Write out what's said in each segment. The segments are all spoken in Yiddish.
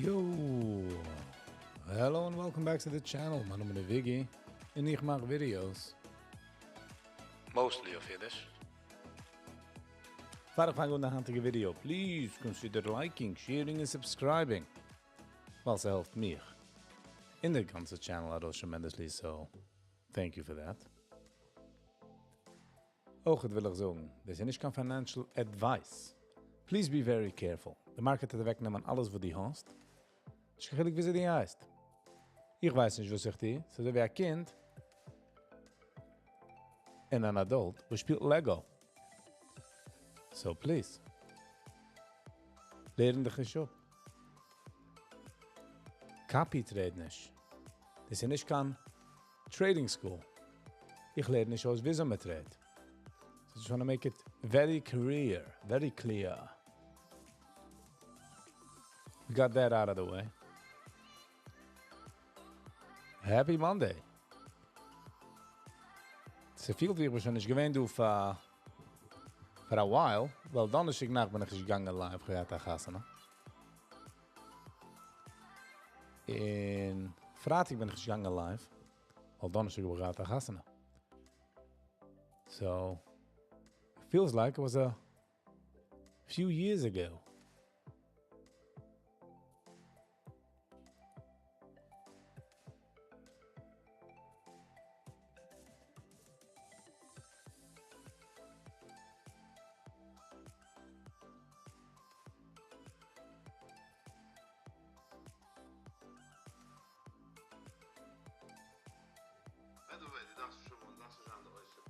Yo! Hello and welcome back to the channel. מיין נאמען איז Viggy און איך מאך videos. Mostly אויף אידיש. פאר איך פאנג אן די היינטיגע video, please consider liking, sharing און subscribing, ווייל ס'העלפט מיך און די גאנצע channel ארויס tremendously, so thank you for that. אויך וויל איך זאגן, דאס איז נישט קיין financial advice. Please be very careful. די market וועט אוועקנעמען אלעס וואס דו האסט. נישט קיין חילוק וויאזוי דו הייסט. איך ווייס נישט וואס איך טו. ס'איז אזוי ווי א קינד און אן adult וואס שפילט Lego. So please. לערן דיך נישט אפ. Copy trade נישט. דאס איז נישט קיין trading school. איך לערן נישט אויס וויאזוי מען trade ט. So just wanna make it very clear, very clear. We got that out of the way. Happy Monday. ס'פילט ווי איך בין שוין נישט געווען דא פאר פאר א while, ווייל דאנערשטאג נאכט בין איך נישט געגאנגען live, איך האב געהאט א חתונה. און פרייטאג בין איך נישט געגאנגען live, ווייל דאנערשטאג האב איך געהאט א חתונה. So, feels like it was a few years ago. By the way, דו דארפסט נישט האבן, דארפסט נישט זיין דער עושר.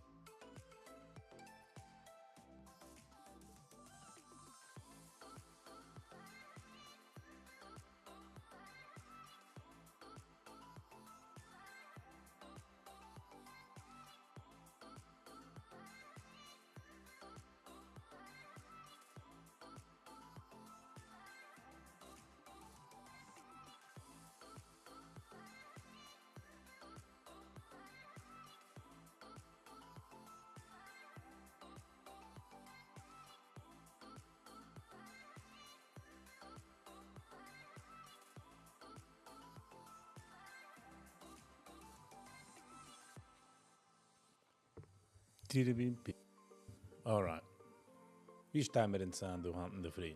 Alright. ווי שטיי מיר אונז אן דא היינט אינדערפרי?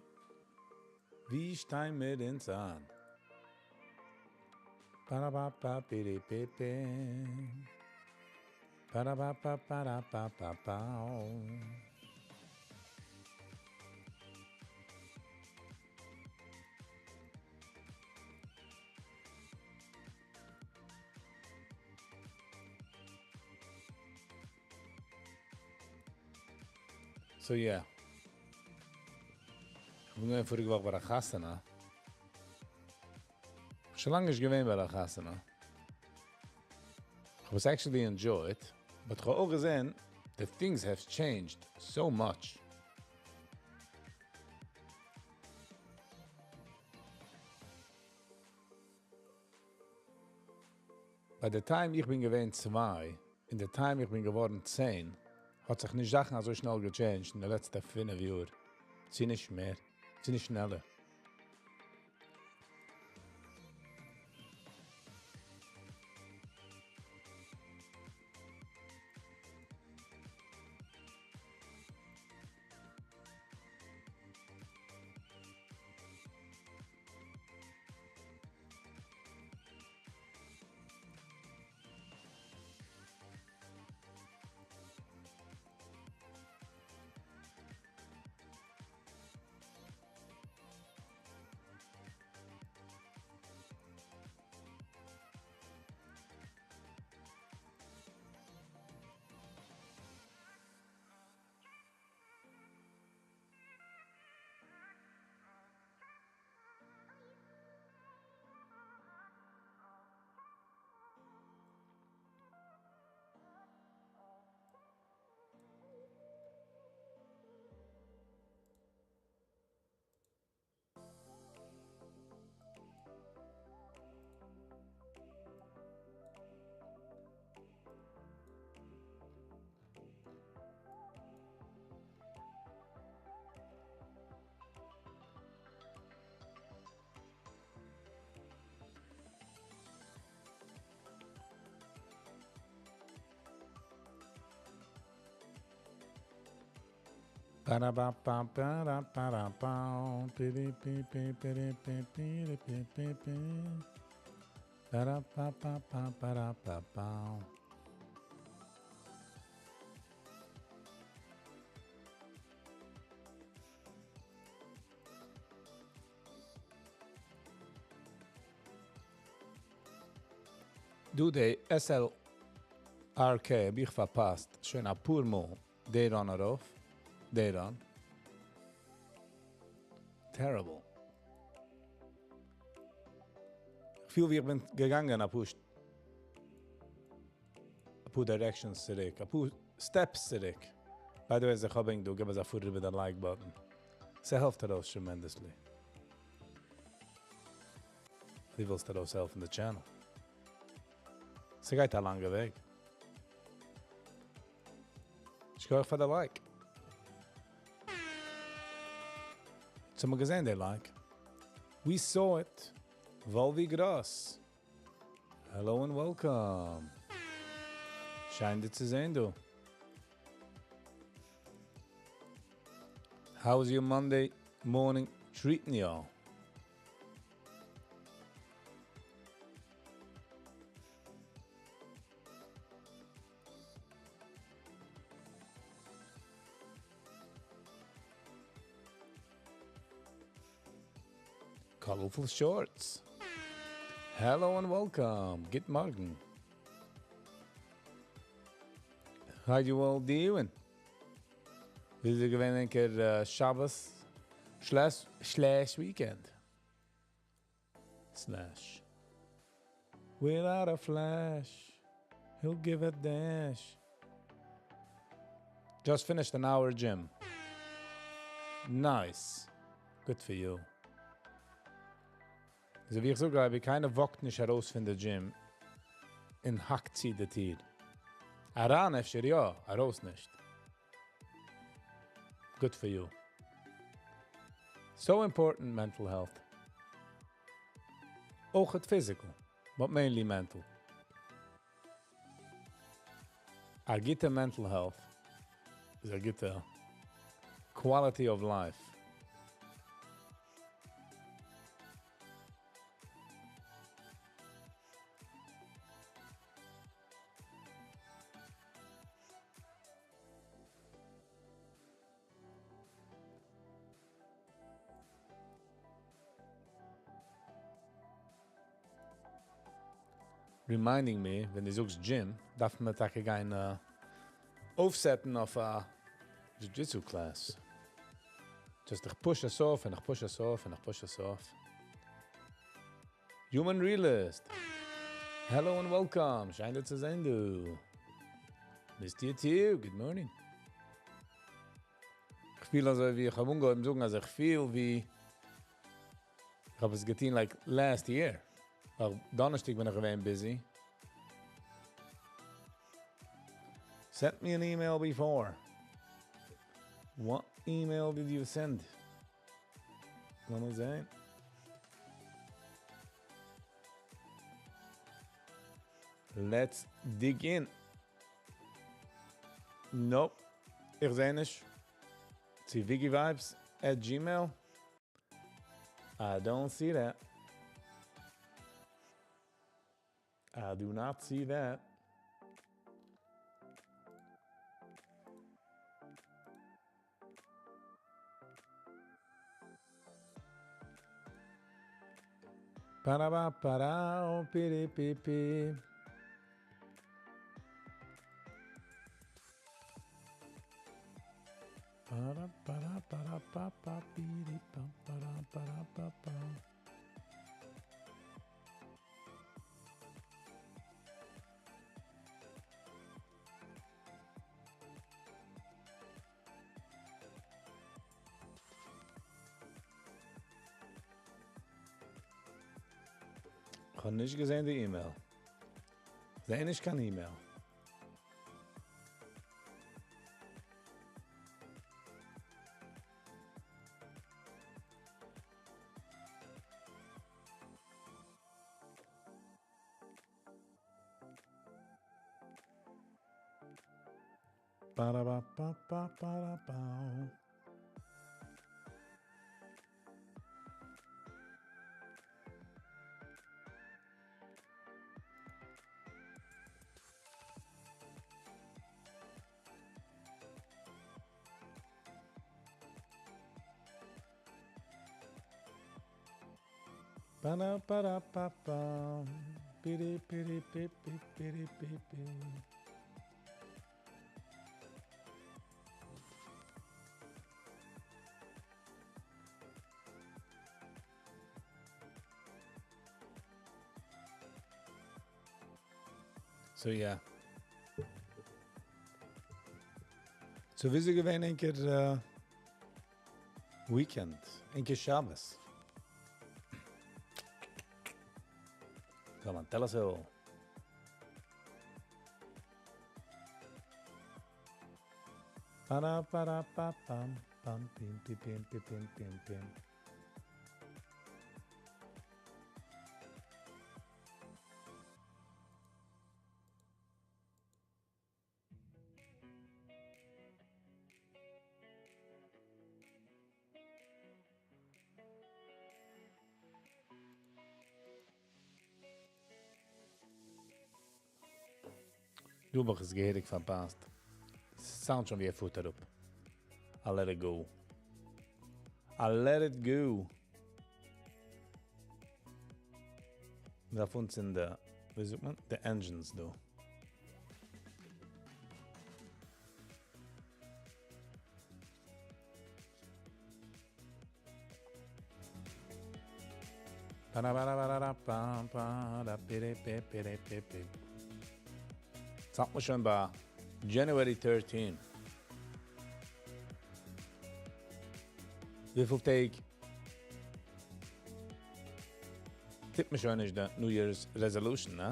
ווי שטיי מיר אונז אן? So yeah. איך בין געווען פאריגע וואך ביי א חתונה. שוין לאנג נישט געווען ביי א חתונה. איך האב עס actually enjoyed, but איך האב אויך געזען, the things have changed so much. By the time איך בין געווען 2, in the time איך בין געווארן 10, האט זיך נישט זאכן אזוי שנעל גע change ט אין די לעצטע 5 יאר. צי נישט מער, צי נישט שנעלער. Ba-da-ba-ba-ba-da-ba-da-ba. Pi-di-pi-pi-pi-di-pi-pi-pi-pi-pi. Ba-da-ba-ba-ba-ba-da-ba-ba. דו, די SLRK האב איך פארפאסט שוין אפאר מאל. די run ארויף. די run. Terrible. איך פיל ווי איך בין געגאנגען אפאר directions צוריק, אפאר steps צוריק. By the way, איך האב דא, גיב אונז א פאר איבער די like button. ס'העלפט ארויס tremendously. דו ווילסט ארויסהעלפן די channel. ס'גייט א לאנגע וועג. שכוח פאר די like. יעצט האבן מיר געזען די like. We saw it. Volvi Gross. Hello and welcome. שיין דיך צו זען, דו. How's your Monday morning treating y'all? Colorful shorts. Hello and welcome. גוט מארגן. How you all doing? ווי איז געווען ענקער שבת slash weekend? Slash. Without a flash, he'll give a dash. Just finished an hour gym. Nice. Good for you. אזוי ווי איך זאג, ווי קיינער walk ט נישט ארויס פון די gym און האקט צו די טיר. אריין אפשר יא, ארויס נישט. Good for you. So important, mental health. אויך physical, but mainly mental. א גוטע mental health איז א גוטע quality of life. Reminding me, ווען דו זאגסט gym, דארף מען טאקע גיין אויפסעטן אויף א Jiu-Jitsu class. Just איך push עס off און איך push עס off און איך push עס off. Human Realist. Hello and welcome. שיין דיך צו זען, דו. Missed you too. Good morning. איך פיל אזוי ווי איך האב אנגעהויבן זאגן, אז איך פיל ווי איך האב עס געטון like last year. ווייל דאנערשטאג בין איך געווען busy. Sent me an email before. What email did you send? לאמיר זען. Let's dig in. Nope. איך זע נישט. צו ViggyVibes@gmail. I don't see that. I do not see that. Para-ba-para, pi-ri-pi-pi. Para-para-para-pa-pa, pi-ri-pa, para-para-pa-pa. איך האב נישט געזען די email. זע נישט קיין email. Ba-da-ba-ba-ba-ba-da-ba. Ba-da-ba-da-ba-bam. Piri-piri-pi-pi-piri-pi-pi. So yeah. So וויאזוי געווען ענקער weekend, ענקער שבת? Come on, tell us all. Ba-da-ba-da-ba-bam, bam, pim, pim, pim, pim, pim, pim, pim. דא האב איך עס געהעריג פארפאסט. Sound שוין ווי א פוט אראפ. I'll let it go. I'll let it go. מ'דארף אנצינדן די, ווי זאגט מען? די engines דא. יעצט האלט מען שוין ביי January 13. וויפיל טעג טוט מען שוין נישט די New Year's Resolution, נע?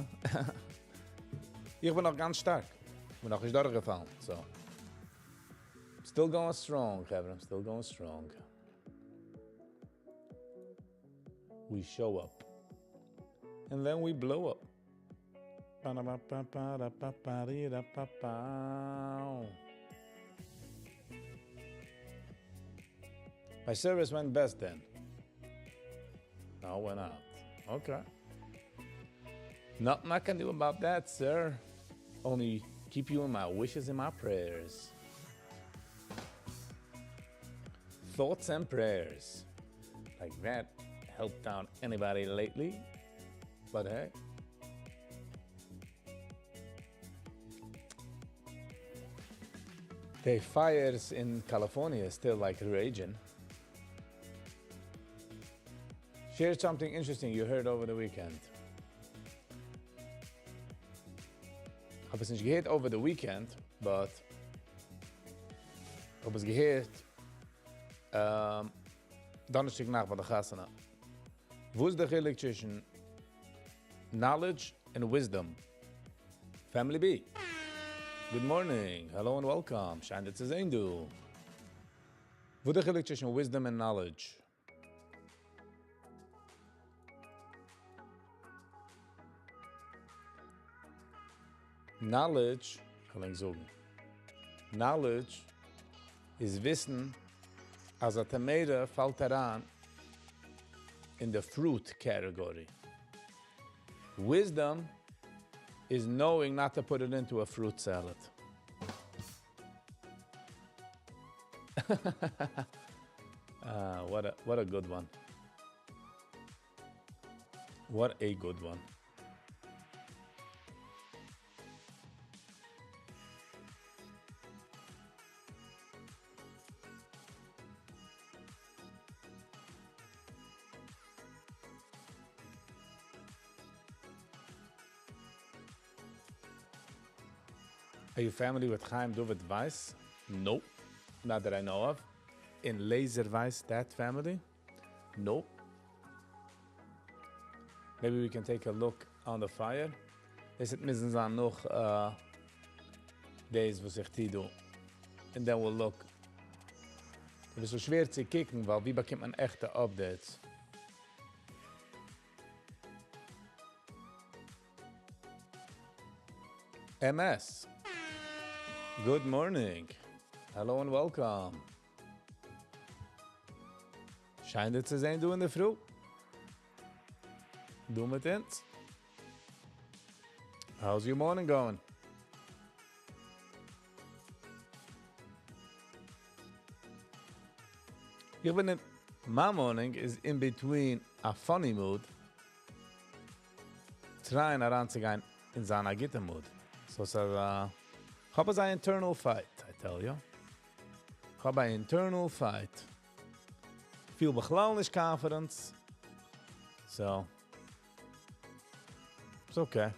איך בין נאך גאנץ שטארק. איך בין נאך נישט דורכגעפאלן, so. Still going strong, חברה, I'm still going strong. We show up. And then we blow up. Ba-da-ba-ba-ba-da-ba-ba-dee-da-ba-ba. My service went best then. Now went out. Okay. Nothing I can do about that, sir. Only keep you in my wishes and my prayers. Thoughts and prayers. Like that helped out anybody lately. But hey. The fires in California is still like raging. Share something interesting you heard over the weekend. האב עס נישט געהערט over the weekend, but האב עס געהערט דאנערשטאג נאכט ביי די חתונה. וואס איז דער חילוק צווישן knowledge and wisdom? Family B. Good morning. Hello and welcome. שיין דיר צו זען דא. וואס איז דער חילוק צווישן wisdom and knowledge? Knowledge, קען איך זאגן. Knowledge איז וויסן, אז א tomato פאלט אריין in the fruit category. Wisdom is knowing not to put it into a fruit salad. What a good one. What a good one. Are you family with Chaim David Weiss? Nope. Not that I know of. In Laser Weiss, that family? Nope. Maybe we can take a look on the fire. עס מוזן זיין נאך days וואס איך טו דא. And then we'll look. עס איז אזוי שווער צו קוקן, ווייל ווי באקומט מען עכטע updates? MS. Good morning. Hello and welcome. שיין דיר צו זען דא אין דער פרי. דו מיט אונז. How's your morning going? איך בין in, my morning is in between a funny mood. try ען אריינצוגיין אין זיין א גוטע mood. So ס'איז א, כ'האב אזא internal fight, I tell you. כ'האב א internal fight. Feel בכלל נישט confidence. So, it's okay.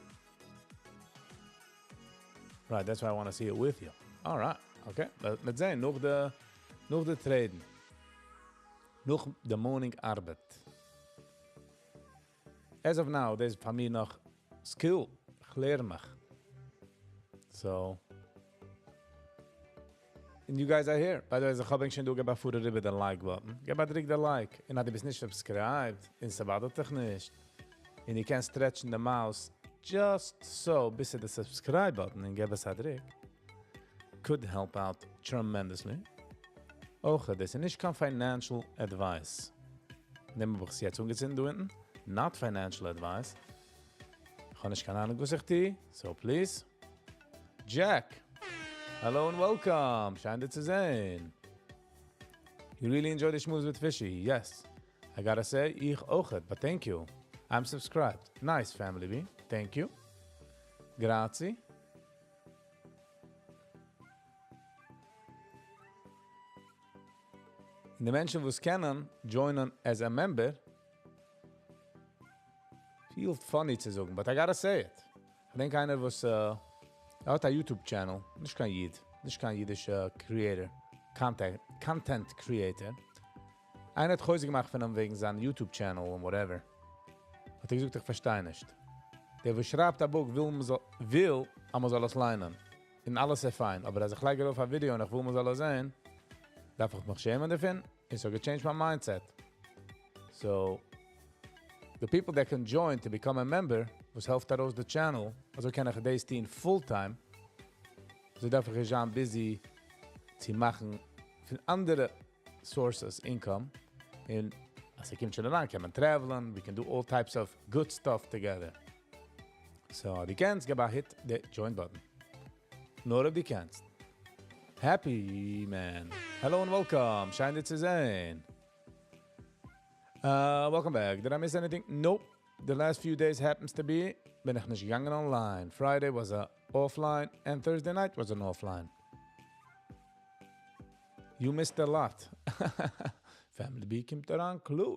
Right, that's why I want to see it with you. Alright, okay. מיר זען, נאך די trade ן. נאך די morning ארבעט. As of now, דאס איז פאר מיר נאך skill. איך לערן מיך. So, and you guys are here. By the way, איך האב שוין דא געבן פאר איבער די like button. געב א דריק די like. און אז דו ביסט נישט subscribed, און ס'באדערט דיך נישט. און דו קענסט stretch ן די mouse just so ביז צו די subscribe button און געב עס א דריק. Could help out tremendously. אויך, דאס איז נישט קיין financial advice. נעם איך עס יעצט אנגעצינדן דא אונטן. Not financial advice. איך האב נישט קיין אהנונג, וואס איך טו. So please. Jack. Hello and welcome. שיין דיך צו זען. You really enjoy the schmooze with Fishy? Yes. I gotta say, איך אויך, but thank you. I'm subscribed. Nice, Family B. Thank you. Grazie. און די מענטשן, וואס קענען, join ען as a member. Feel funny צו זאגן, but I gotta say it. איך דענק איינער, וואס ער האט א YouTube channel, נישט קיין איד, נישט קיין אידישער creator, content creator. איינער האט חוזק געמאכט פון אים וועגן זיין YouTube channel און whatever. האט ער געזאגט, איך פארשטיי נישט. דער, וואס שרייבט א book, וויל, מען זאל, וויל, אז מען זאל עס ליינען. און אלעס איז פיין. אבער אז איך לייג ארויף א ווידיאו און איך וויל, מען זאל עס זען, דארף איך מיך שעמען דערפון? איך זאג, change my mindset. So, the people that can join to become a member, וואס העלפט ארויס the channel, אזוי קען איך דאס טון full time, אזוי דארף איך נישט זיין busy צו מאכן פון אנדערע sources income. און אז ס'קומט שוין אריין, קען מען travel ן, we can do all types of good stuff together. So, דו קענסט, געב א hit the join button. נאר אויב דו קענסט. Happy man. Hello and welcome. שיין דיך צו זען. Welcome back. Did I miss anything? Nope. The last few days happens to be בין איך נישט געגאנגען online. Friday was a offline and Thursday night was an offline. You missed a lot. Family B קומט אריין קלאר.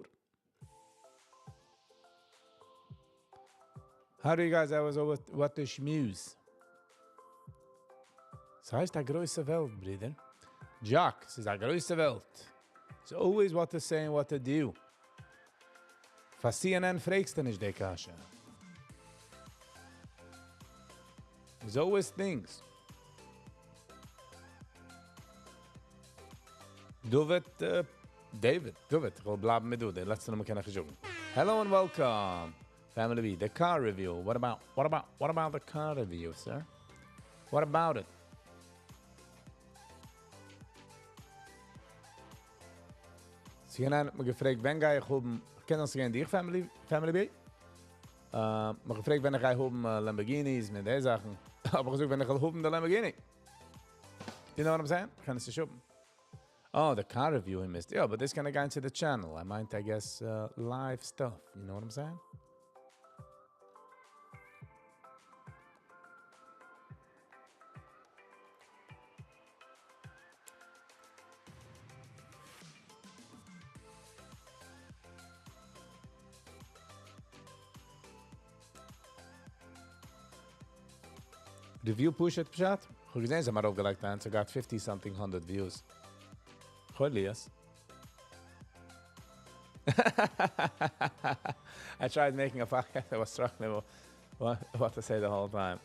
How do you guys I was over what the schmooze? ס'הייסט א גרויסע וועלט, ברודער. Jack, ס'איז א גרויסע וועלט. It's always what to say and what to do. פאר CNN פרעגסטו נישט די קשיא. There's always things. David, David, David, איך וויל בלייבן מיט דו, דער לעצטע נאמען קען איך נישט זאגן. Hello and welcome. Family B, the car review. What about the car review, sir? What about it? CNN האט מיר געפרעגט, ווען גיי איך האבן, איך קען דאס גיין, די Family B? מיר געפרעגט, ווען איך גיי האבן Lamborghinis מיט די זאכן. אבער איך זאג, ווען איך וויל האבן די Lamborghini. You know what I'm saying? איך קען עס נישט האבן. Oh, the car review he missed. Yeah, but this gonna go into the channel. I might, I guess, live stuff. You know what I'm saying? Review פשוט פשט? איך האב געזען, זיי האבן ארויפגעלייגט איינס, got 50 something hundred views. Elias. I tried making a podcast. I was struggling with what to say the whole time.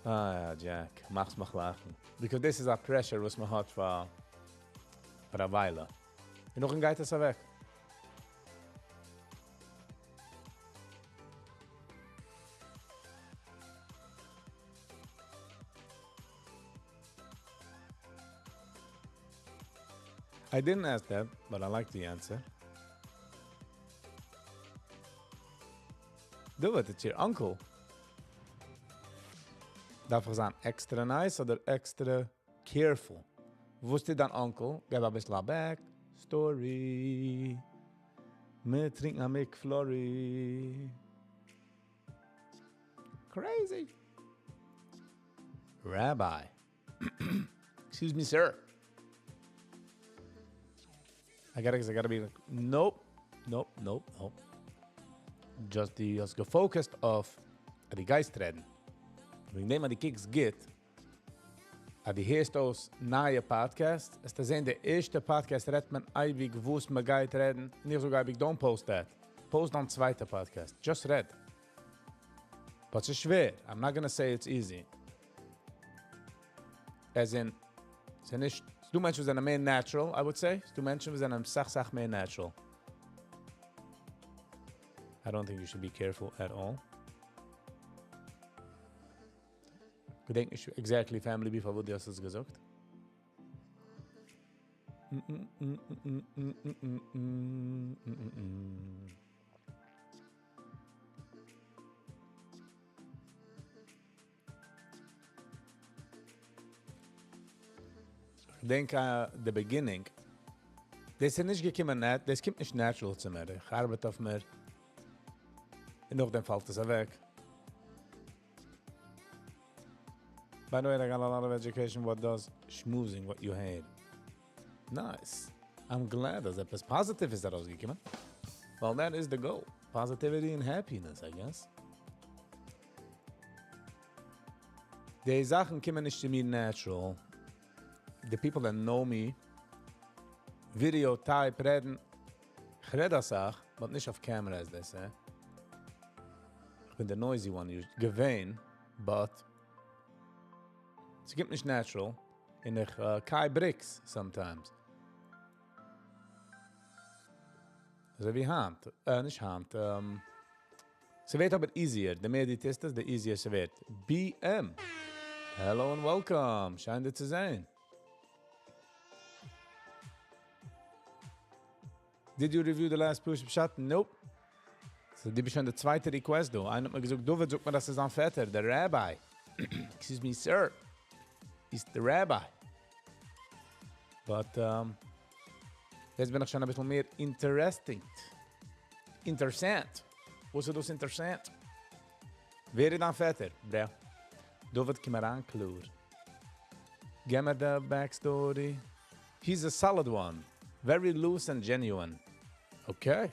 Ah, Jack, מאכסט מיך לאכן. Because this is a pressure וואס מען האט פאר א וויילע. און נאכדעם גייט עס אוועק. I didn't ask that, but I like the answer. Do it, it's your uncle. דארף איך זיין extra nice אדער extra careful? וואס איז דיין uncle? געב א ביסל א back story. מיר טרינקען א McFlurry. Crazy. Rabbi. Excuse me, sir. I gotta be like, nope, nope, nope, nope. Just דו האסט גע focused אויף דו גייסט רעדן. וועגן דעם אז דו קוקסט גוט, אז דו הערסט אויס נייע podcasts, וועסטו זען, דער ערשטע podcast רעדט מען אייביג, וואס מען גייט רעדן. און איך זאג אייביג, don't post that. Post דיין צווייטע podcast. Just רעד. But ס'איז שווער. I'm not gonna say it's easy. As in, ס'איז נישט, ס'דא מענטשן וואס זענען מער natural, I would say. ס'דא מענטשן וואס זענען סאך, סאך מער natural. I don't think you should be careful at all. געדענק נישט exactly family beef, וואו דו האסט עס געזאגט. געדענק the beginning. דאס איז נישט געקומען, דאס קומט נישט natural צו מיר. איך ארבעט אויף מיר. און נאכדעם פאלט עס אוועק. By the way, I got a lot of education. What does schmoozing what you hate? Nice. I'm glad אז עפעס positive איז ארויסגעקומען. Well, that is the goal. Positivity and happiness, I guess. די זאכן קומען נישט צו מיר natural. The people that know me, video type רעדן, איך רעד א סאך, but נישט off camera, as they say. איך בין the noisy one, געווען, but עס קומט נישט natural. און איך קיי bricks sometimes. אזוי ווי היינט, נישט היינט, ס'ווערט אבער easier. די מער דו טוסט עס, the easier ס'ווערט. BM. Hello and welcome. שיין דיך צו זען. Did you review the last push פשט? Nope. So, דו ביסט שוין די צווייטע request דא. איינער האט מיר געזאגט, דוד זאגט מיר, דאס איז זיין פעטער, דער Rabbi. Excuse me, sir. He's the rabbi. But, יעצט בין איך שוין א ביסל מער interesting. אינטערעסאנט. וואס איז דאס אינטערעסאנט? ווער איז דיין פעטער? Bro. דוד, קום אריין קלאר. גיב מיר the backstory. He's a solid one. Very loose and genuine. Okay.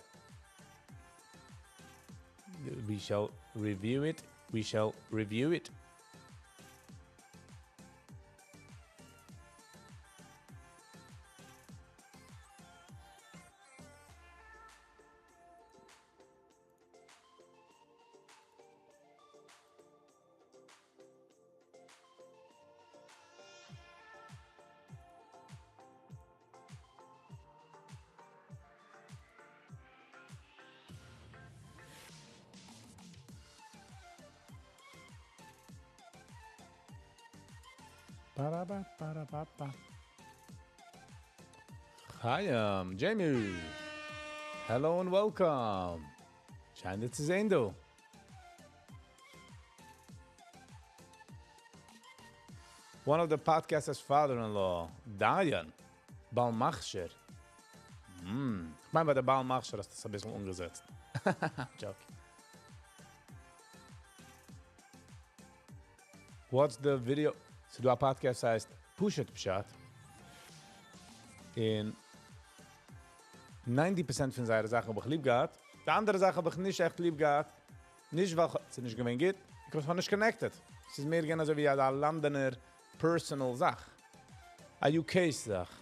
We shall review it. We shall review it. Ba-da-ba-ba-da-ba-ba. Chaim, Jamie. Hello and welcome. שיין דיך צו זען, דו. One of the podcaster's father-in-law, דיין, בעל מכשיר. איך מיין, ביי דער בעל מכשיר האסטו עס א ביסל אנגעזעצט. Joke. What's the video? ס'דא א podcast הייסט פשוט פשט. און 90% פון זייערע זאכן האב איך ליב געהאט. די אנדערע זאכן האב איך נישט עכט ליב געהאט. נישט ווייל ס'איז נישט געווען גוט. איך האב נישט connected. עס איז מער געווען אזוי ווי א לאנדאנער personal זאך. א UK זאך.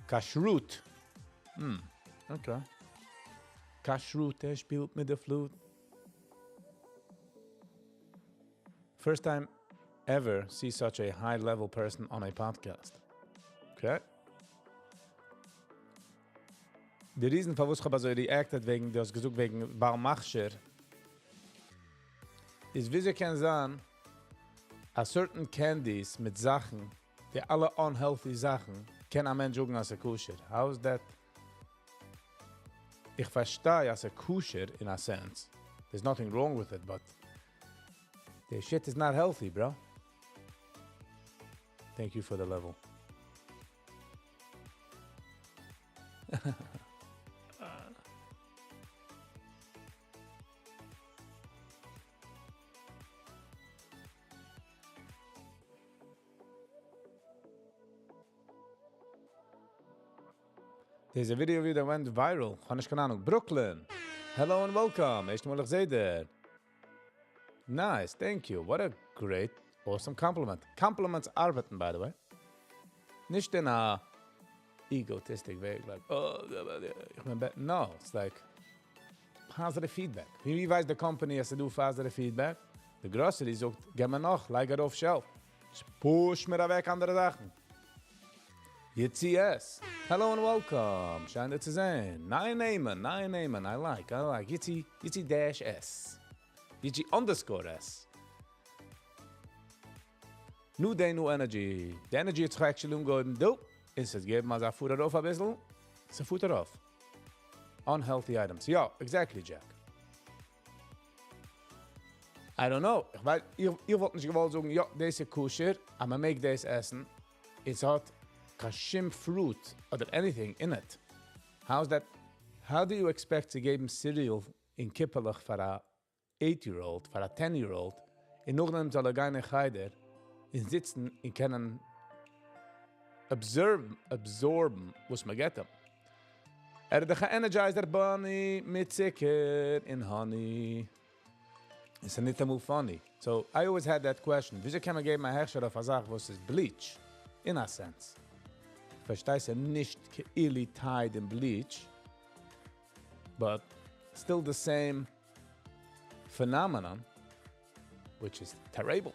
כשרות. Okay. כשרות, ער שפילט מיט דער flute. First time ever see such a high level person on a podcast. Okay. The reason פארוואס איך האב אזוי reacted וועגן, דו האסט געזאגט וועגן בעל מכשיר, איז וויאזוי קען זיין, a certain candies מיט זאכן, די אלע unhealthy זאכן, קען א מענטש זאגן אז ס'איז כשר. How is that? איך פארשטיי אז ס'איז כשר in a sense. There's nothing wrong with it, but the shit is not healthy, bro. Thank you for the level. There's a video of you that went viral. כ'האב נישט קיין אהנונג. Brooklyn. Hello and welcome. ערשט מאל איך זע דיר. Nice, thank you. What a great, awesome compliment. Compliments ארבעטן, by the way. נישט אין א egotistic way, like, oh, איך בין No, it's like positive feedback. ווי ווייסט די company, אז ס'דא positive feedback? The grocery זאגט, גיב מיר נאך, לייג ארויף shelf. Push מיר אוועק אנדערע זאכן. Yitzi S. Hello and welcome. שיין דיר צו זען. נייע נעמען, נייע נעמען. I like, I like. Yitzi, Yitzi-S. Yitzi_S. New day, new energy. The energy האט זיך actually אנגעהויבן. דא. איז עס געבן אזא פוט ארויף א ביסל. ס'פוט ארויף. Unhealthy items. Ja, exactly, Jack. I don't know. איך ווייס, איך וואלט נישט געוואלט זאגן, יא, דאס איז kosher, אבער מען מעג דאס עסן. עס האט קיין שום fruit אדער anything in it. How's that? How do you expect צו געבן cereal אין קיפעלעך פאר א 8-year-old, פאר א 10-year-old, און נאכדעם זאל ער גיין אין חדר און זיצן און קענען absorb ן וואס מען געבט אים? ער האט דאך אן Energizer Bunny מיט צוקער און honey. It's ניטאמאל funny. So I always had that question. וויאזוי קען מען געבן א הכשר אויף א זאך וואס איז bleach? In a sense. פארשטייסט דו, נישט כאילו tied in bleach, but still the same phenomenon, which is terrible.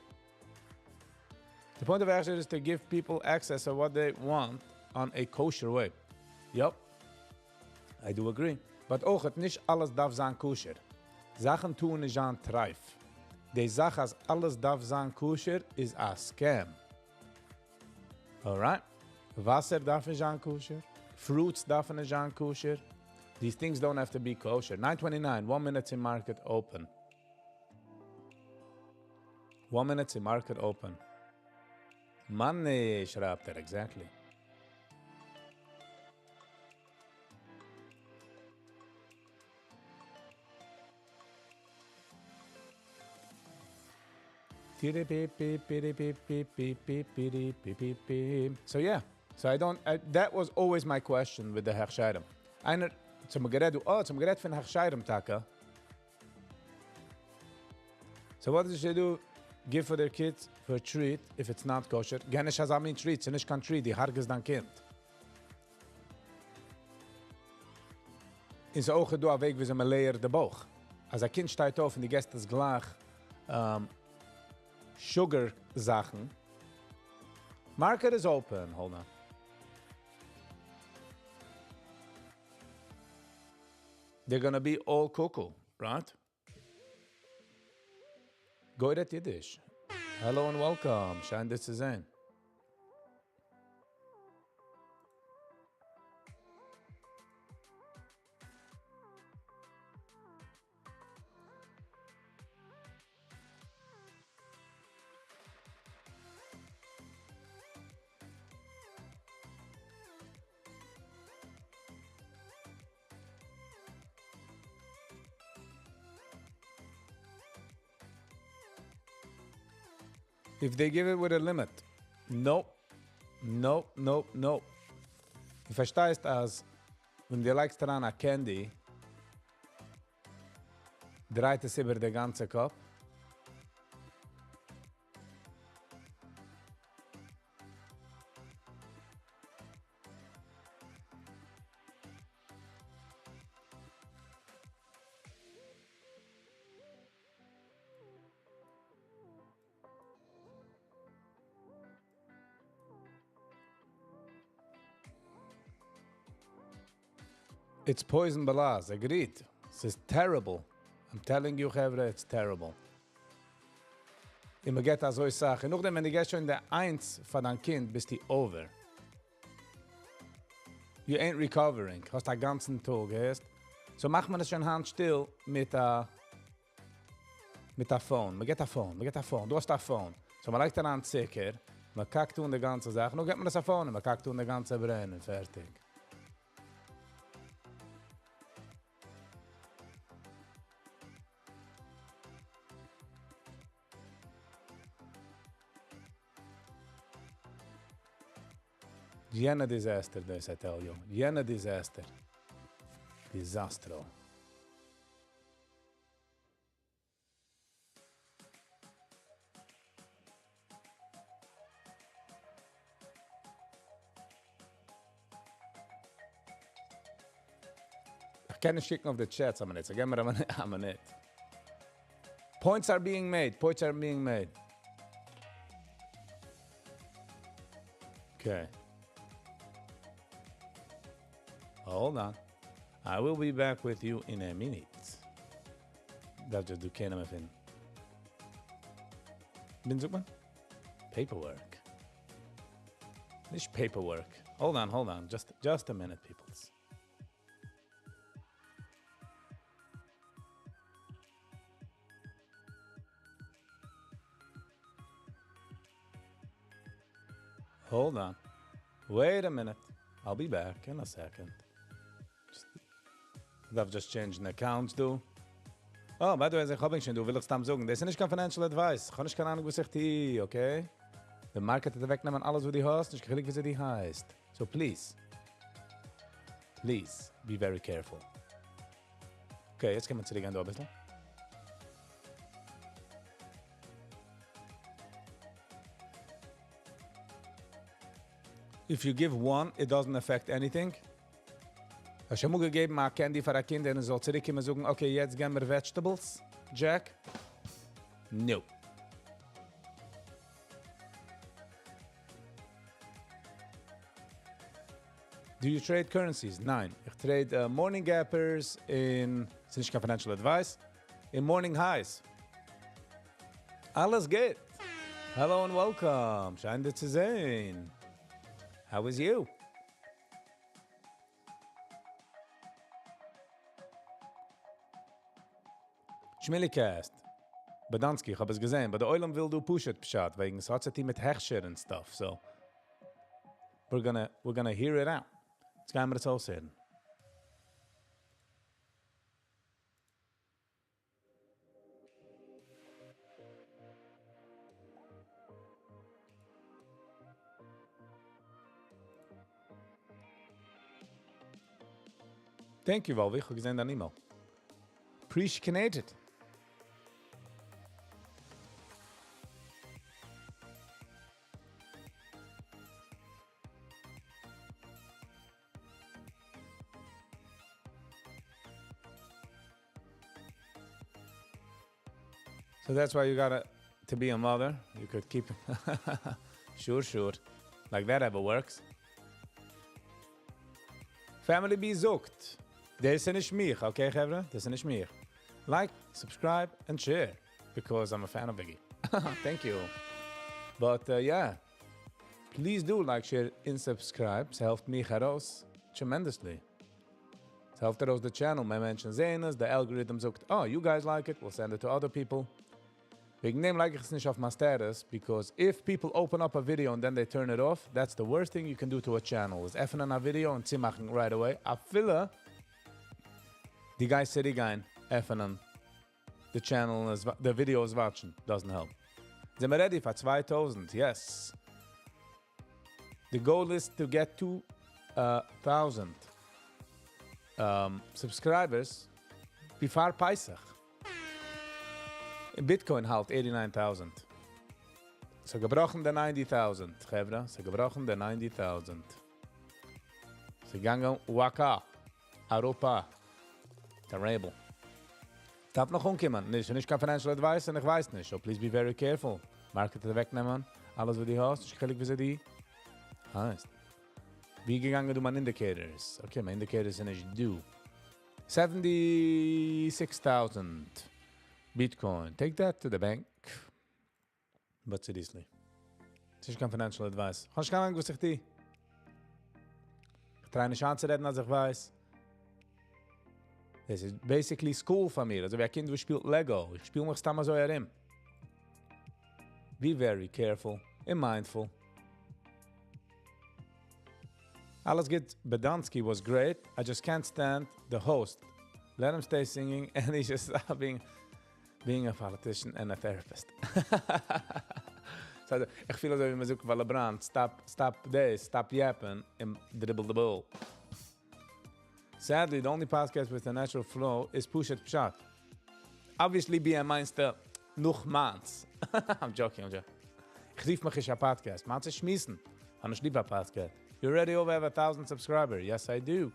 The point of הכשר is to give people access to what they want on a kosher way. Yup, I do agree. But אויך נישט אלעס דארף זיין kosher. זאכן טוען נישט זיין טרייף. די זאך אז אלעס דארף זיין kosher is a scam. Alright? וואסער דארף נישט זיין kosher. Fruits דארפן נישט זיין kosher. These things don't have to be kosher. 9:29, 1 minute to market open. 1 minute to market open. Money, שרייבט ער, exactly. So yeah, so I don't, I, that was always my question with the הכשרים. איינער, צום גערעדט, oh, צום גערעדט פון הכשרים טאקע. So what does she do? Give for their kids for a treat if it's not kosher. גיב נישט אזא מין treat, ס'איז נישט קיין treat, דו הרג'סט דיין קינד. איז אויך דא א וועג ווי מען לערט די בויך. אז א קינד שטייט אויף און דו גיבסט עס גלייך sugar זאכן. Market is open. Hold on. They're gonna be all cuckoo, right? Goiret Yiddish. Hello and welcome. שיין דיך צו זען. If they give it with a limit. No. No, no, no. דו פארשטייסט, אז ווען דו לייגסט אריין א candy, דרייט עס איבער די גאנצע קאפ. It's poison balaz, agreed. It's terrible. I'm telling you, חברה, it's terrible. און מען געבט אזוי זאכן. און נאכדעם, ווען דו גיבסט שוין די איינס פאר דיין קינד, ביסטו over. You ain't recovering. האסט א גאנצן טאג, הערסט? So מאכט מען עס שוין היינט שטיל מיט א phone. מען גיבט א phone, מען גיבט א phone. דו האסט א phone. So מען לייגט אריין צוקער, מען קאקט אן די גאנצע זאך, נאך גיבט מען עס א phone, און מען קאקט אן די גאנצע brain און פארטיג. יענע disaster דאס, I tell you. יענע disaster. Disastro. איך קען נישט קוקן אויף די chats א מינוט. So, גיב מיר א מינוט. Points are being made. Points are being made. Okay. Hold on. I will be back with you in a minute. דארף איך דא קענען פינדן. ווי זאגט מען? Paperwork. נישט paperwork. Hold on, hold on. Just a minute, peoples. Hold on. Wait a minute. I'll be back in a second. Just, דארף just change the accounts דא. Oh, by the way, איך האב שוין דא, וויל איך סתם זאגן. דאס איז נישט קיין financial advice. איך האב נישט קיין אהנונג, וואס איך טו, okay? The market וועט אוועקנעמען אלעס, וואס דו האסט, נישט קיין חילוק, ווי דו הייסט. So please, please, be very careful. Okay, יעצט קען מען צוריקגיין דא א ביסל. If you give one, it doesn't affect anything. האסט שוין אמאל געגעבן א candy פאר א קינד און ער זאל צוריקקומען זאגן, okay, יעצט געב מיר vegetables, Jack? No. Do you trade currencies? ניין. איך trade morning gappers און, ס'איז נישט קיין financial advice, און morning highs. אלעס גוט. Hello and welcome. שיין דיך צו זען. How is you? Schmillicast. Badansky, איך האב עס געזען, but דער עולם וויל דא פשוט פשט, וועגן עס האט צו טון מיט הכשר and stuff, so we're gonna hear it out. יעצט גייען מיר עס אויסהערן. Thank you, Volvi. איך האב געזען דיין email. Appreciated. So that's why you gotta to be a mother. You could keep sure. Like that ever works. Family B זאגט. דאס איז נישט מיך, okay, חברה? דאס איז נישט מיך. Like, subscribe, and share. Because I'm a fan of Biggie. Thank you. But yeah. Please do like, share, and subscribe. ס'העלפט מיך ארויס tremendously. ס'העלפט ארויס the channel. מער מענטשן זעען עס. The algorithm זאגט, "Oh, you guys like it. We'll send it to other people." וועגן דעם לייג איך עס נישט אויף מיין status, because if people open up a video and then they turn it off, that's the worst thing you can do to a channel, is עפענען א video און צומאכן right away. אפילו דו גייסט צוריקגיין, עפענען the channel, is, the video is watching, doesn't help. זענען מיר ready for 2000? Yes. The goal is to get to 1000 subscribers before Pesach. Bitcoin האלט 89,000. ס'איז געבראכן די 90,000, חברה. ס'איז געבראכן די 90,000. ס'איז געגאנגען וואקא. אראפ. Terrible. דארף נאך אנקומען. נישט, נישט קיין financial advice און איך ווייס נישט. So please be very careful. Market אוועקנעמען. אלעס וואס דו האסט. נישט קיין חילוק ווי דו הייסט. ווי געגאנגען דא מיינע indicators? Okay, מיינע indicators זענען נישט דא. 76,000 Bitcoin. Take that to the bank. But seriously. ס'איז נישט קיין financial advice. איך האב נישט קיין אהנונג, וואס איך טו. איך try נישט אנצורעדן, אז איך ווייס. דאס איז basically school פאר מיר. אזוי ווי א קינד, וואס שפילט Lego. איך שפיל מיך סתם אזוי ארום. Be very careful and mindful. אלעס גוט. Badansky was great. I just can't stand the host. Let him stay singing and he should stop being a politician and a therapist. איך פיל אזוי ווי מען זאגט פאר LeBron, stop, stop this, stop yapping, and dribble the ball. Sadly, the only podcast with a natural flow is פשוט פשט. Obviously, בי מיינסטו נאך מיינס. I'm joking, I'm joking. איך רוף מיך נישט א podcast. מיינס איז שמועסן. האב נישט ליב א podcast. You already over have 1,000 subscriber. Yes, I do.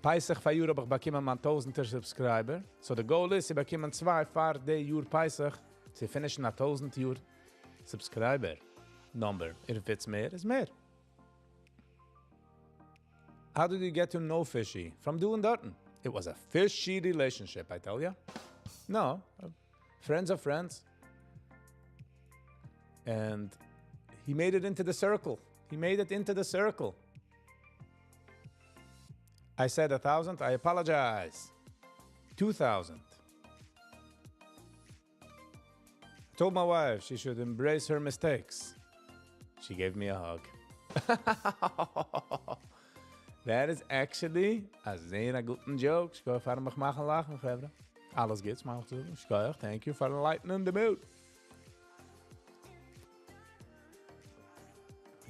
פסח פאר האב איך באקומען מיין טויזנטער subscriber. So the goal is, צו באקומען צוויי פאר די יאר פסח צו finish ן א טויזנט יאר subscriber number. If it's מער, איז מער. How did you get to know Fishy? From doing דארטן. It was a fishy relationship, I tell you. No, friends of friends. And he made it into the circle. He made it into the circle. I said 1,000. I apologize. 2,000. I told my wife she should embrace her mistakes. She gave me a hug. That is actually א זייער גוטן joke. שכוח פאר מיך מאכן לאכן, חברה. אלעס גוטס, מאכט שכוח. Thank you for lightening the mood.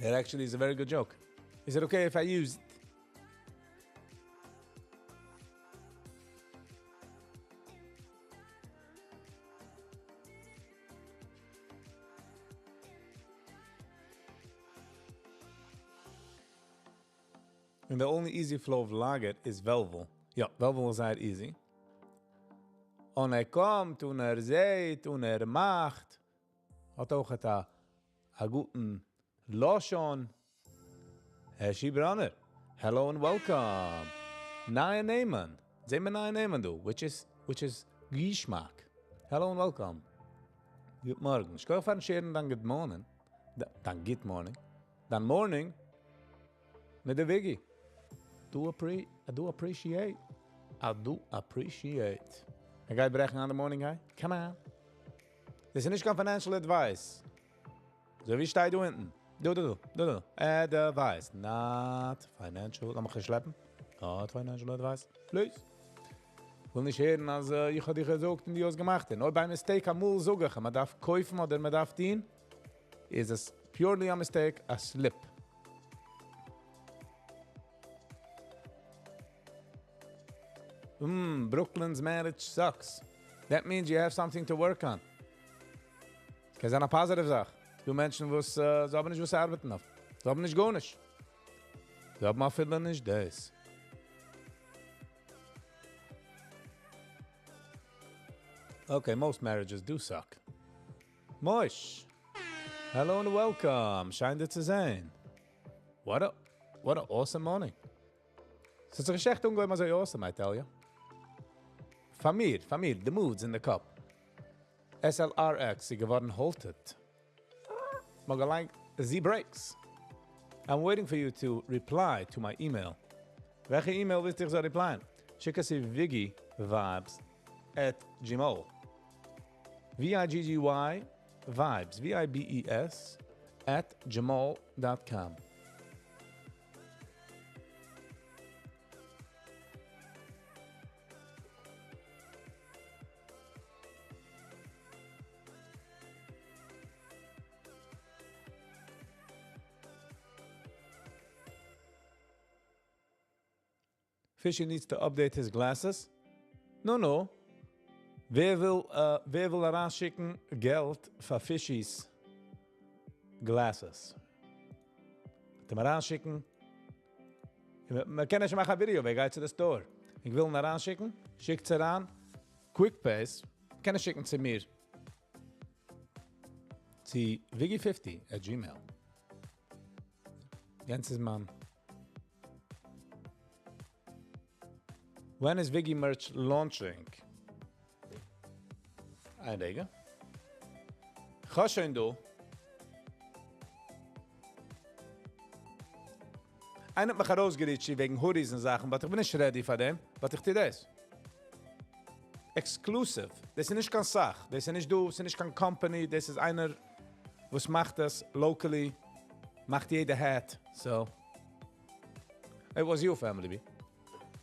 That actually is a very good joke. Is it okay if I use it? And the only easy flow vlogger is Velvel. יא, Velvel איז זייער easy. און ער קומט, און ער זעט, און ער מאכט. האט אויך א גוטן לשון. Hershey Bronner. Hello and welcome. נייע נעמען. זעען מיר נייע נעמען דא, which is געשמאק. Hello and welcome. גוט מארגן. שכוח פארן share ן דיין good morning. דיין good morning. דיין morning מיט די Viggy. I do appreciate. I do appreciate. איך גיי ברעכן אן די morning high. Come on. דאס איז נישט קיין financial advice. אזוי ווי שטייט דא אונטן. דא, דא, דא, דא, דא. Advice. Not financial. לאמיך שלעפן. Not financial advice. Please. וויל נישט הערן, אז איך האב דיר געזאגט און דו האסט געמאכט. נאר ביי mistake אמאל זאג איך, מען דארף קויפן אדער מען דארף טון, איז עס purely a mistake, a slip. Brooklyn's marriage sucks. That means you have something to work on. קען זיין א positive זאך. דא מענטשן, וואס זיי האבן נישט וואס ארבעטן אויף. זיי האבן נישט גארנישט. זיי האבן אפילו נישט דאס. Okay, most marriages do suck. Moish. Hello and welcome. שיין דיר צו זען. What a awesome morning. ס'איז זיך עכט אנגעהויבן אזוי awesome, I tell you. פאר מיר, the mood's in the cup. SLRX איז געווארן halted. מאגאליין, Z breaks. I'm waiting for you to reply to my email. וועלכע email ווילסטו איך זאל reply ען? שיק עס צו Viggy Vibes at Gmail. V-I-G-G-Y Vibes, V-I-B-E-S at gmail.com. Fishy needs to update his glasses. No, no. ווער וויל אריינשיקן געלט פאר Fishy's glasses? דעם אריינשיקן. מען קען נישט מאכן א video, ווער גייט צו די store? איך וויל אריינשיקן, שיקט אריין. Quick Pace, קען איך שיקן צו מיר. צו Viggy50 at Gmail. יענץ איז מיין. When is Viggy merch launching? איין רגע. כ'האב שוין דא. איינער האט מיך ארויסגע reach ט וועגן hoodies און זאכן, but איך בין נישט ready פאר דעם. But איך טו דאס. Exclusive. דאס איז נישט קיין זאך. דאס איז נישט דו, דאס איז נישט קיין company. דאס איז איינער, וואס מאכט דאס locally. מאכט יעדע hat. So. It was your family, B.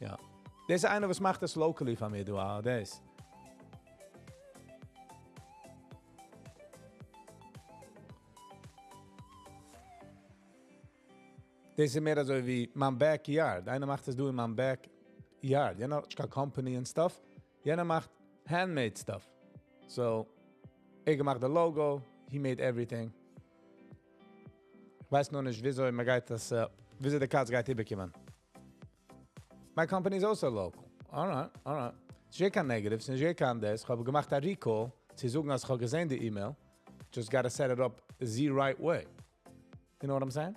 יא. דאס איז איינער, וואס מאכט דאס locally פאר מיר, דו. אה, דאס. דאס איז מער אזוי ווי מיין back yard. איינער מאכט עס דא אין מיין back yard. יענער האט נישט קיין company and stuff. יענער מאכט handmade stuff. So, ער געמאכט די logo, he made everything. איך ווייס נאך נישט וויאזוי מען גייט דאס, וויאזוי די קאץ גייט איבערקומען. My company is also local. Alright, alright. ס'איז קיין negative, ס'איז נישט קיין דאס. איך האב געמאכט א recall, צו זאגן אז איך האב געזען די email. Just gotta set it up the right way. You know what I'm saying?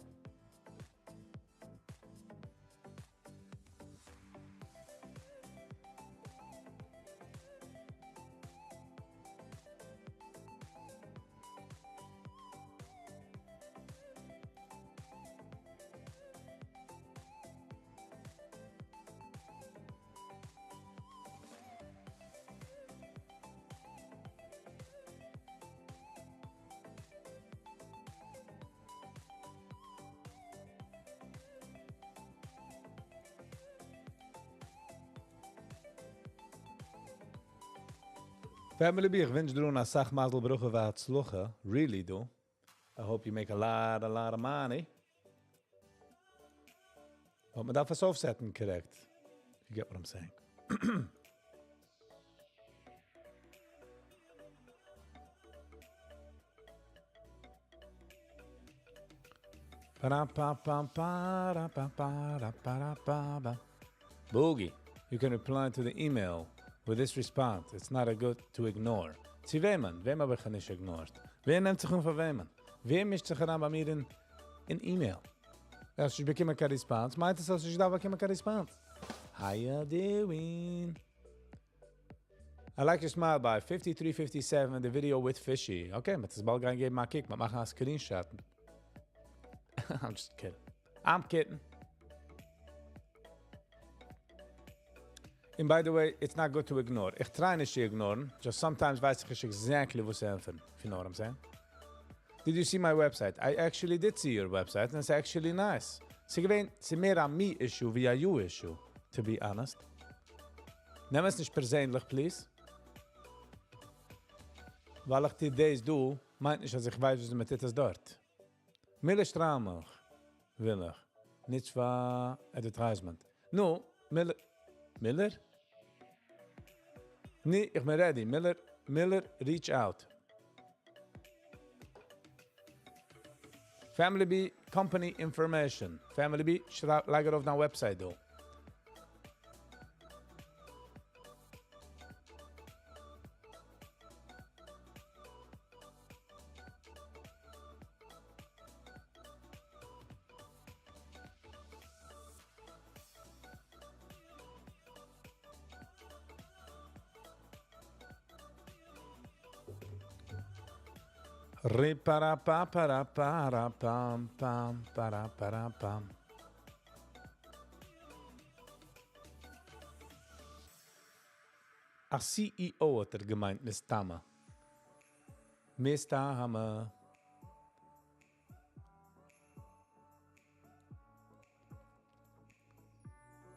Family B, איך ווינטש דיר אן א סאך מזל ברכה והצלחה, really do. I hope you make a lot, a lot of money. But מען דארף עס אויפסעטן correct. You get what I'm saying. Boogie, you can reply to the email with this response. It's not a good to ignore. צו וועמען? וועם האב איך נישט ignored? ווער נעמט זיך אן פאר וועמען? ווער מישט זיך אריין ביי מיר אין אין email? אז איך באקום קיין response, מיינט עס אז איך דארף באקומען קיין response. How you doing? I like your smile by 5357, the video with Fishy. Okay, מ'וועט עס באלד גיין געבן א קוק, מ'וועט מאכן א screenshot. I'm just kidding. I'm kidding. And by the way, it's not good to ignore. איך try נישט צו ignore ן, just sometimes ווייס איך נישט exactly וואס צו ענטפערן, if you know what I'm saying. Did you see my website? I actually did see your website and it's actually nice. ס'איז געווען, ס'איז מער א me issue ווי א you issue, to be honest. נעם עס נישט פערזענליך, please. ווייל איך טו דאס דא, מיינט נישט אז איך ווייס וויאזוי מען טוט עס דארט. מילא שטריימל וויל איך. נישט פאר advertisement. נו, מילא, מילער? ני, איך בין ready. מילער, מילער, reach out. Family B Company Information. Family B, שרייב, לייג ארויף דיין website דא. Ri-pa-ra-pa-pa-ra-pa-ra-pam, pam, pa-ra-pa-ra-pam. א CEO האט ער געמיינט מסתמא. מסתמא.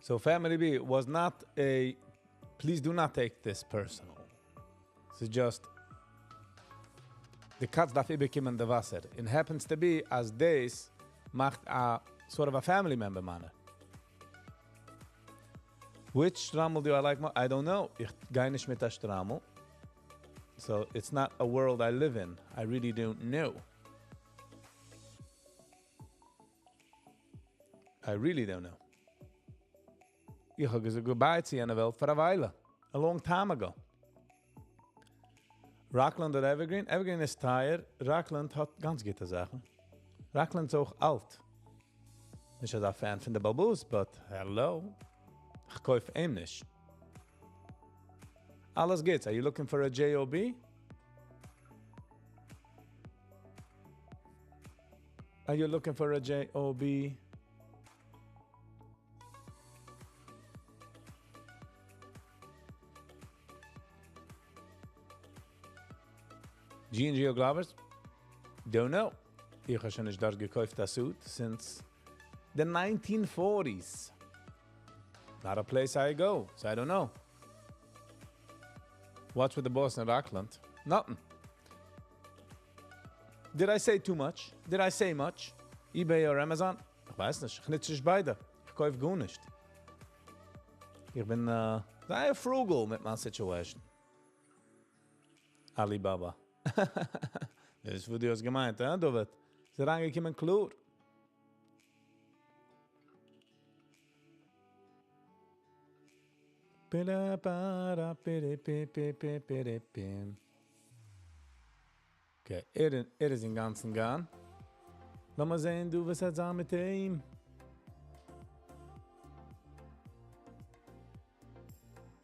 So Family B was not a, please do not take this personal. It's just, די קאץ דארף איבערקומען די וואסער. It happens to be אז דאס מאכט א sort of a family member מיינער. Which שטריימל do I like more? I don't know. איך גיי נישט מיט א שטריימל. So it's not a world I live in. I really don't know. I really don't know. איך האב געזאגט goodbye צו יענע וועלט פאר א וויילע. A long time ago. Rockland אדער Evergreen? Evergreen איז טייער. Rockland האט גאנץ גוטע זאכן. Rockland איז אויך אלט. נישט אזא fan פון די בעל הבית, but hello. איך קויף אים נישט. אלעס גוט. Are you looking for a JOB? Are you looking for a JOB? G&G or Glovers? Don't know. איך האב שוין נישט דארט געקויפט א suit since the 1940s. Not a place I go, so I don't know. What's with the boss in Rockland? Nothing. Did I say too much? Did I say much? eBay or Amazon? ווייס נישט, איך נוץ נישט ביידע. איך קויף גארנישט. איך בין זייער frugal מיט מיין situation. Alibaba. דאס איז וואס דו האסט געמיינט, הא, דוד? איז אריינגעקומען קלאר. Okay, ער איז אינגאנצן gone. לאמיר זען, דו, וואס וועט זיין מיט אים.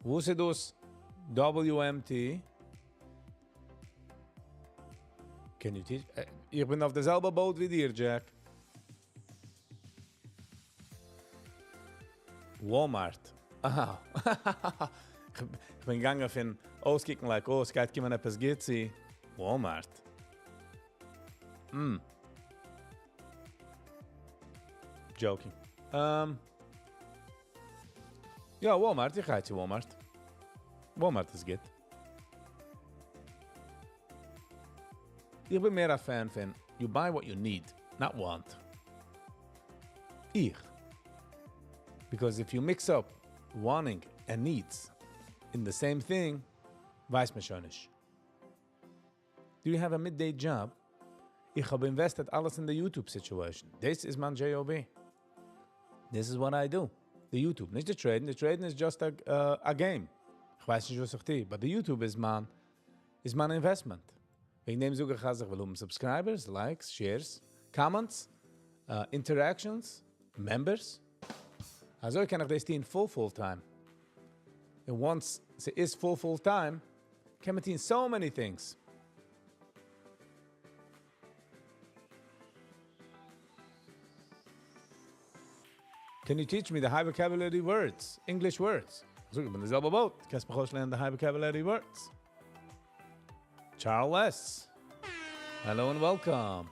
וואס איז דאס? WMT. Can you teach? איך בין אויף דער זעלבע boat ווי דיר, Jack. Walmart. Aha. איך בין געגאנגען פון אויסקוקן like, oh, עס גייט קומען עפעס גוטס. Walmart. Joking. יא, Walmart, איך גיי צו Walmart. Walmart איז גוט. איך בין מער א fan פון you buy what you need, not want. איך. Because if you mix up wanting and needs in the same thing, ווייסט מען שוין נישט. Do you have a midday job? איך האב invested אלעס אין די YouTube situation. This is my job. This is what I do. The YouTube, נישט די trading. The trading is just a game. איך ווייס נישט, וואס איך טו, but the YouTube איז מיין investment. וועגן דעם זאג איך, אז איך וויל האבן subscribers, likes, shares, comments, interactions, members. אזוי קען איך דאס טון full, full time. And once ס'איז full, full time, קען מען טון so many things. Can you teach me the high vocabulary words, English words? זאג, איך בין די זעלבע boat. קענסט מיך אויסלערנען the high vocabulary words. Charles. Hello and welcome.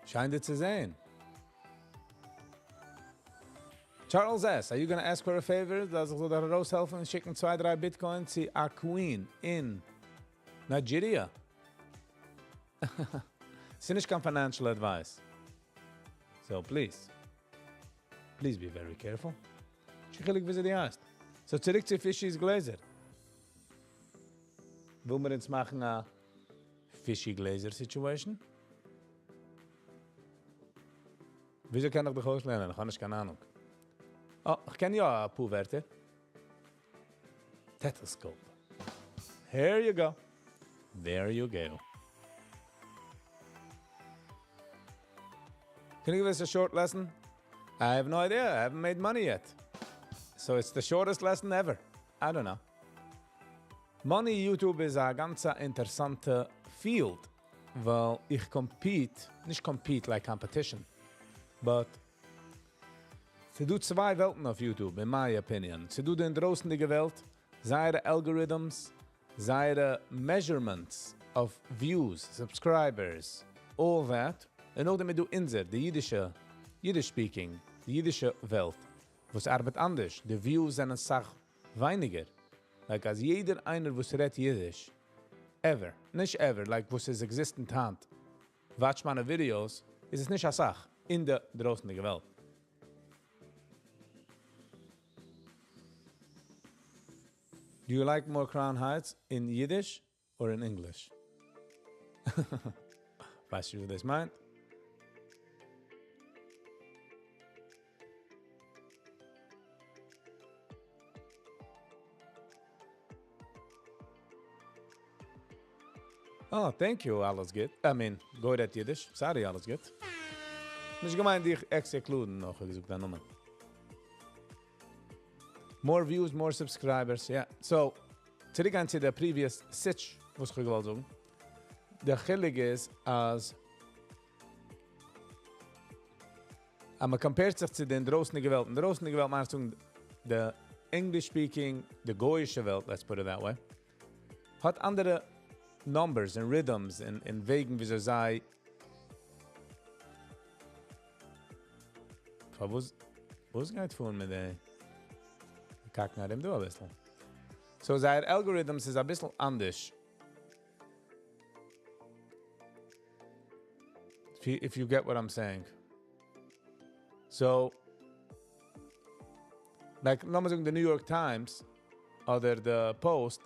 שיין דיך צו זען. Charles S., are you going to ask for a favor? אז איך זאל דיר ארויסהעלפן און שיקן צוויי, דריי Bitcoin צו a queen in Nigeria? ס'איז נישט קיין financial advice. So please, please be very careful. נישט ווי זי הייסט. So צוריק צו Fishy's גלעזער. ווילן מיר אונז מאכן א Fishy גלעזער situation? וויאזוי קען איך דיך אויסלערנען? איך האב נישט קיין אהנונג. Oh, איך קען יא א פאר ווערטער. Stethoscope. Here you go. There you go. Can you give us a short lesson? I have no idea. I haven't made money yet. So it's the shortest lesson ever. I don't know. Money YouTube איז א גאנץ אינטערעסאנטע field, ווייל איך compete, נישט compete like competition, but ס'דא צוויי וועלטן אויף YouTube, in my opinion. ס'דא די דרויסנדיגע וועלט, זייערע algorithms, זייערע measurements of views, subscribers, all that. און נאכדעם איז דא אונזער, די אידישע, Yiddish speaking, די אידישע וועלט, וואס ארבעט אנדערש. די views זענען א סאך ווייניגער. Like, אז יעדער איינער, וואס רעדט אידיש, ever, נישט ever, like, וואס איז existent היינט, watch מיינע videos, איז עס נישט א סאך אין די דרויסנדיגע וועלט. Do you like more Crown Heights in Yiddish or in English? ווייסטו, וואס דאס מיינט? Oh, thank you, אלעס גוט. I mean, go ahead Yiddish. Sorry, אלעס גוט. נישט געמיינט, דיך exclude נאך, געזאגט דיין נאמען. More views, more subscribers, yeah. So, צוריק צו די previous sitch, וואס איך געוואלט זאגן. דער חילוק איז, אז אז מען compared זיך צו די דרויסנדיגע וועלט. אין דרויסנדיגע וועלט מיינסטו די English speaking, די גוי'אישע וועלט, let's put it that way, האט אנדערע numbers and rhythms און וועגן, וויאזוי זיי וואס וואס גייט פאר מיט די קאקן ארום דא א ביסל? So זייער algorithms איז א ביסל אנדערש. If you get what I'm saying. So, like, לאמיר זאגן, the New York Times אדער the Post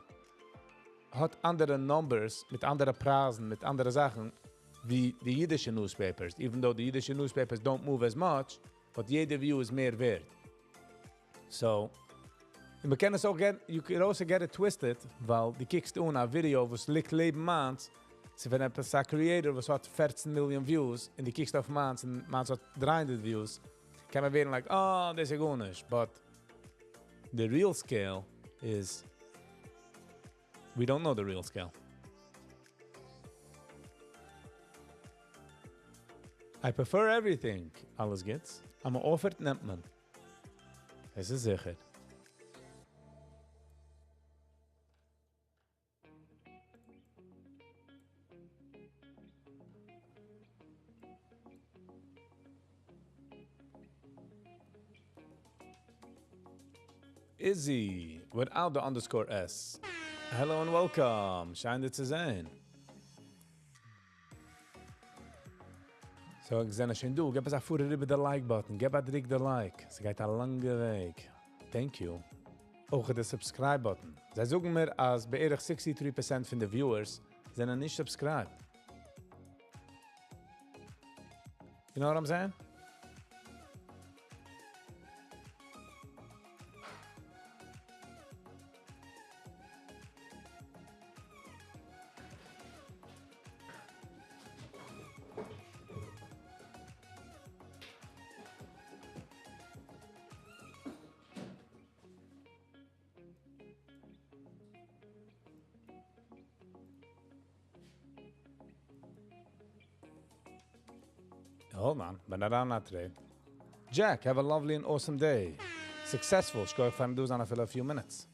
האט אנדערע numbers, מיט אנדערע פרייזן, מיט אנדערע זאכן, ווי די אידישע newspapers. Even though the אידישע newspapers don't move as much, but יעדע view איז מער ווערט. So, און מ'קען עס אויך get, you can also get it twisted, ווייל דו קוקסט אן א video, וואס ליגט לעבן מיינס, ס'איז פון עפעס א creator, וואס האט 14 מיליאן views, און דו קוקסט אויף מיינס, און מיינס האט 300 views, קען מען ווערן like, oh, דאס איז גארנישט. But the real scale is, we don't know the real scale. I prefer everything. אלעס גוטס. אז מ'offerט, נעמט מען. עס איז זיכער. Izzy, without the underscore S. Hello and welcome. שיין דיך צו זען. So, איך זע שוין דא. גיב עס א פאר איבער די like button. גיב א דריק די like. ס'גייט א לאנגע וועג. Thank you. אויך די subscribe button. זיי זאגן מיר, אז בערך 63% פון די viewers זענען נישט subscribed. You know what I'm saying? Hold on, banana trade. Jack, have a lovely and awesome day. Successful. שכוח פארן דא זיין for a few minutes.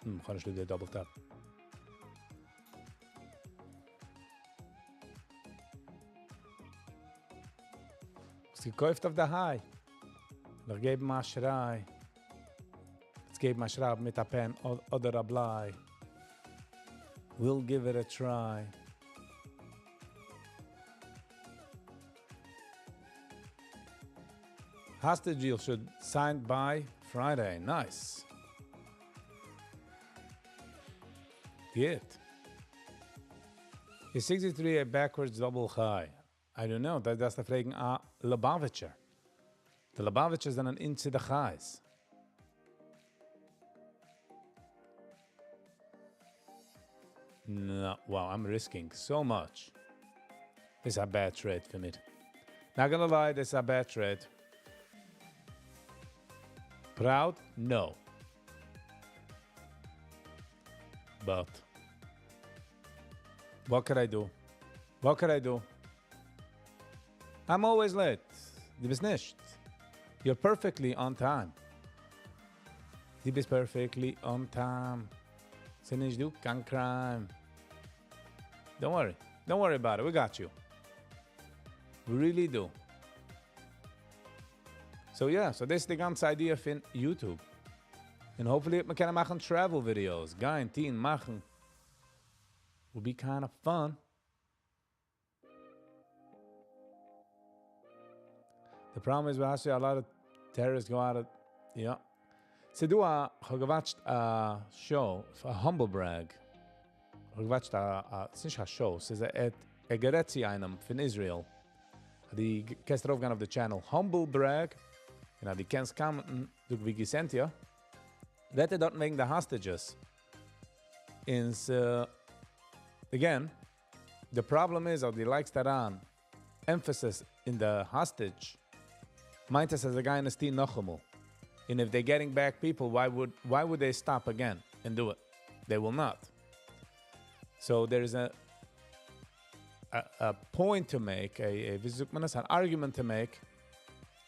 קען איך די double tap. האסט געקויפט אויף די high. נאך געבן א שריי. יעצט געבן א שרייב מיט א pen אדער א בליי. We'll give it a try. Hostage deal should sign by Friday. Nice. Good. Is 63 a backwards double high? I don't know. דאס פרעגן א Lubavitcher. די Lubavitchers זענען into the highs. No, wow, I'm risking so much. This is a bad trade for me. Not gonna lie, this is a bad trade. Proud? No. But what could I do? What could I do? I'm always late. דו ביסט נישט. You're perfectly on time. דו ביסט perfectly on time. ס'איז נישט דא קיין crime. Don't worry. Don't worry about it. We got you. We really do. So yeah, so דאס איז די גאנצע idea פון YouTube. And hopefully מ'קען מאכן travel videos. גיין, טון, מאכן. Will be kind of fun. The problem is, we a lot of terrorists go out of, yeah. ס'דא א, איך האב גע watched א show, א humble brag. איך האב גע watched א, ס'איז נישט א show, ס'איז א, ער גערעדט צו איינעם פון Israel. דו קענסט ארויפגיין אויף די channel Humble Brag. און אז דו קענסט commentן, דו ווי געסענט, יא. רעדט ער דארט וועגן די hostages. און again, the problem is, אז דו לייגסט אריין emphasis in the hostage, מיינט עס, אז זיי גייען עס טון נאכאמאל. And if they're getting back people, why would they stop again and do it? They will not. So there is a point to make, a, ווי זאגט מען עס, an argument to make,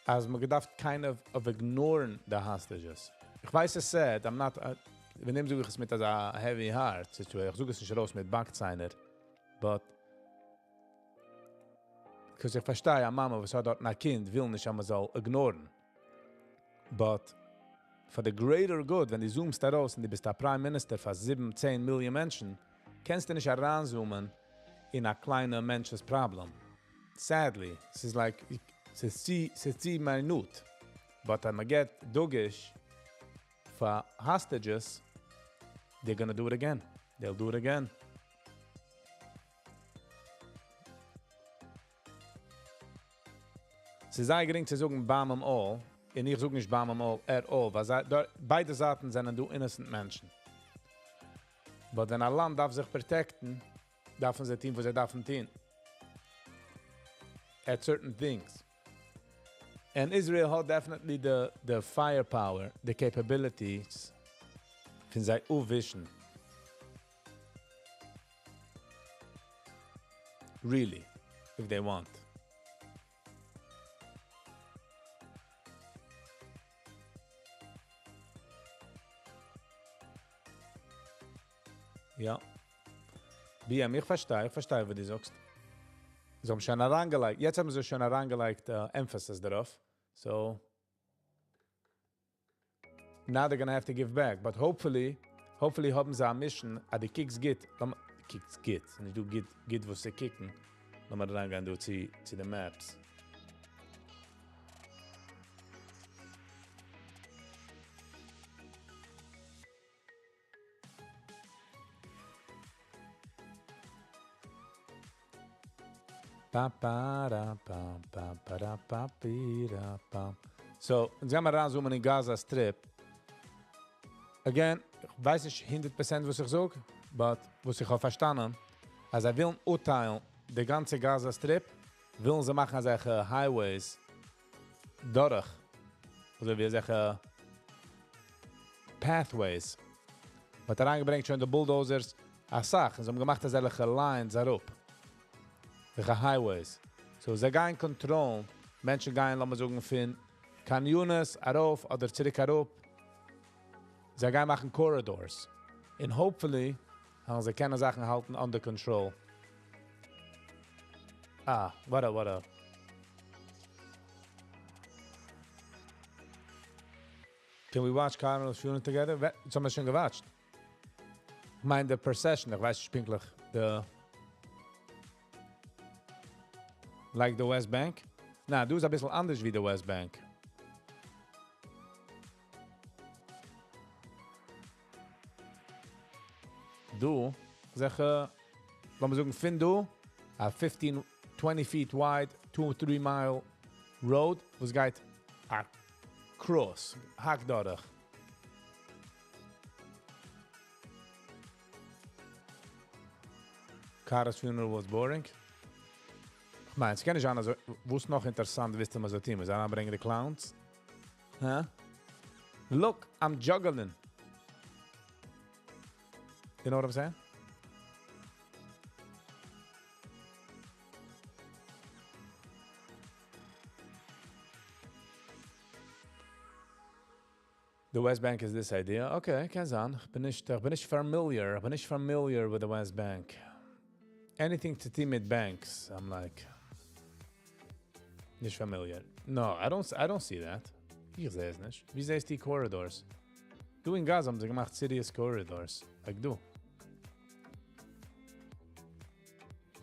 אז מען געדארפט kind of ignoren the hostages. איך ווייס עס sad, I'm not, ווען דעם זאג איך עס מיט אזא heavy heart situation, איך זאג עס נישט ארויס מיט באקציינער, but because איך פארשטיי, א מאמע וואס האט דארט א קינד, וויל נישט, אז מען זאל ignoren. But for the greater good, ווען דו zoomst ארויס און דו ביסט א Prime Minister פאר 7, 10 מיליאן מענטשן, קענסטו נישט אריינzoomen. אין א קליינע מענטש'ס problem. Sadly, ס'איז like, ס'איז צו, ס'איז צו minute. But אז מ'געט דגוש פאר hostages, they're gonna do it again. They'll do it again. ס'איז זייער גרינג צו זאגן bomb them all, און איך זאג נישט bomb them all at all, ווייל זיי, ביידע זייטן זענען דא innocent מענטשן. But ווען א לאנד דארף זיך protect ן, דארפן זיי טון וואס זיי דארפן טון. At certain things. And Israel האט definitely the, the firepower, the capabilities פון זיי אפווישן. Really, if they want. יא. BM, איך פארשטיי, איך פארשטיי וואס דו זאגסט. זיי האבן שוין אריינגעלייגט, יעצט האבן זיי שוין אריינגעלייגט emphasis דערויף. So, now they're gonna have to give back. But hopefully, hopefully האבן זיי א mission, אז דו קוקסט גוט, קוקסט גוט, נישט דו גוט, גוט וואס זיי קוקן. לאמיר אריינגיין דא צו, צו די maps. Pa pa ra pa pa pa ra pa pi ra pa. So, אונז גיימיר אריינזומען אין Gaza Strip. Again, איך ווייס נישט 100% וואס איך זאג, but וואס איך האב פארשטאנען, אז זיי ווילן אפטיילן די גאנצע Gaza Strip, ווילן זיי מאכן אזעלכע highways דורך, אזוי ווי אזעלכע pathways. מ'האט אריינגעברענגט שוין די bulldozers, אסאך, און זיי האבן געמאכט אזעלכע lines אראפ. אזעלכע highways. So זיי גייען control ן, מענטשן גייען, לאמיר זאגן, פון Khan Younis ארויף אדער צוריק אראפ. זיי גייען מאכן corridors. And hopefully, וועלן זיי קענען זאכן האלטן under control. Ah, what a, what a. Can we watch Cardinals funeral together? דאס האבן מיר שוין גע watch ט. איך מיין, the procession, איך ווייס נישט פונקטליך, the Like the West Bank? נא, דא איז א ביסל אנדערש ווי the West Bank. דא, אזעלכע, לאמיר זאגן, פון דא, א 15, 20 feet wide, 2-3 mile road, וואס גייט across, האקט דורך. Carter's funeral was boring. איך מיין, ס'קען נישט זיין, אזוי, וואס נאך אינטערעסאנט ווילסטו מיר אזוי טון? מיר זאלן אנברענגען די clowns? Huh? Look, I'm juggling. You know what I'm saying? The West Bank is this idea. Okay, קען זיין. איך בין נישט, איך בין נישט familiar. איך בין נישט familiar with the West Bank. Anything to do with banks, I'm like נישט familiar. No, I don't see that. איך זע עס נישט. ווי זעסטו די corridors? דא אין Gaza האבן זיי געמאכט serious corridors. Like דא.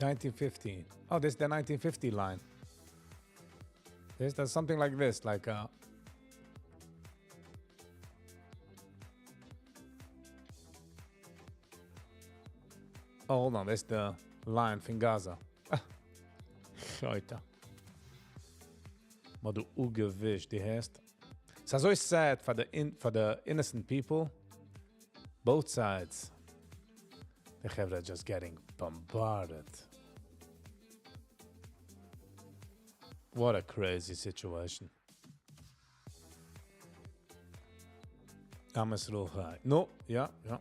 1950. Oh, this is the 1950 line. There's something like this, like Oh, hold on, this is the line from Gaza. שויטע. מאל דו אנגעווישט, די הייסט. ס'איז אזוי sad for the innocent people. Both sides. The חברה are just getting bombarded. What a crazy situation. עם ישראל חי. No, yeah, yeah.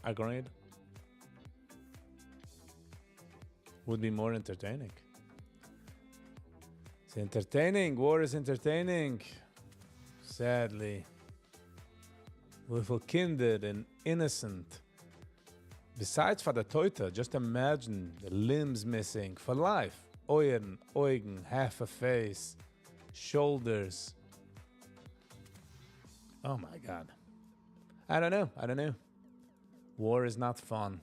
Agreed. Would be more entertaining. It's entertaining. War is entertaining. Sadly. וויפיל קינדער and innocent. Besides for the טויטע, just imagine the limbs missing for life. אויערן, אויגן, half a face, shoulders. Oh my God. I don't know. I don't know. War is not fun.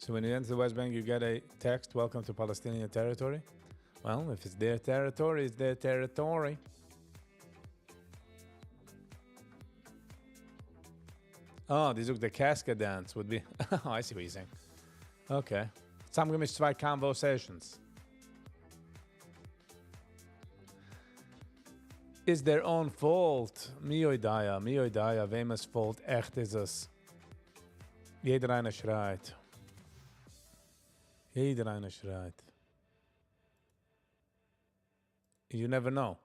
So when you enter the West Bank, you get a text, "Welcome to Palestinian territory." Well, if it's their territory, it's their territory. Oh, די זאגט, the casket dance would be. Oh, I see what you're saying. Okay. צוזאמגעמישט צוויי conversations. Is their own fault. מי יודע, מי יודע, וועמענס fault עכט איז עס. יעדער איינער שרייט. יעדער איינער שרייט. You never know.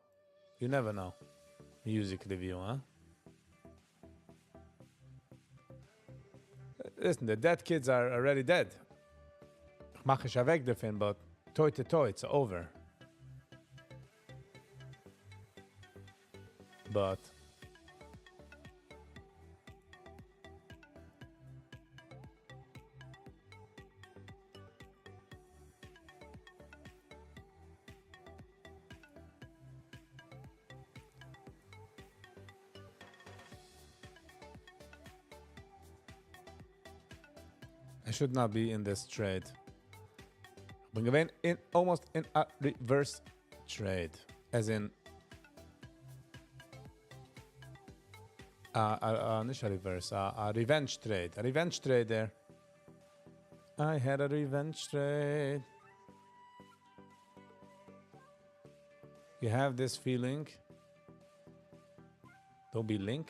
You never know. Music review, huh? Listen, the dead kids are already dead. איך מאך נישט אוועק דערפון, but טויט איז טויט, it's over. But I should not be in this trade. בין געווען in almost in a reverse trade, as in נישט a reverse, a revenge trade, a revenge trade there. I had a revenge trade. You have this feeling. Don't be link.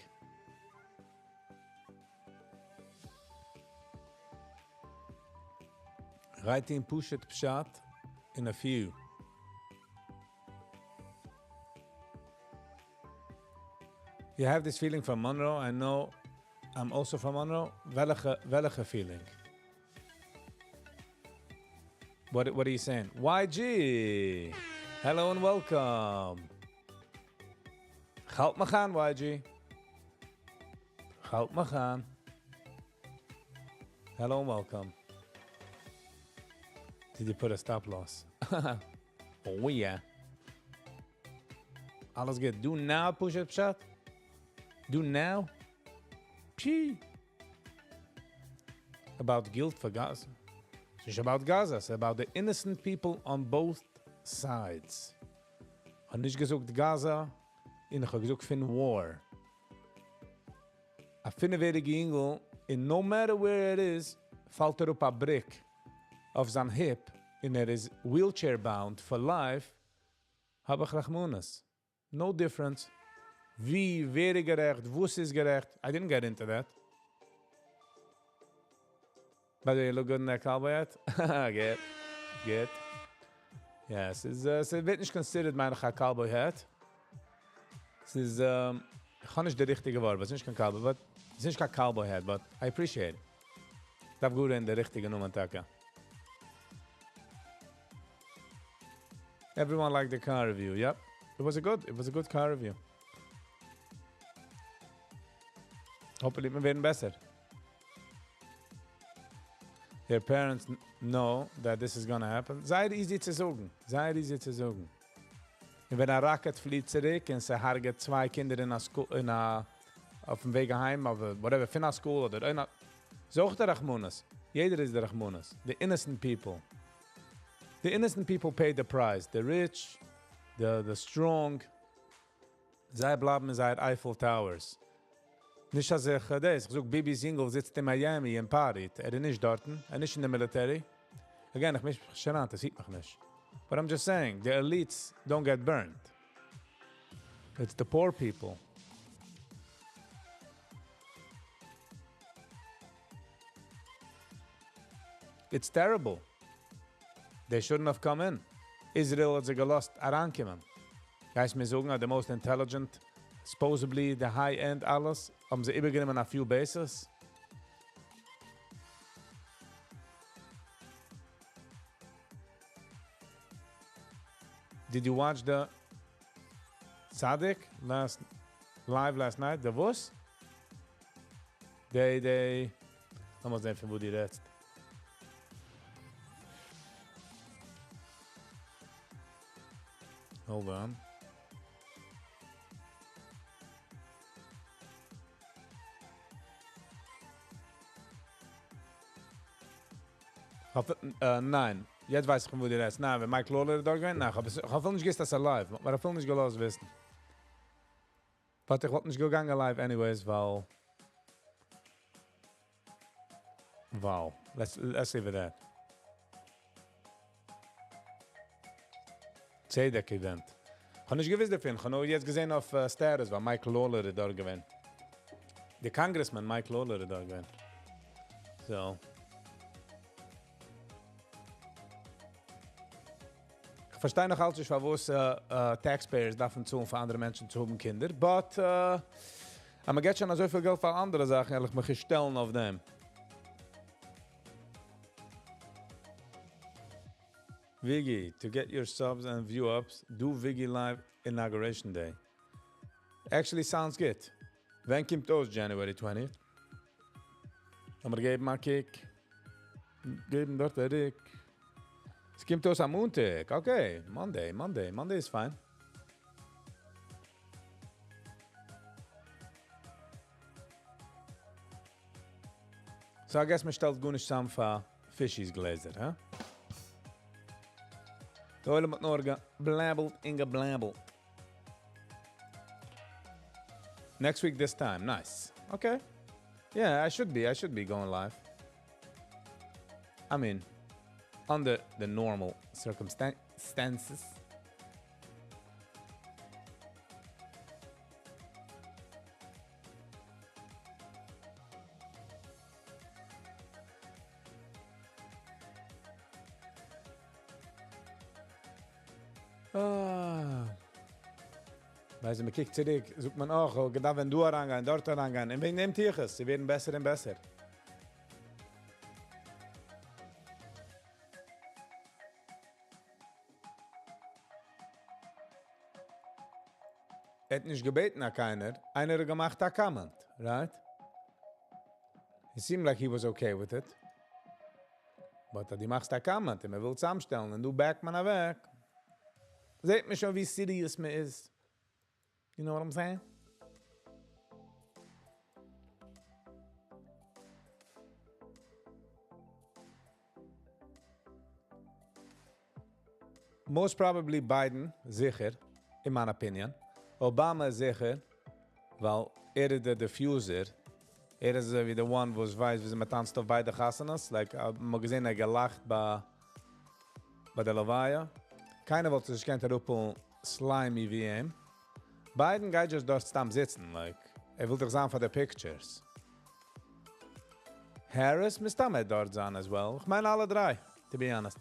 Writing פשוט פשט in a few. You have this feeling from Monroe. I know I'm also from Monroe. וועלכע, וועלכע feeling? What are you saying? YG! Hello and welcome. האלט מיך אן, YG. האלט מיך אן. Hello and welcome. Did you put a stop loss? Oh yeah. אלעס גוט. Do now פשוט פשט? Do now? Pshi. About guilt for Gaza. ס'איז נישט about Gaza, it's about the innocent people on both sides. האב נישט געזאגט Gaza, איך האב געזאגט פון war. א פינף-יעריגע אינגל, and no matter where it is, פאלט ער אויף א brick אויף זיין hip, און ער איז wheelchair bound for life, האב איך רחמנות. No difference. ווי, ווער איז גערעכט, וואס איז גערעכט. I didn't get into that. By the way, you look good in that cowboy hat. Get. Get. Yes, ס'ווערט נישט considered מיין א cowboy hat. ס'איז, איך האב נישט די ריכטיגע ווארט, ס'איז נישט קיין cowboy, but ס'איז נישט קיין cowboy hat, but I appreciate it. דארף גוט אין די ריכטיגע נאמען טאקע. Everyone liked the car review. Yep. It was a good car review. Hopefully מיר ווערן בעסער. Their parents know that this is gonna happen. זייער easy צו זאגן. זייער easy צו זאגן. און ווען א rocket פליט צוריק און ס'הרג'עט צוויי קינדער אין א school, אין א, אויפן וועג אהיים, אדער whatever, פון א school אדער אין א, איז אויך דער רחמנות. יעדער איז דער רחמנות. The innocent people. The innocent people pay the price. The rich, the strong. זיי בלייבן אין זייער Eiffel Towers. נישט אז איך, דאס, איך זאג, ביבי'ס אינגל זיצט אין Miami און party ט. ער איז נישט דארטן, ער איז נישט אין די military. Again, איך מיש מיך שוין אן, דאס היט מיך נישט. But I'm just saying, the elites don't get burned. It's the poor people. It's terrible. They shouldn't have come in. Israel האט זיי געלאזט אריינקומען. גייסט מיר זאגן, the most intelligent, supposedly the high-end אלעס, האבן זיי איבערגענומען a few bases? Did you watch the Tzaddik last live last night? The וואס? They, לאמיר זען פון וואו דו רעדסט. Hold on. האב, ניין, יעצט ווייס איך פון וואו דו רעדסט. ניין, ווען Mike Lawler איז דארט געווען, ניין, איך האב עס, איך האב אפילו נישט געוואוסט אז ס'איז live. מ'האט מיר אפילו נישט געלאזט וויסן. But איך וואלט נישט געגאנגען live anyways, ווייל... Wow. Let's leave it at that. צדק event. איך האב נישט געוואוסט דערפון. איך האב נאר יעצט געזען אויף status, ווייל Mike Lawler איז דארט געווען. דער Congressman Mike Lawler איז דארט געווען. So. איך פארשטיי נאך אלץ נישט, פארוואס taxpayers דארפן צאלן פאר אנדערע מענטשן צו האבן קינדער, but אז מען גיט שוין אזוי פיל געלט פאר אנדערע זאכן, וועל איך מיך שטעלן אויף דעם. Viggy, to get your subs and view ups, do Viggy live inauguration day. Actually sounds good. ווען קומט אויס January 20th? לאמיר געבן א קוק. געבן דארט א רוק. עס קומט אויס א מאנטאג. Okay, Monday, Monday, Monday is fine. So I guess מען שטעלט גארנישט צוזאם פאר Fishies גלעזער, huh? דער עולם האט נאר געבלעבלט און געבלעבלט. Next week this time, nice. Okay. Yeah, I should be going live. I mean, under the normal circumstances. Ah. ווייסט, מען קוקט צוריק, זאגט מען אויך, oh, געדארפט ווען דא אריינגיין, דארט אריינגיין. און וועגן דעם טו איך עס, זיי ווערן בעסער און בעסער. ער האט נישט געבעטן א קיינער, איינער האט געמאכט א comment, right? It seemed like he was okay with it. But דו מאכסט א comment, און מען וויל צוזאמשטעלן, און דו back מען אוועק. זעט מען שוין, ווי serious מען איז. You know what I'm saying? Most probably Biden, זיכער, in my opinion. Obama זיכער, ווייל ער איז דער diffuser. ער איז אזוי ווי the one וואס ווייסט, ווי מען טאנצט אויף ביידע חתונות. Like, מ'האט געזען, ער געלאכט ביי דער לוויה. קיינער וואלט זיך נישט געקענט אראפפולן slimy ווי אים. Biden גייט just דארט סתם זיצן, like, ער וויל דאך זיין פאר די pictures. Harris, מסתמא דארט זיין as well. איך מיין אלע דריי, to be honest.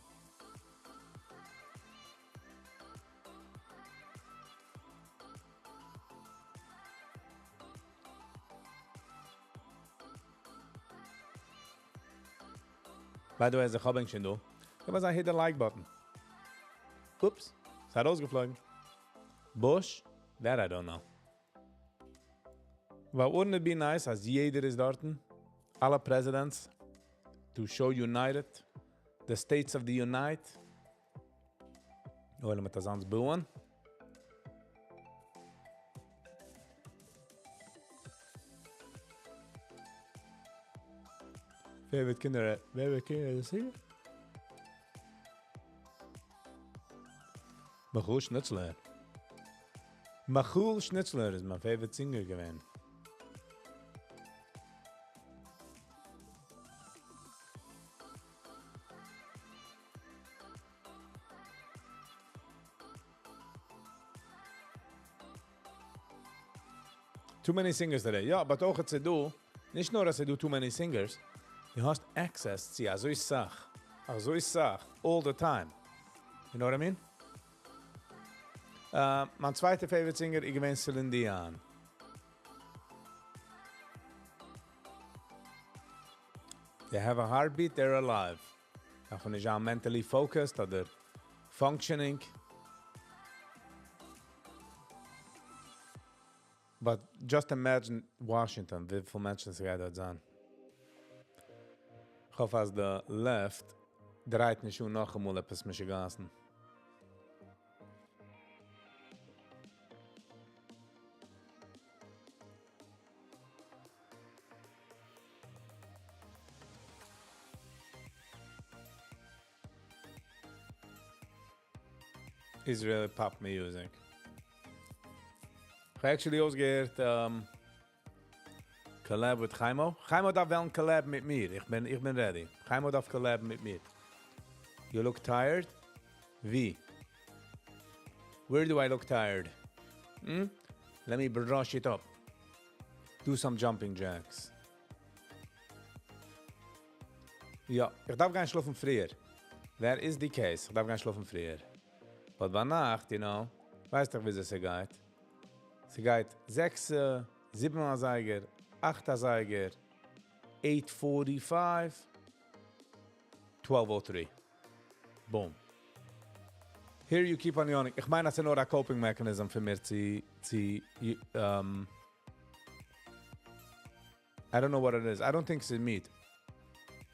By the way, איך האב שוין דא. איך וועל זאגן, hit the like button. Oops, עס האט ארויסגעפלויגן. Bush? That I don't know. But wouldn't it be nice אז יעדער איז דארטן? אלע presidents to show united, the states of the unite. וועלן מיר דאס בויען. Favorite קינדער, favorite קינדער איז here? Michoel Schnitzler. Michoel Schnitzler איז מיין favorite singer געווען. Too many singers today. יא, but אויך אז דו, נישט נאר אז דו too many singers, דו האסט access צו אזוי סאך, אזוי סאך, all the time. You know what I mean? מיין צווייטע favorite singer איז געווען Celine Dion. They have a heartbeat, they're alive. דארף נישט זיין mentally focused אדער functioning. But just imagine Washington, וויפיל מענטשן עס גייט דארט זיין. איך האף אז the left דרייט נישט שוין נאכאמאל עפעס משוגעת'ן. Israeli pop music. איך האב actually אויסגעהערט collab with Chaimo. Chaimo דארף וועלן collab מיט מיר. איך בין ready. Chaimo דארף collab מיט מיר. You look tired? ווי? Where do I look tired? Hmm? Let me brush it up. Do some jumping jacks. יא, איך דארף גיין שלאפן פריער. That is the case. איך דארף גיין שלאפן פריער. But ביינאכט, ווייסט דאך, ווי עס גייט. עס גייט 6, 7 אזייגער, 8 אזייגער, 8:45, 12:03. Boom. Here you keep on yawning. איך מיין, דאס איז נאר א coping mechanism פאר מיר צו, I don't know what it is. I don't think it's מיד,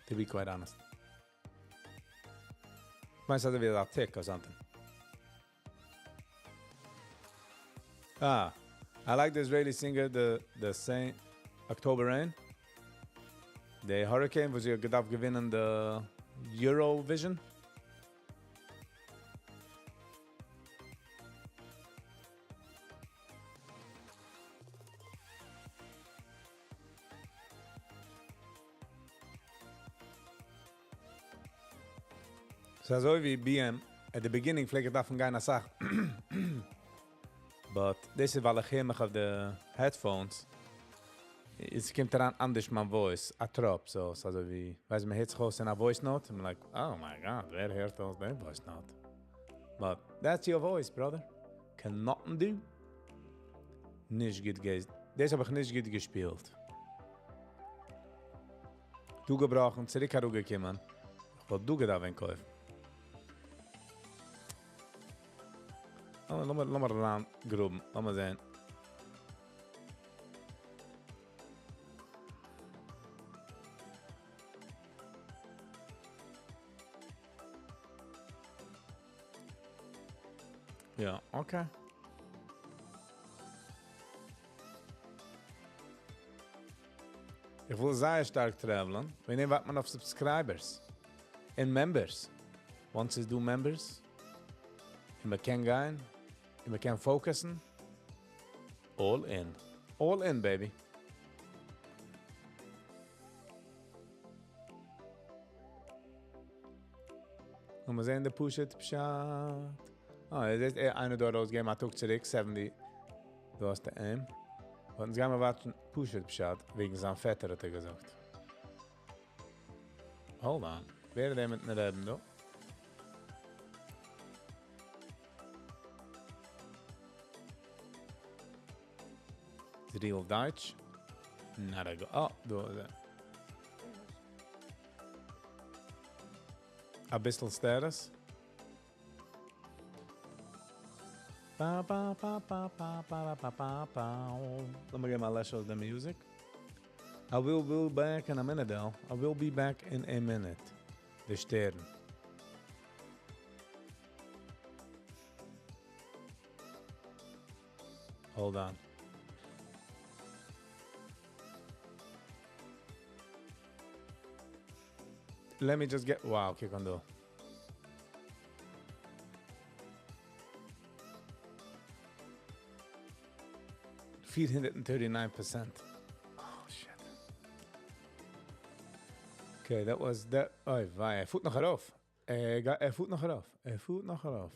to be quite honest. איך מיין, ס'איז ווי א tic or something. Ah, I like the Israeli singer, the same October Rain. The Hurricane וואס זי האט געדארפט געווינען the Eurovision. ס'איז אזוי ווי BM, at the beginning פלעג איך דארפן גיין א סאך. But דאס איז ווייל איך הער מיך אויף די headphones. עס קומט אריין אנדערש מיין voice, א טראפ, so, ס'איז אזוי ווי, ווייסט, מען הערט זיך אויס אין א voice note, I'm like, "Oh my God, ווער הערט אויס דעם voice note?" But that's your voice, brother. Can nothing do. נישט גוט געז. דאס האב איך נישט גוט געשפילט. דא געבראכן, צוריק אראפגעקומען. איך וואלט דא געדארפט קויפן. לאמיר אריינגראבן, לאמיר זען. יא, okay. איך וויל זייער שטארק travel ן. וועגן דעם ווארט מען אויף subscribers און members. Once ס'איז דא members, און מען קען גיין, און מען קען focus ן, all in. All in, baby. לאמיר זען די פשוט פשט. אה, עס איז איינער דא ארויסגעגעבן א טאג צוריק, 70. דו האסט אים. און יעצט גייען מיר ווארטן פשוט פשט, וועגן זיין פעטער האט ער געזאגט. Hold on. ווער איז דער מיטן רעדן דא? Real Deutsch? Not a go. Oh, דא איז ער. א ביסל status. Ba, ba, ba, ba, ba, ba, ba, ba, ba. Let me get my less of the music. I will be back in a minute though. I will be back in a minute. די שטערן. Hold on. Let me just get, wow, קוק אן דא. 439%. Oh shit. Okay, that was that. אוי, וויי, ער פארט נאך ארויף. ער פארט נאך ארויף. ער פארט נאך ארויף.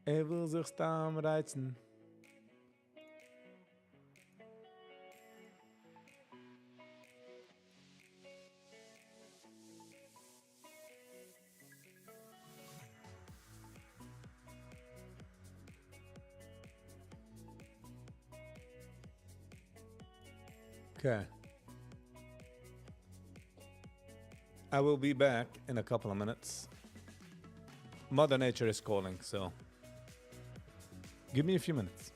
ער וויל זיך סתם רייצן. Okay. I will be back in a couple of minutes. Mother Nature is calling, so give me a few minutes.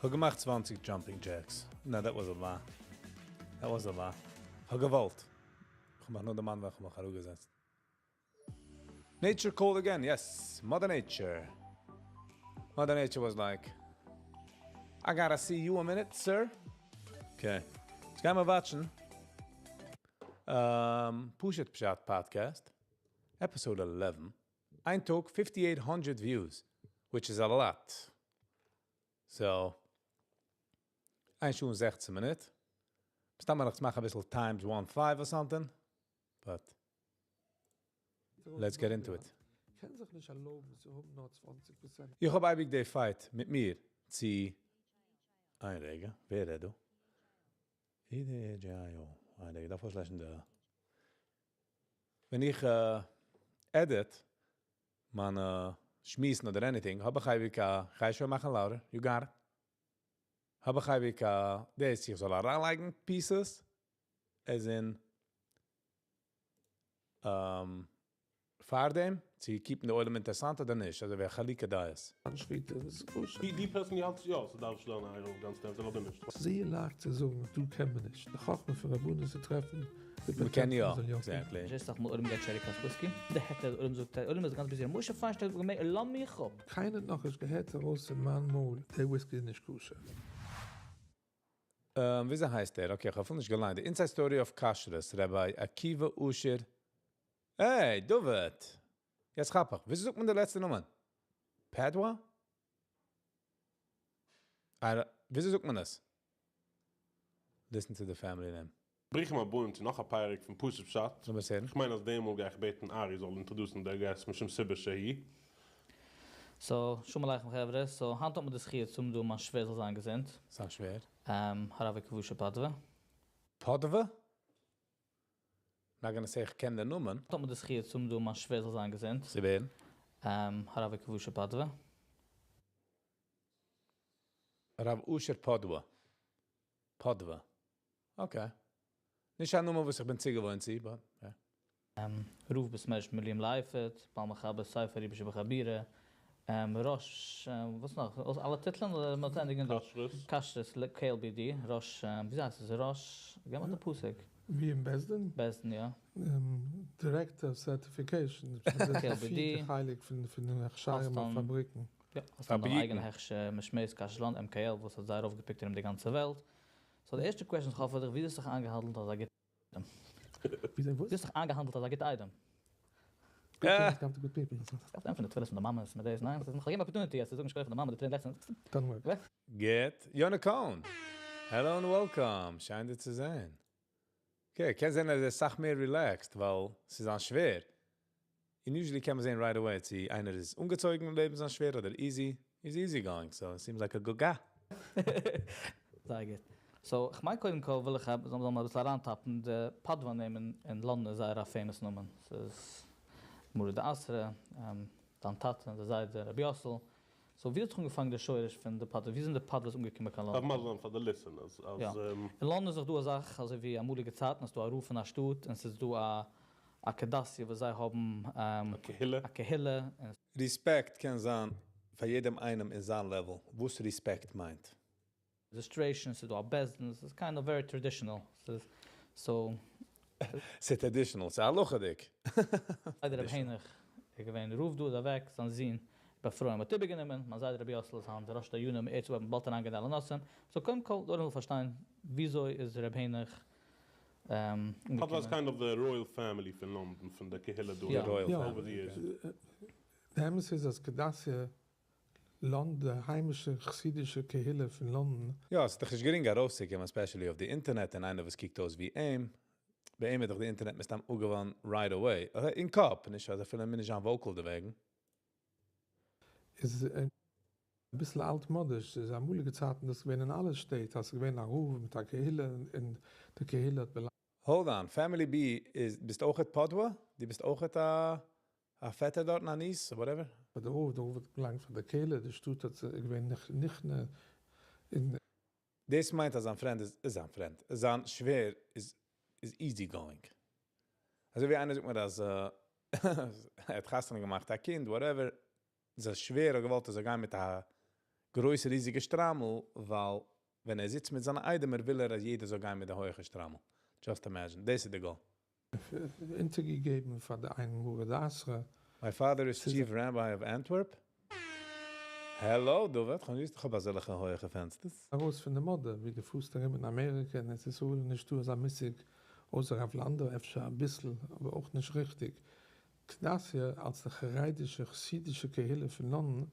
איך האב געמאכט 20 jumping jacks. No, that was a lie. That was a lie. איך האב געוואלט. איך האב נאר דערמאנט, ווען איך האב מיך אראפגעזעצט. Nature called again, yes. Mother Nature. Mother Nature was like, "I gotta see you a minute, sir." Okay. יעצט גייען מיר watch ן. פשוט פשט Podcast. Episode 11. איין טאג, 5,800 views, which is a lot. So, 1 שעה און 16 מינוט. מסתמא נאך מאכן א ביסל times 1.5 or something. But let's get into it. קען זיך נישט ערלויבן צו האבן נאר 20%. איך האב אייביג די fight מיט מיר. צו. איין רגע, ווער רעדט דא? E-D-E-J-I-O. איין רגע, דארף אויסלעשן דא. ווען איך edit, מיינע שמועסן אדער anything, האב איך אייביג, גיי שוין מאכן louder, you got it. האב איך אייביג, דאס, איך זאל אריינלייגן pieces, as in, פאר דעם, צו keep ן די עולם אינטערעסאנט אדער נישט, אזוי ווי א חילוקי דעות. שוויטע, דאס איז כשר. די personally האלט יא, ס'דארף זיין א עירוב גאנץ צייט, אדער נישט? זייער לייכט צו זאגן, דו קען מען נישט. די חכמה פון רבנות צו טרעפן, וועט מען מ'קען יא, טרעפן, זאל יא. Exactly. איך זאג מאל, עולם גייט cherry cask whisky. דער היתר, עולם זאגט, עולם איז גאנץ busy. משה פיינשטיין, לאז מיך אפ. קיינער האט נאך נישט געהערט ארויס פון מיין מויל, דער whisky איז נישט כשר. ווי הייסט ער? Okay, איך האב נישט געליינט. The Inside Story of Kashrus, Rabbi Akiva Usher. Hey, David. יעצט כאפ איך. ווי זאגט מען די לעצטע נאמען? Padua? Ah, ווי זאגט מען דאס? Listen to the family name. ברוכים הבאים צו נאך א פרק פון פשוט פשט. לאמיר זען. איך מיין, אז דעם מאל גיי איך בעטן ארי זאל introduce ן דער guest משום סיבה שהיא. So, שלום עליכם חברה. So, היינט האט מען די זכיה צו האבן דא מיין שווער זאל זיין געזונט. זיין שווער. הרב עקיבא אשר פאדווא. Padua? Not gonna say איך קען דעם נאמען. האט מען די זכיה צו האבן דא מיין שווער זאל זיין געזונט. זי ווערן. הרב עקיבא אשר פאדווא. הרב אשר Padua. Padua. Okay. נישט א נאמען, וואס איך בין צוגעוואוינט צו, but, yeah. רב בית מדרש מילואים לאפוד, בעל מחבר ספר ריבה שבחבורה, ראש, וואס נאך? אלע טיטלען אדער מיר ענדיגן דא? כשרות. כשרות, KLBD, ראש, ווי הייסט עס? ראש, גיב מיר דעם פסוק. ווי אין בית דין? בית דין, יא. Director of Certification. דאס איז דער KLBD. פיר חלק פון די הכשרים האסט אויף פאבריקן. יא, האסט דאן פאבריקן. אייגענע הכשר, משמרת כשרות לאנדאן, MKL, וואס האט זייער אויפגע pick ט אין די גאנצע וועלט. So, די ערשטע question, איך האף, ווי האסט זיך איינגעהאנדלט אזא גוט ווי זיי ווי האסט זיך איינגעהאנדלט אזא גוט איידעם? Good things come to good people. עס גאב פון די תפילות פון די מאמע, מיט דאס, ניין? עס איז נאך געבן opportunity, עס איז זאגן שכוח פון די מאמע, די תפילה לעצטנס. Don't work. Get Yona Cohn. Hello and welcome. שיין דיר צו זען. Okay, קען זיין, אז ער איז א סאך מער relaxed, ווייל עס איז זיין שווער. And usually קען מען זען right away, צו איינער איז אנגעצויגן אין לעבן זיין שווער אדער easy. He's easy going, so it seems like a good guy. זייער גוט. So, איך מיין קודם כל וויל איך האבן, זאל מען א ביסל אריינטאפן, די פאדווא נאמען אין לאנדאן איז זייער א famous נאמען. עס איז מרא דאתרא, דיין טאטע, דער זיידע, רבי יאסל. So, ווי האט זיך אנגעפאנגען דער שורש פון די פאדווא? ווי זענען די פאדוואס אנגעקומען קיין דארף לאנדאן? מען זאגן פאר די listeners. אז, אין לאנדאן איז דאך דא א זאך, אזוי ווי אמאליגע צייטן, איז דא א רב פון א שטאט, און עס איז דא א כדתיא, וואס זיי האבן א קהילה. א קהילה. און Respect קען זיין פאר יעדעם איינעם אין זיין level, וואס respect מיינט. Registration, עס איז דא א בית דין, עס איז kind of very traditional. עס איז, so, ס'איז traditional, ס'איז הלכה'דיג. זיידע רבי העניך, איז געווען רב דא, איז אוועק, זיין זון, רבי אפרים האט איבערגענומען, מיין זיידע רבי יאסל איז היינט דער ראש דיינים, ער צו האבן באלד אריינגיין אין אלע נושאים. So, קודם כל, דא וויל פארשטיין, וויאזוי איז רבי העניך Padua is אנגעקומען? kind of the royal family פון לאנדאן, פון דער קהילה דא. יא. Royal יא. Over the years. דער אמת איז, אז כדתיא לאנדאן, די היימישע חסידישע קהילה פון לאנדאן, יא, עס איז דאך נישט גרינג ארויסצוקומען, especially אויף די אינטערנעט, און איינער וואס קוקט אויס ווי אים. ביי אים האט דאך די אינטערנעט מסתם אויפגעווארן right away. אדער אין קאפ, נישט, אז אפילו מיר נישט vocal דערוועגן. איז א ביסל אלטמאדיש. עס איז אמאליגע צייטן, דאס געווען אין אלע שטעט, דאס געווען א רב מיט א קהילה, און די קהילה האט באלאנגט Hold on, Family B איז, ביסט אויך פאדווא? דו ביסט אויך א פעטער דארט, א niece, or whatever? פאר דער רב, דער רב האט באלאנגט פאר דער קהילה, די שטאט האט געווען נישט אין דאס מיינט, אז זיין friend איז זיין friend. זיין שווער איז easy going. אזוי ווי איינער זאגט מיר, אז ער האט חתונה געמאכט, א קינד, whatever, זיין שווער האט געוואלט, אז ער גייט מיט א גרויסע ריזיגע שטריימל, ווייל ווען ער זיצט מיט זיינע איידעמער וויל ער אז יעדער זאל גיין מיט די הויכע שטריימל. Just imagine. דאס איז די goal. אונטערגעגעבן פאר די איין מרא דאתרא. My father is ס'איז chief rabbi of Antwerp. Hello, דוד. כ'האב נישט געוואוסט איך האב אזעלכע הויכע פענסטערס. ארויס פון די מאדע, ווי דו פארסט ארום אין אמעריקע און ארץ ישראל איז נישטא אזא מושג, אויסער הרב לאנדא אפשר אביסל, אבער אויך נישט ריכטיג. כדתיא אלס די חרדישע חסידישע קהילה פון לונדון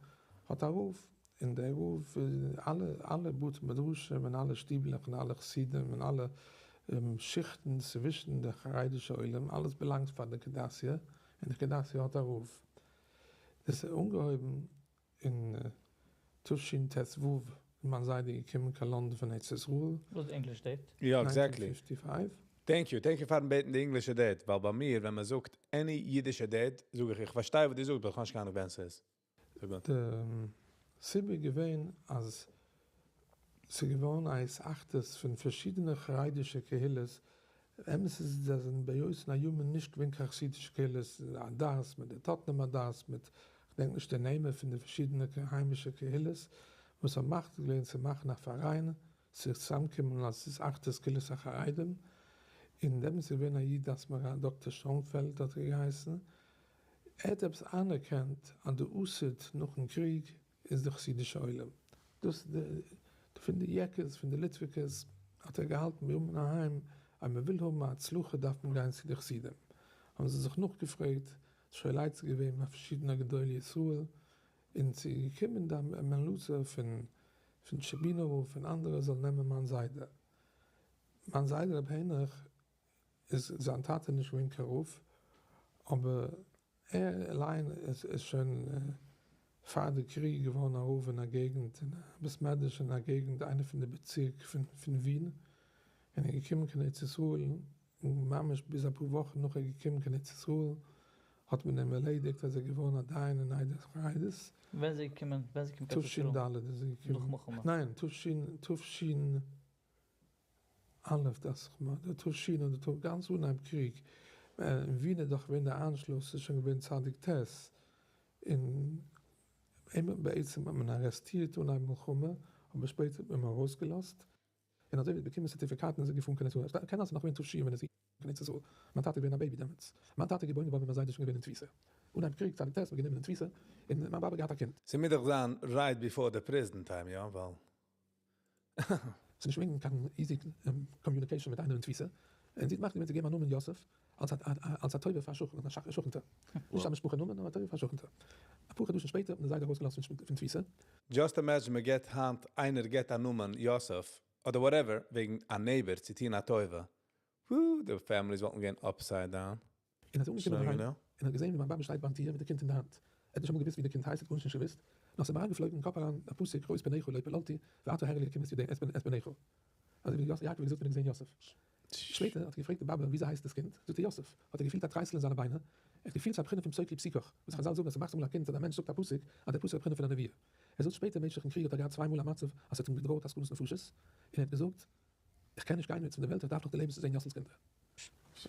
האט א רב, און דער רב אלע אלע בתי מדרשים און אלע שטיבלעך און אלע חסידים און אלע שיכטן צווישן די חרדישע עולם אלעס באלאנגט פאר די כדתיא, און די כדתיא האט א רב. דאס איז אנגעהויבן אין תשט"ו איז מיין זיידע געקומען קיין לונדון פון ארץ ישראל. וואס איז די English date? יא, exactly. 1955. Thank you, thank you פארן בעטן די ענגלישע date, ווייל ביי מיר, ווען מען זאגט any אידישע date, זאג איך, איך פארשטיי וואס דו זאגסט, אבער איך האב נישט קיין אהנונג ווען ס'איז. זאג אן. די סיבה איז געווען אז ס'איז געווארן א התאחדות פון פארשידענע חרדישע קהילות, אמת איז דאס זענען ביותר הימים נישט געווען קיין חסידישע קהילות, עדת מיט די טאטנהאם עדת מיט כ'דענק נישט די נעמען פון די פארשידענע היימישע קהילות, וואס האבן מחליט געווען צו מאכן א פאראיין זיך צוזאמקומען אלס התאחדות קהילות החרדים, און דעמאלטס איז געווען א איד דאס מיר א דאקטער שאנפעלד האט ער געהייסן, ער האט עפעס אנערקענט אז די עתיד נאכן קריג איז די חסידישע עולם, דאס די פון די יעקעס פון די ליטוויקעס האט ער געהאלטן בימים ההם אז מען וויל האבן א הצלחה דארף מען גיין צו די חסידים, האבן זיי זיך נאכגעפרעגט, שואל עצה געווען ביי פארשידענע גדולי ישראל, און ס'איז געקומען די המלצה פון פון טשעבינער רב און אנדערע זאל נעמען מיין זיידע. מיין זיידע רבי העניך איז זיין טאטע נישט געווען קיין רב, אבער ער אליין איז שוין פאר די קריג געווארן א רב אין א געגנט אין א בית מדרש אין א געגנט איינע פון די בעצירק פון ווין, און איז געקומען קיין ארץ ישראל, און ממש ביז אפאר וואכן נאך ער איז געקומען קיין ארץ ישראל האט מען אים ערלעדיגט אז ער איז געווארן א דיין אין עדה החרדית. ווען איז ער געקומען? ווען איז ער געקומען קיין ארץ ישראל? תש"ד איז ער געקומען. נאך מלחמה? ניין, תש תש"א דאכט זיך מיר, אדער תש אדער ת, גאנץ אנהייב קריג. אין ווין איז דאך געווען דער אנשלוס, ס'איז שוין געווען צדיק ט', און אים בעצם האט מען ארעסטירט אנהייב מלחמה, אבער שפעטער האט מען אים ארויסגעלאזט. און אזוי ווי ער האט באקומען סערטיפיקאטן איז ער געפארן קיין ארץ ישראל, קען זיין ס'איז נאך געווען ת"ש ווען ער איז געקומען קיין ארץ ישראל, מיין טאטע איז געווען א baby דעמאלטס, מיין טאטע איז געבוירן געווארן ווען מיין זיידע איז שוין געווען אין תפיסה, אנהייב קריג צדיק ט' מ'האט גענומען אין תפיסה, און מיין באבע האט געהאט א קינד. ס'מוז דאך זיין right before די prison time, יא? ווייל. ס'איז נישט געווען קיין easy communication מיט איינעם אין תפיסה, און זי האט מחליט געווען צו געבן א נאמען יוסף אלס א טובה פאר שכן, א שכנ'טע, נישט א משפחה נאמען נאר א טובה פאר שכנ'טע. אפאר חדשים שפעטער האט מען די זיידע ארויסגעלאזט פון תפיסה. Just imagine מען געט היינט איינער געט א נאמען יוסף אדער whatever וועגן א neighbor צו טוהן א טובה, וואו די families וואלטן געווען upside down. און איז אנגעקומען אהיים און האט געזען ווי מיין באבע שטייט ביים טיר מיט די קינד אין די האנט. ער האט נישט אמאל געוואוסט ווי די קינד הייסט, ער האט גארנישט נישט געוואוסט, נאר ס'איז אים אריינגעפלויגן אין קאפ אריין א פסוק ראות פניך לא פללתי ועתה הראה לי אלקים את בניך. אזוי ווי יעקב האט געזאגט ווען ער האט געזען יוסף. שפעטער האט ער געפרעגט די באבע וויאזוי הייסט דאס קינד, זאגט ער יוסף. האט ער געפילט א טרייסל אין זיינע ביינער, ער האט געפילט ס'איז א בחינה פון פסוק לי פסוקך, וואס חזל זאגן אז ס'מאכט אמאל א קינד אז א מענטש זאגט א פסוק, אז דער פסוק איז א בחינה פון א נבואה. ער זאגט שפעטער במשך'ן קריג האט ער געהאט צוויי מאל א מצב אז ס'האט אים געדראעט א סכנת נפשות, און ער האט געזאגט, איך קען נישט גיין יעצט פון די וועלט, איך דארף נאך די לעבן צו זען יאסל'ס קינדער.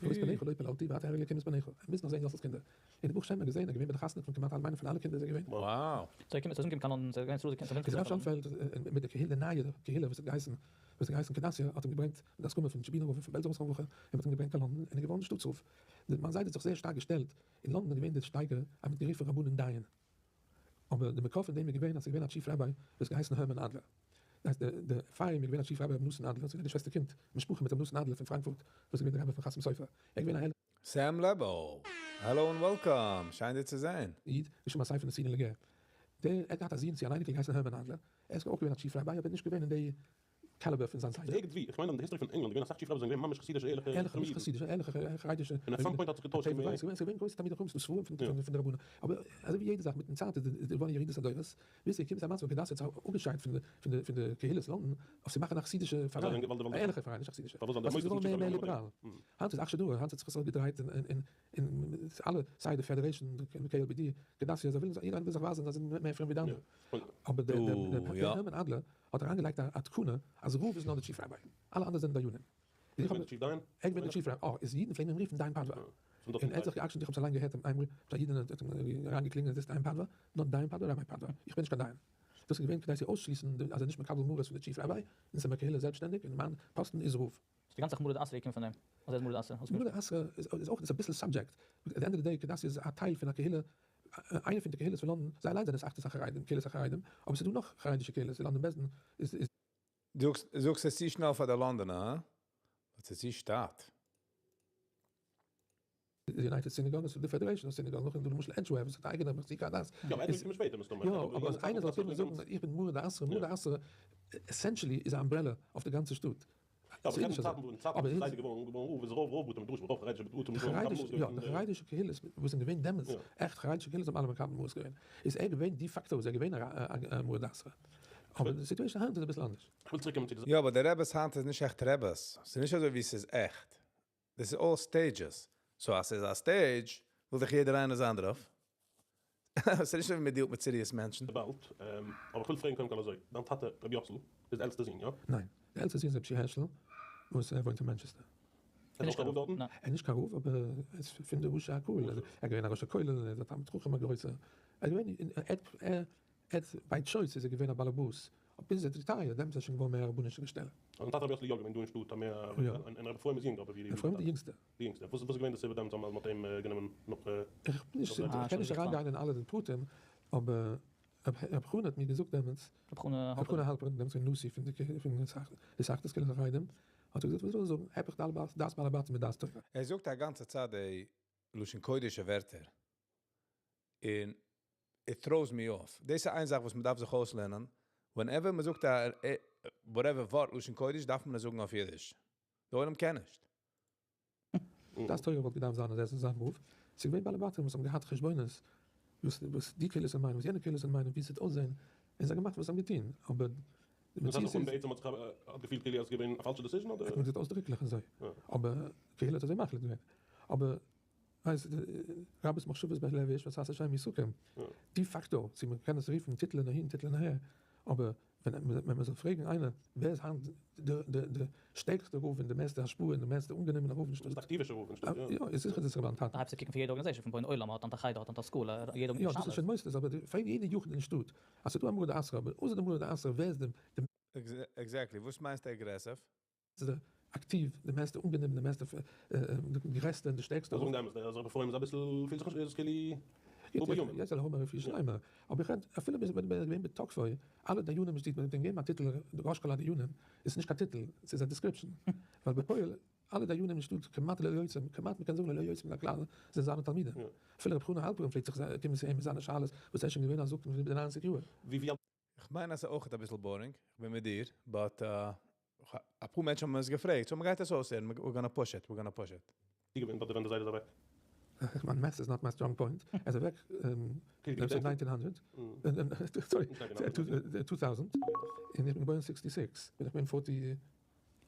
ראות פניך לא פללתי ועתה הראה לי אלקים את בניך, ער מוז נאך זען יאסל'ס קינדער. און ברוך שם האט געזען, ער איז געווען ביי די חתונה פון כמעט אלע מיינע פון אלע קינדער איז ער געווען. Wow. זיי קומען צוזאם קיין לאנדאן, זיי גייען צו די איז הרב שאנפעלד מיט די קהילה די נייע קהילה וואס האט געהייסן וואס האט געהייסן כדתיא האט אים געברענגט מיט די הסכמה פון טשעבינער רב און פון בעלזער רב זכרונו לברכה און מ'האט אים געברענגט קיין לאנדאן און ער איז געווארן שטאטס רב. מיין זיידע האט זיך זייער שטארק געשטעלט, אין לאנדאן איז געווען די שטייגער אז מ'האט גערופן רבנים דיין, אבער די מקור פון דעם איז געווען אז ס'איז געווען א chief rabbi וואס האט געהייסן הערמאן אדלער, דאס הייסט די פאר אים איז געווען א chief rabbi רבי נתן אדלער, ס'איז געווען די שוועסטער קינד משפחה מיט רבי נתן אדלער פון פראנקפורט וואס איז געווען די רבי פון חתם סופר, ער איז געווען א הערליכע. Sam Lebo! Hello און welcome! שיין דיר צו זען! איד, געשריבן א ספר נתינה לגר. דער ער האט געהאט א זון צו אן אייניקל געהייסן הערמאן אדלער, ער איז אויך געווען א chief rabbi אבער נישט געווען אין די caliber פון זיין זיידע. ערגעץ ווי, איך מיין אין די history פון ענגלאנד איז געווען אסאך chief rabbis זענען געווען ממש חסידישע ערליכע ערליכע, נישט אידן. חסידישע, ערליכע חרדישע. און at some point האט זיך געטוישט צו מער. ס'איז געווען גרויסע תלמידי חכמים, ס'איז דא ספרים פון די רבנים, אבער אזוי ווי יעדע זאך מיטן צייט איז געווארן ירידת הדורות, ביז ס'איז געקומען צו א מצב ווען כדתיא האט זיך אפגעשיידט פון די קהילות לונדון אויף צו מאכן א חסידישע פאראיין, א ערליכע פאראיין נישט א חסידישע, ווייל ס'איז געווארן מער מער ליבעראל. היינט איז אכשר דרא, היינט האט זיך עס געדרייט אין אלע סיי די federation, די KLBD, כדתיא, זיי ווילן יעדער איינער וויל זיך ווייזן אז זיי זענען מער פרום ווי די אנדערע. אבער דער הערמאן אדלער האט אריינגעלייגט א תקנה אז רב איז נאר די chief rabbi, אלע אנדערע זענען דיינים. איז ער געווען די chief דיין? ער איז געווען די chief rabbi, איז אידן פלעגן אים רופן דיין פאדווא. און ער האט זיך גע'עקשנ'ט, איך האב עס אליין געהערט אים איינמאל, א אידענע האט אים אריינגעקלינגען, זעסט דיין פאדווא? נאר דיין פאדווא, rabbi פאדווא, איך בין נישט קיין דיין. דאס איז געווען כדי צו אויסשליסן אז ער איז נישט מקבל מרות פון די chief rabbi, און ס'איז א קהילה זעלבסשטענדיג און מיין פאסטן איז רב. איז די גאנצע מרא דאתרא געקומען פון דעם? אז ער איז מרא דאתרא? מרא דאתרא איז אויך איז אביסל subject, at the end of the day כדתיא איז א טייל פון א קהילה, איינע פון די קהילות פון לאנדאן, זיי אליין זענען התאחדות החרדים, קהילת החרדים, אבער ס'איז דא נאך חרדישע קהילות, די לאנדאן בית דין איז. זאגסט עס צו שנעל פאר די לאנדאנער, הא? באט ס'איז צו שטאט. די United Synagogue איז די Federation of Synagogue, נאכדעם איז דא למשל Edgware וואס האט א אייגענע מחזיקי הדת. יא, אבער Edgware קומט שפעטער מסתמא. יא, אבער אז איינער זאל קומען זאגן איך בין מרא דאתרא, מרא דאתרא essentially איז א umbrella אויף די גאנצע שטאט. יא, אבער יענע צייטן וואו אין צייטן וואס זיידע געווארן געווארן רב איז רוב רוב בתי מדרשים רוב חרדישע בתי מדרשים האבן מקבל מרות געווען יא, די חרדישע קהילות וואס זענען געווען דעמאלטס עכט חרדישע קהילות האבן אלע מקבל מרות געווען. איז ער געווען de facto איז ער געווען א מרא דאתרא. אבער די situation היינט איז אביסל אנדערש. כ'וויל צוריקקומען צו די יא, אבער די רעבעס היינט איז נישט עכט רעבעס. ס'איז נישט אזוי ווי ס'איז עכט. דאס איז all stages. So אז ס'איז א stage, וויל דאך יעדער איינער זיין דערויף. ס'איז נישט אזוי ווי מ'דילט מיט serious מענטשן. באלד, אבער כ'וויל פרעגן קודם כל אזוי, דיין טאטע רבי יאסל איז די עלטסטע זון, יא? ניין, די עלטסטע זון איז רבי שי' הערשל וואס ער וואוינט אין מאנטשעסטער. ער איז אויך א רב דארטן? ער איז נישט קיין רב אבער ער איז פון די ראשי הקהל, ער איז געווען א ראש הכולל, ער איז א תלמיד חכם א גרויסער, ער איז געווען, ער האט by choice איז ער געווען א באלעבאס, ביז ער האט retired, דעמאלטס איז ער שוין געווארן מער א רבנישע שטעלע. אז דיין טאטע רבי יאסל איז יא געווען דא אין שטאט א מער און רבי אפרים איז יונגער אבער ווי רבי אפרים איז די יונגסטע. די יונגסטע. וואס איז געווען די סיבה דעמאלטס אז מען האט אים גענומען נאך איך בין נישט איך קען נישט אריין גיין אין אלע די פרטים, אבער רבי חנא האט מיר געזאגט דעמאלטס, רבי חנא האלפערן, דעמאלטס געווען נשיא פון די פון די התאחדות קהילות החרדים, האט ער געזאגט וואס זאל איך זאגן, היפך דעת בעלי בתים מדעת תורה. ער זאגט א גאנצע צייט די לשון קודש'ע ווערטער, און it throws me off. דאס איז איין זאך וואס מען דארף זיך אויסלערנען, whenever מען זאגט א whatever ווארט לשון קודש דארף מען עס זאגן אויף אידיש. די עולם קען נישט. דעת תורה וואלט געדארפט זיין אז ער זאל זיין רב, ס'איז געווען בעלי בתים וואס האבן געהאט חשבונות וואס די קהילות זאלן מיינען, וואס יענע קהילות זאלן מיינען, ווי ס'וועט אויסזען, און זיי האבן געמאכט וואס זיי האבן געטון, אבער די דאס מציאות הייסט איז. בעצם האט זיך האט געפילט כאילו אז עס איז געווען א פאלשע decision אדער? האט מען געזאגט אויסדריקליך אזוי, אבער קהילה האט אזוי מחליט געווען, אבער ווייסט, רבות מחשבות בלב איש ועצת השם היא תקום, de facto, צו מען קען עס רופן טיטלען אהין טיטלען אהער, אבער ווען מען זאל פרעגן איינער ווער איז היינט די שטערקסטע רב און די מערסטע השפעה און די מערסטע אנגענומענע רב אין שטאט, די אקטיווישע רב אין שטאט, יא, איז זיכער דאס רבי טאטע. הייבסט צו קוקן פון יעדע organization פון בוני עולם האט היינט א חדר האט היינט א school, יעדע יא, דאס איז שוין מוסדות, אבער פרעג יעדע יחיד אין שטאט, אז ס'איז דא א מרא דאתרא, אבער אויסער די מרא דאתרא ווער איז די. Exactly, וואס מיינסטו aggressive? ס'איז די אקטיוו, די מערסטע אנגענומען, די מערסטע, די גרעסטע און די שטערקסטע. זאגן די אמת, אז רבי אפרים איז אביסל, פילט זיך נישט, איז כאילו אבער יעצט זאל האבן א רפואה שלימה, אבער איך רעד אפילו ביז ווען ער איז געווען בתוקפו, אלע דיינים וואס מען האט אים געגעבן א טיטל ראש כל הדיינים, איז נישט קיין טיטל, ס'איז א description, ווייל בפועל אלע דיינים אין שטאט כמעט ללא יוצא, כמעט מ'קען זאגן ללא יוצא מן הכלל, זענען זיינע תלמידים, אפילו רבי חנא האלפערן פלעגט זיך קומען צו אים מיט זיינע שאלות, וואס ער איז שוין געווען א זקן פון איבער 90 יאר. ווי אלט איך מיין אז ס'איז אויך אביסל boring, איך בין מיט דיר, but אפאר מענטשן האבן עס געפרעגט, so מ'גייט עס אויסהערן, we're gonna push it, we're gonna push it. געווען ביי די ווען די זיידע איז אוועק? איך מיין math is not my strong point, ער איז אוועק 1900, sorry, 2000, און איך בין געבוירן 66, בין איך געווען forty,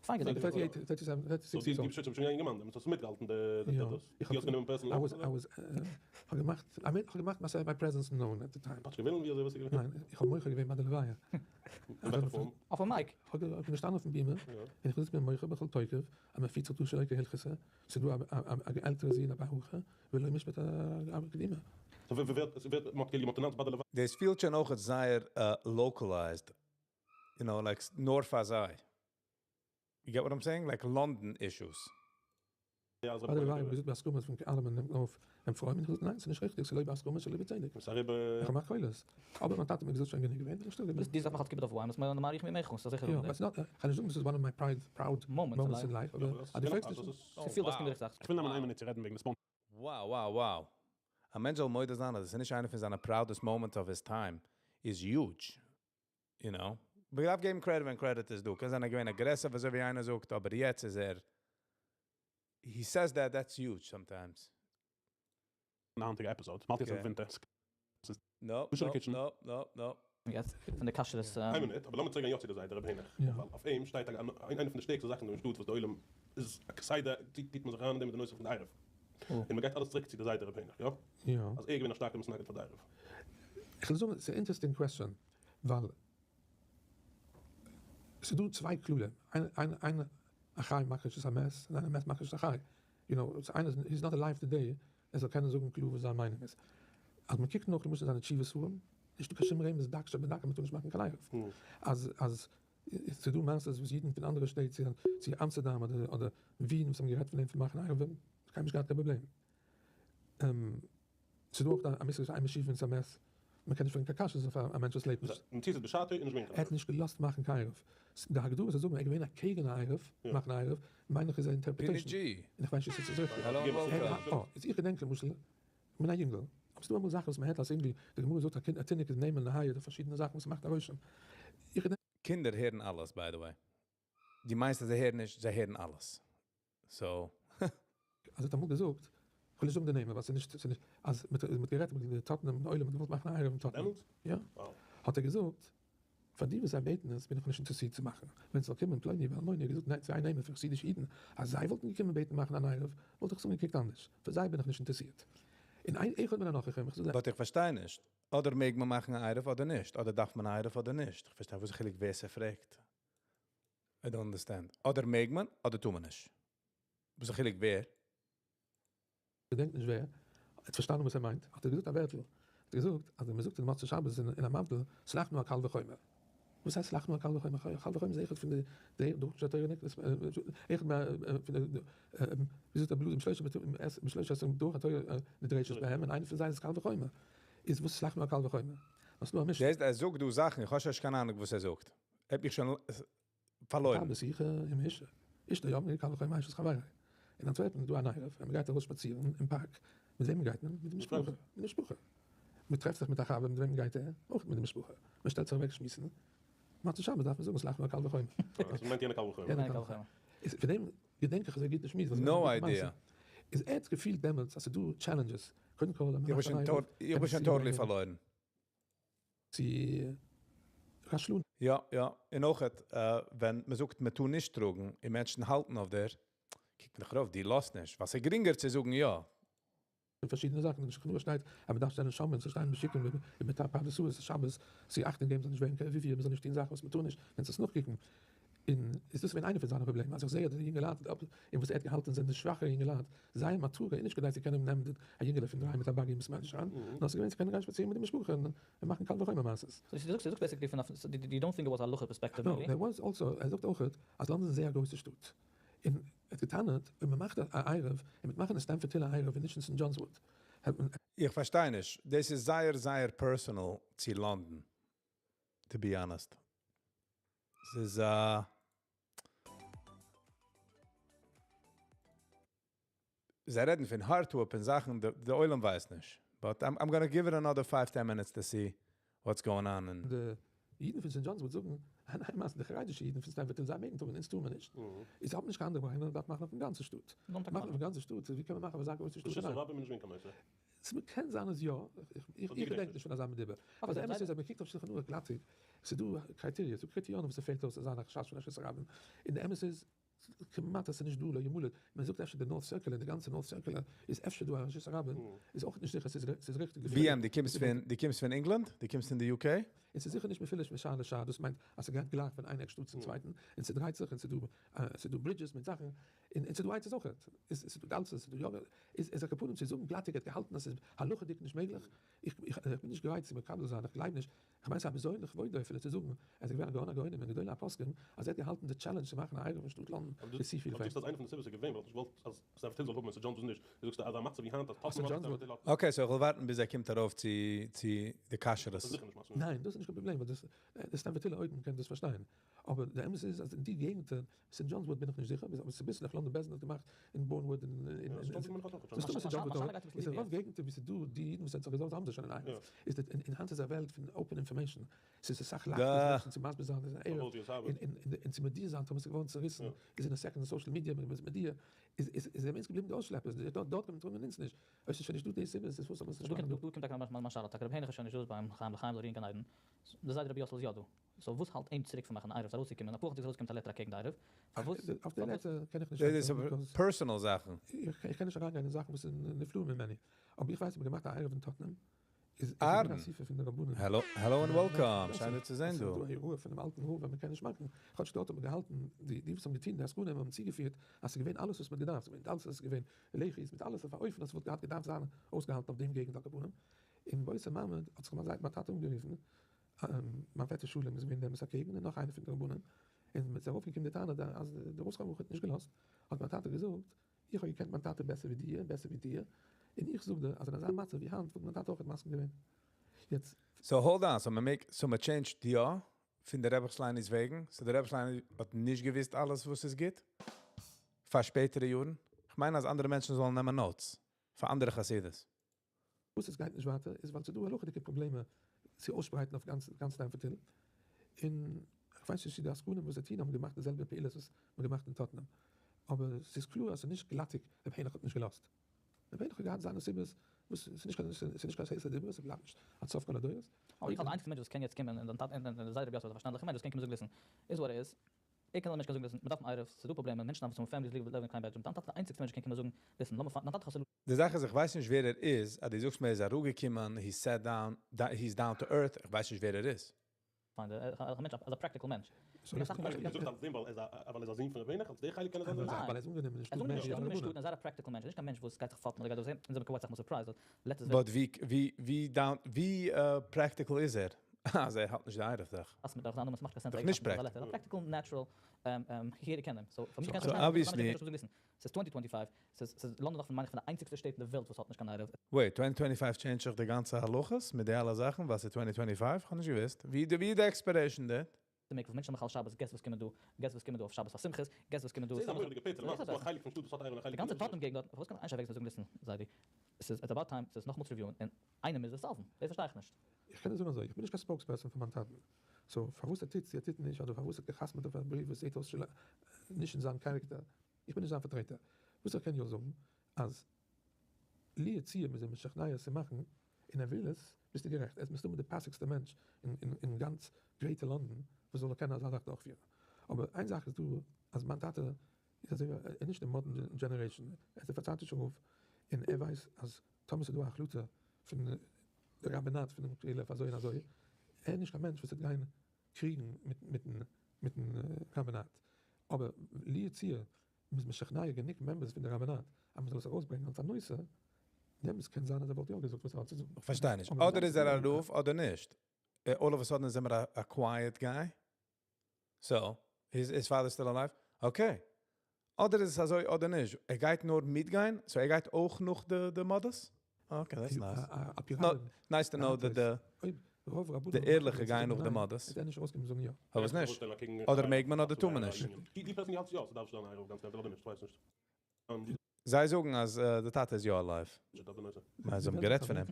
38, 37, 36 years old. דו ביסט שוין א יונגערמאן, דעמאלטס האסטו מיטגעהאלטן די דאס? דו האסט גענומען personal? I was, I was, איך האב געמאכט, I mean, איך האב געמאכט my presence known at the time. האסט געווינען? ווי אזוי וואס איז געווען? ניין, איך האב מוחה געווען ביי די לוויה. אין וועלכע פארם? אויפן mic. איך בין געשטאנען אויפן בימה, און איך האב געזאגט מיר מוחה בכל תוקף, אז מען פירט זיך דא שלא כהלכתא, ס'איז דא א עלטערע זון א בר הכי, ולא משפט א קדימה. So ווער ווערט, מ'האט כאילו מ'האט announced ביי די לוויה? דאס פילט שוין אויך זייער localized, you know, like נאר פאר זיי. You get what I'm saying? Like London issues. יא, ביי די לוויה האב איך געזאגט בהסכמה פון אלעמען נעמט אויף דעם פרוים, און איך האב געזאגט ניין ס'איז נישט ריכטיג, ס'איז לא בהסכמה שלא בצדק. ס'איז אריבער. איך האב געמאכט קולות. אבער מיין טאטע האט מיר געזאגט שוין גענוג געווען, בין איך שטיל געבליבן. דו זאגסט נאך אלץ כיבוד אב ואם, איז מעריך מימיך, ס'איז זיכער יא, באט ס'נאט, כ'קען נישט זאגן דאס איז one of my proud moments in life, אבער אז דו פרעגסט נישט. ס'פילט אז קינדער איך זאגסט. כ'וויל נעמען איין מינוט צו רעדן וועגן די sponsor. Wow wow wow. א מענטש זאל מודה זיין אז עס איז נישט איינע פון זיינע proudest moments of his time איז huge. You know? מ'דארף געבן credit ווען credit איז דא. קען זיין ער איז געווען aggressive אזוי ווי איינער זאגט, אבער יעצט איז ער, he says that, that's huge sometimes. די היינטיגע episode, מ'האלט יעצט אויף ווינטער, ס'איז no, no, no, no. יעצט פון די כשרות. איין מינוט, אבער לאמיר צוריק גיין יא צו די זיידע רבי העניך, ווייל אויף אים שטייט איינע פון די שטערקסטע זאכן דא אין שטאט וואס די עולם איז כסדר טוט מען זיך אריין אין דעם מיט די נושא פון די עירוב, און מ'גייט אלעס צוריק צו די זיידע רבי העניך, יא? יא. אז ער איז געווען א שטארקע מתנגד פאר די עירוב. איך וויל זאגן, ס'איז א interesting question, ווייל ס'איז דא צוויי כללים, איין א חי מכחיש את המת, און איין א מת מכחיש את החי, you know, איינער איז not alive today, ער זאל קענען זאגן קלאר וואס זיין מיינונג איז. אז מ'קוקט נאך למשל זיינע תשובה ספרים. נישטא קיין שום רמז דק שבדקה מ'טאר נישט מאכן קיין עירוב. אז אז ס'איז דא מעשות וואס אידן פון אנדערע שטעט צו צו אמסטערדאם אדער אדער ווין וואס האבן גערעדט פון דעם פון מאכן עירובין, קיינמאל נישט געהאט קיין פראבלעם. ס'איז דא אויך א מושג אין משיבין את המת, מ'קען נישט פרעגן קיין קשיות אויף א מענטש וואס לעבט נישט. מציאות איז בשעתו נישט געווען קיין ער האט נישט געלאזט מאכן קיין עירוב. די הגדרה צו זאגן ער איז געווען אקעגן א עירוב, מאכן א עירוב, מיין איך איז א אינטערפרעטעישן, און איך ווייס נישט צו ס'איז ריכטיג. איז איך געדענק למשל, כ'בין א יונגל, אבער ס'דא אמאל זאכן וואס מ'הערט אלס אינגל, די גמרא זאגט א קינד א תינוק איז נאמן להעיד אויף פארשידענע זאכן וואס ס'מאכט א רושם. איך געדענק. קינדער הערן אלעס by the way. דו מיינסט אז זיי הערן נישט? זיי הערן אלעס. So. אז ער האט אמאל געזאגט, כ'וויל נישט זאגן די נעמען ווייל ס'איז נישט, ס'איז נישט, אז מ'האט מ'האט גערעדט מיט די טאטן און עולם האט געוואלט מאכן א עירוב אין טאטן. יא. האט ער געזאגט, פאר די וואס זיי בעטן עס בין איך נישט אינטערעסירט צו מאכן. ווען ס'זאל קומען פלוני ואלמוני האט געזאגט ניין צוויי נעמען פון חסידישע אידן אז זיי וואלטן געקומען בעטן מאכן אן עירוב וואלט איך עס אנגעקוקט אנדערש. פאר זיי בין איך נישט אינטערעסירט. און איין אחד מן הנוכחים, איך זאג But איך פארשטיי נישט. אדער מעג מען מאכן א עירוב אדער נישט. אדער דארף מען א עירוב אדער נישט. איך פארשטיי וואס איז חילוק ווער ס'פרעגט. I don't understand. אדער מעג מען אדער טאר מען נישט. וואס איז חילוק ווער? געדענק נישט ווער, האט פארשטאנען וואס ער מיינט, האט ער געזאגט א ווערטל, האט ער געזאגט אז ווען מען זאגט אין מוצאי שבת אין המבדיל סלח נא א קל וחומר, וואס הייסט סלח נא א קל וחומר, קל וחומר איז אחד פון די דרשות התורה נקראת, אחד פון די, ווי זאגט רבי אלעזר בשלושה עשרה דרך התורה נדרשת בהם, און איינע פון זיי איז קל וחומר, איז וואס סלח נא א קל וחומר? נאר ס'דא א משנה. זעסט ער זאגט דא זאכן, איך האב שוין נישט קיין אהנונג וואס ער זאגט, ער האט מיך שוין פארלוירן. בשיחה עם האשה, אשתו אמרה קל וחומר אשת חברו. אין אנטווערפן איז דא אן עירוב, ווען מ'גייט ארויס שפאצירן אין פארק, מיט וועמען גייט מען? מיט די משפחה. מיט די משפחה. מ'טרעפט זיך מיט א חבר, מיט וועמען גייט ער? אויך מיט די משפחה. מ'שטעלט זיך אוועק שמועסן. מוצאי שבת דארף מען זאגן סלח נא קל וחומר. דאס מיינט יענע קל וחומר. יענע קל וחומר. איז פון דעם געדענק איך אזוי גוט די שמועס. No idea. איז ער האט געפילט דעמאלטס אז ס'איז דא challenges. קודם כל אז מ'מאכט אן עירוב. איך בין שוין totally פארלוירן. צו רשלנות. יא יא, און אויכעט ווען מען זאגט מען טאר נישט טראגן און מענטשן האלטן אויף דיר, קוקט מען דיך ארויף, דו לאזט נישט, ווייל ס'איז גרינגער צו זאגן יא. און פארשידענע זאכן, אין שולחן ערוך שטייט אז מען דארף שטיין אין שומרים, צו שטיין בשיכון ובתא פרדסאות שבת, צו אכטונג געבן זאל נישט ווערן קיין ערבוביה, מען זאל נישט טון זאכן וואס מען טאר נישט, קענסט עס נאכקוקן. און איז דאס געווען איינע פון זיינע פראבלעמען, אז איך זעה אז די יונגעלייט און וואס ער האט געהאלטען זענען די שוואכערע יונגעלייט, זייער מטרה איז נישט כדי צו קענען נעמען א יונגעלע פון דריי מיט א buggy אין בית מדרש אריין, נאר ס'איז געווען צו קענען גיין שפאצירן מיט די משפחה און מאכן קל וחומר מעשות. So דו זאגסט basically פון א, you don't think it was הלכה perspective really? No, there was also, ער זאגט אויכעט אז לאנדאן איז זייער א גרויסע שטאט, און ער האט געטענה'ט אויב מ'מאכט א עירוב, און מ'וועט מאכן אין סטעמפארד היל א עירוב און נישט אין סענט דזשאנס וואוד, העט מען. איך פארשטיי נישט, דאס איז זייער זייער personal צו לאנדאן, to be honest. ס'איז א. זיי רעדן פון hard to open זאכן, די עולם ווייסט נישט. But I'm gonna give it another five ten minutes to see what's going on און. די אידן פון סענט דזשאנס וואוד זאגן, ניין מה, די חרדישע אידן פון סטעמפארד היל זיי מעגן טון אונז טאר מען נישט. איז האט מען נישט קיין אנדערע ברירה נאר מ'דארף מאכן אויפן גאנצע שטאט. מאכן אויפן גאנצע שטאט, ווי קען מען מאכן אויף אזא גרויסע שטאט? ס'קען זיין אז יא, איך געדענק נישט פון אזא מדובר. אבער די אמת איז אז מ'קוקט אויף שלחן ערוך גלאטיג, ס'איז דא criteria, ס'דא קריטריונים וואס ס'פעלט אויס צו זיין א חשש פון רשות הרבים, און די אמת איז כמעט אז ס'איז נישט דא לא ימולט, מען זאגט אפשר די North Circular, די גאנצע North Circular איז אפשר דא א רשות הרבים, איז אויך נישט זיכער ס'איז ריכטיג. BM, דו קומסט פון, דו קומסט פון ענגלאנד? דו קומסט פון די UK? און ס'איז זיכער נישט מפולש משער לשער, דאס מיינט אז ס'גייט גלייך פון איין עק שטאט צום צווייטן, און ס'דרייט זיך, און ס'דא bridges מיט זאכן, און ס'דא עצות אויכעט, ס'איז דא גאנצע, ס'איז דא יא, איז על כל פנים צו זאגן גלאטיג האט געהאלטן אז ס'איז הלכה'דיג נישט מעגליך, איך בין נישט גרייט צו מקבל זיין, איך גלייב נישט, איך מיין ס'איז א בזיון לכבודו אפילו צו זאגן, ער איז געווען א גאון הגאונים און גדולי הפוסקים, אז ער האט געהאלטן די challenge צו מאכן א עירוב אין שטאט לאנדאן איז צופיל פאר אים. זאגסט אז איינע פון די סיבות איז געווען ווייל ער האט נישט געוואלט אז סטעמפארד היל זאל האבן און סענט דזשאנס וואוד נישט, זאגסטו אז א מצב ווי היינט אז טאטנהאם האט סטעמפארד היל האט. Okay so איך וועל ווארטן ביז ער קומט ארויף צו צו די כשרות. ניין דאס איז נישט קיין פראבלעם ווייל דאס די סטעמפארד היל אויב מ'קען דאס פארשטיין, אבער די אמת איז אז אין די געגנטער, סענט דזשאנס וואוד בין איך נישט זיכער, אבער צוביסלעך לאנדאן בית דין האט געמאכט אין בארנוואוד און מסתמא סענט דזשאנס וואוד אויך, איז אין רוב געגנטער ווי ס'איז דא די אידן וואס האבן זיך געזארגט האבן זיי שוין אן עירוב, איז די און היינט איז א וועלט פון open information, ס'איז אסאך לייכטער פאר מענטשן צו מסביר זיין איז א עירוב, און צו מודיע זיין טאמער ס'איז געווארן צוריסן איז אין א second אין social media מ'איז מודיע, איז איז זענען אונז געבליבן די אויסשלעפערס, דארט קען מען טראגן און אונז נישט, אויב ס'איז שוין נישט דא די סיבות איז פארוואס זאל מען עס נישט מאכן דא? דא קומט טאקע מיין שאלה, טאקע רבי העניך איז שוין נישט דא ביים חיים לחיים זאל רוען גן עדן, די זיידע רבי יאסל איז יא דא. So וואס האלט אים צוריק פון מאכן א עירוב? ארויסצוקומען אפאר חדשים ארויסקומט א letter אקעגן די עירוב, פארוואס? אויף די letter קען איך נישט דאס איז personal זאכן. איך קען נישט אריינגיין אין זאכן וואס איז נפלא ממני, אבער איך ווייס אז מ'האט געמאכט א עירוב אין טאטנהאם, איז געווען א אסיפה פון די רבנים. Hello and welcome, שיין דיר צו זען דא. עס איז דא א הוראה פונעם אלטן רב אז מ'קען נישט מאכן, כאטש דארט האט מען געהאלטן, די וואס האבן געטון די עסקנים האבן צוגעפירט אז ס'איז געווען אלעס וואס מ'האט געדארפט, ס'איז געווען דלתות, ס'איז געווען לחי'ס, מיט אלעס אויף א אופן אז ס'וואלט געהאט געדארפט זיין אויסגעהאלטן אויף דעם געגנט על כל פנים. און באותו מעמד האט זיך מיין זיידע מיין טאטע אנגערופן, מיין פעטער שלום איז געווען דעמאלס אקעגן און נאך איינער פון די רבנים, און ס'איז ארויפגעקומען די טענה אז דער רב זכרונו לברכה האט נישט געלאזט, האט מיין טאטע געזאגט, איך האב געקענט מיין טאטע בעסער ווי דיר, בעסער ווי דיר, און איך זאג דיר אז אין אזא מצב ווי היינט וואלט מיין טאטע אויכעט מסכים געווען. יעצט. So hold on, so מען מעג, so מען change ט יא פון די רבי ז"ל'ס וועגן, so די רבי ז"ל האט נישט געוויסט אלעס וואס איז גוט פאר שפעטערע יארן? כ'מיין אז אנדערע מענטשן זאלן נעמען notes פאר אנדערע חסידות. וואס עס גייט נישט ווייטער איז ווייל ס'איז דא הלכה'דיגע פראבלעמען צו אויסשפרייטן אויף גאנץ גאנץ סטעמפארד היל, און כ'ווייס נישט צו די עסקנים וואס זיי טוהן האבן געמאכט די זעלבע פעולות וואס מ'האט געמאכט אין טאטנהאם, אבער ס'איז קלאר אז ס'איז נישט גלאטיג רבי העניך האט נישט געלאזט, רבי העניך האט געהאט זיינע סיבות וואס ס'איז נישט קיין ס'איז נישט קיין עשרת הדיברות ס'בלייבט נישט עד סוף כל הדורות. אבער איך האלט די איינציגסטע מענטש וואס קען יעצט קומען און דיין טאטע און די זיידע רבי יוסף איז א פארשטענדליכע מענטש וואס קען קומען זאגן ליסן איז וואט איז, ער קען נישט קיין זאגן ליסן מ'דארף אן עירוב ס'איז דא פראבלעמען מענטשן דארפן צאלן families לעבן אין קליין bedroom דיין טאטע איז די איינציגסטע מענטש וואס קען קומען זאגן ליסן לאמיר פאר דיין טאטע האט די זאך איז איך ווייס נישט ווער ער איז, אז דו זאגסט מיר ער איז אראפגעקומען, he sat down, he is down to earth, איך ווייס נישט ווער ער איז. פיין, א מענטש, אזא practical מענטש. געזאגט אלס דעם ווייל ער איז א זון פון ר' העניך, אלס דער חלק קען ער זיין דער. ווייל ער איז אנגענומען אין שטאט מער ווי אלע רבנים. ער איז א practical מענטש, נישט קיין מענטש וואס גייט זיך פאפן אדער גייט דאס זען, אונז זעמיר כמעט אסאך מאל surprised אז לעצטענס but ווי ווי ווי down ווי practical איז ער? אז ער האלט נישט די עירוב דאך. אז מ'דארף זיין נאמען ס'מאכט קיין sense דאך נישט practical. א practical natural יעדער קען אים, so פאר מיר קענסטו obviously. ס'איז twenty twenty five, ס'איז ס'איז לאנדאן נאך פון מיין איך פון די איינציגסטע שטעט אין די וועלט וואס האט נישט קיין עירוב. Wait, twenty twenty five change ט זיך די גאנצע הלכות מיט די אלע זאכן ווייל ס'איז twenty twenty five? כ'האב נישט געוואוסט. ווי די ווי איז די expiration date? די מקווה מענטשן מחלל שבת guests וואס קומען דא, guests וואס קומען דא אויף שבת פאר שמחות, guests וואס קומען דא ס'איז א מורא'דיגע פיצל, ס'איז דא א חלק פון שטאט וואס האט עירוב און א חלק די גאנצע טאטנהאם געגנט דארט, פארוואס קען איינער נישט אוועקזעצן און זאגן ליסן זיידי, ס'איז it's about time ס'איז נאכאמאל צו review ען און איינער מוז עס solve ן, דאס פארשטיי איך נישט. איך קען דיר זאגן אזוי, איך בין נישט קיין spokesperson פון מיין טאטן, so פארוואס ער טוט צו ער טוט נישט, אדער פארוואס ער האט גע'חתמ'עט אויף א בריוו וואס זעט אויס נישט אין זיין character, איך בין נישט זיין פארטרעטער. וואס איך קען יא זאגן, אז לו יצוייר מ'איז אים משכנע עס צו מאכן, און ער וויל עס, ביסטו גערעכט, ער איז מסתמא די פאסיגסטע מענטש אין גאנץ גרעיטער לאנדאן וואס זאל קענען אזא זאך דורכפירן. אבער איין זאך איז דא, אז מיין טאטע איז אזוי ווי, ער איז נישט די modern generation, ער איז די פארצייטישע רב, און ער ווייסט אז טאמער ס'איז דא א החלטה פון די ראבינאט פונעם קהילה אויף אזוי און אזוי, ער איז נישט קיין מענטש וואס וועט גיין קריגן מיטן ראבינאט, אבער לו יצוייר מ'איז משכנע גענוג members פון די ראבינאט אז מ'זאל עס ארויסברענגען אלס א נושא, דעמאלטס קען זיין אז ער וואלט יא געזאגט וואס ער האט צו זאגן. איך פארשטיי נישט, אדער איז ער א רב אדער נישט, all of a sudden איז ער א quiet guy? So, is his father still alive? Okay. אדער איז עס אזוי אדער נישט. ער גייט נאר מיטגיין? So ער גייט אויך נאך די די מאדעס? Okay, that's nice. Nice to know that די די ערליכע גייען נאך די מאדעס. פארוואס נישט? אדער מעג מען אדער טאר מען נישט. זיי זאגן אז די טאטע איז יא alive. זיי האבן גערעדט פון אים.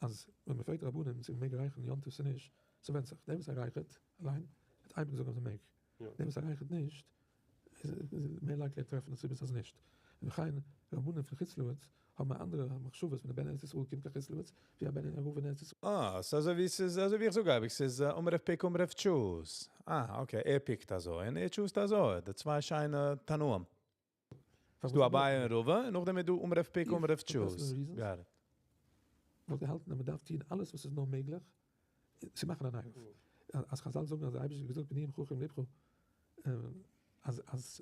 אז ווען מ'פרעגט רבנים צו מ'מעג רייכערן יום טוב צו נישט, ס'ווענדט זיך, דער וואס ער רייכערט אליין וועט אייביג זאגן אז מ'מעג, דער וואס ער רייכערט נישט איז מער likely טרעפן א סיבה אז נישט. ובכן, רבנים פון חוץ לארץ האבן א אנדערע מחשבות ווען א בן ארץ ישראל קומט קיין חוץ לארץ ווי א בן רב אין ארץ ישראל. אה, ס'איז אזוי ווי ס'איז אזוי ווי איך זאג אייביג, ס'איז אמר רב pick אמר רב choose. אה, okay, ער pick ט אזוי און ער choose ט אזוי, די צוויי שיינע תנאים. ס'איז דא אביי און רבא, און נאכדעם איז דא אמר רב pick אמר רב choose. Got it. וואלט געהאלטן אז מ'דארף טון אלעס וואס איז נאר מעגליך צו מאכן אן עירוב. אז חזל זאגן אז דער אייבערשטער האט געזאגט פן יהיה אם חכם לבך, אז אז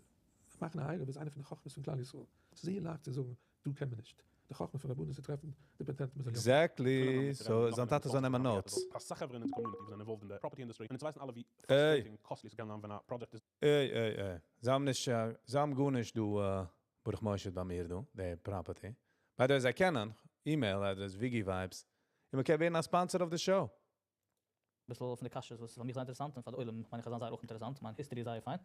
מאכן א עירוב איז איינע פון די חכמות פון כלל ישראל. ס'איז זייער לייכט צו זאגן דא קען מען נישט. די חכמה פון רבנות איז צו טרעפן די פאטענט מ'זאל יא. Exactly, so זיין טאטע זאל נעמען notes. אסאך חברה אין אונזער community וואס זענען involved אין די property industry און אונז ווייסן אלע ווי איי. frustrating און costly ס'קען זיין ווען א project איז. איי איי איי. זיי האבן נישט, זיי האבן גארנישט דא ברוך משה ביי מיר דא, די property. By the way זיי קענען, email address וויגי ווייבס, און מ'קען ווערן א sponsor אויף די show. ביסל פון די קשיות וואס איז פאר מיך זייער אינטערעסאנט און פאר די עולם מיין איך אז זיין זייער אויך אינטערעסאנט, מיין history איז זייער פיין.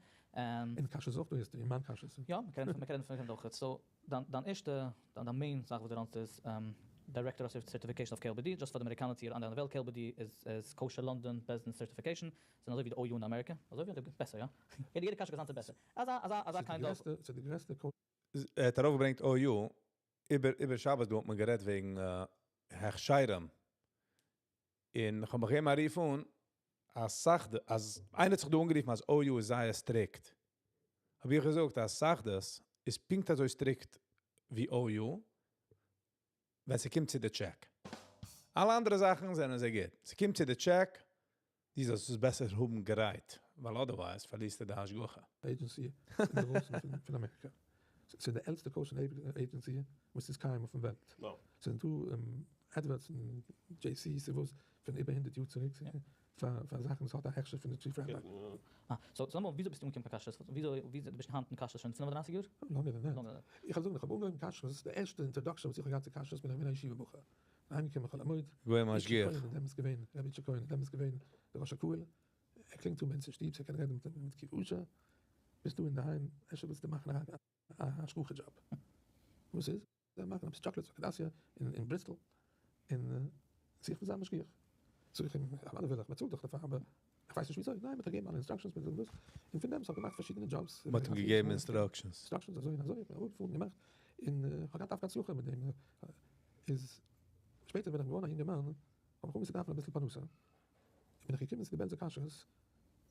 אין קשיות איז אויך דא history, מיין קשיות. יא, מ'קען רעדן מ'קען רעדן פון אויך. So, דיין דיין ערשטע, דיין דיין main זאך וואס דו run סט איז Director of Certification of KLBD, just פאר די אמעריקאנער צו אנדערע אין די וועלט, KLBD איז איז Kosher London בית דין Certification, זענען אזוי ווי די OU אין אמעריקע, אזוי ווי אדער בעסער יא? יעדע יעדע קשיא געזאנט איז בעסער. אזא אזא אזא kind of. ס'איז די גרעסטע ער האט ארויפגעברענגט OU, איבער איבער שבת דא האט מען גערעדט וועגן הכשרים, און כ'האב מיך געגעבן א רוף אן אז סאכדעס, אז איינער האט זיך דא אנגערופן אז OU איז זייער strict, האב איך געזאגט אז סאכדעס איז פונקט אזוי strict ווי OU ווען ס'קומט צו די טשעק. אלע אנדערע זאכן זענען זיי גוט, ס'קומט צו די טשעק, דו זאלסט עס בעסער האבן גרייט, ווייל otherwise פארלירסטו די השגחה. Agency אינדערויסן פון אמעריקא. ס'איז די עלטסטע kosher agency וואס איז קיים אויפן וועלט. ס'זענען דא. Adverts פון JC צו וואס פון איבער הונדערט יאר צוריק פאר פאר זאכן וואס האט א הכשר פון די chief rabbi. אה, so זאג נאר וויאזוי ביסטו אנגעקומען קיין כשרות? וויאזוי וויאזוי דו ביסט היינט אין כשרות שוין 35 יאר? Longer than that. איך וועל זאגן איך האב אנגעהויבן כשרות, די ערשטע introduction וואס איך האב געהאט צו כשרות בין איך געווען א ישיבה בחור. אהיימגעקומען חול המועד, געווען משגיח. איטשע כהן איז דעמאלטס געווען, רבי איטשע כהן איז דעמאלטס געווען דער ראש הקהל, ער קלינגט אן ביי אונז אין שטוב צו ער קען רעדן מיט מיט עקיבא אשר, ביסט דא אינדערהיים, אפשר ווילסטו מאכן א השגחה דזשאב? וואס איז? זיי מאכן עפעס chocolate פאר כדתיא אין בריסטל, און זיך פון זיין משגיח. זאג איך אים, אוודאי וויל איך, מען צאלט דאך דערפאר, אבער איך ווייס נישט וויאזוי, ניין, מען האט געגעבן אלע instructions, מען זאל דאס, און פון דעם האב איך געמאכט פארשידענע דזשאבס. מען האט אים געגעבן instructions. Instructions אזוי און אזוי, איך בין אראפגעפארן געמאכט, און איך האב געהאט דווקא הצלחה מיט דעם. איז שפעטער בין איך געווארן א יונגערמאן, האב איך אנגעהויבן צו דארפן אביסל פרנסה, בין איך געקומען צו די בעלזער כשרות, און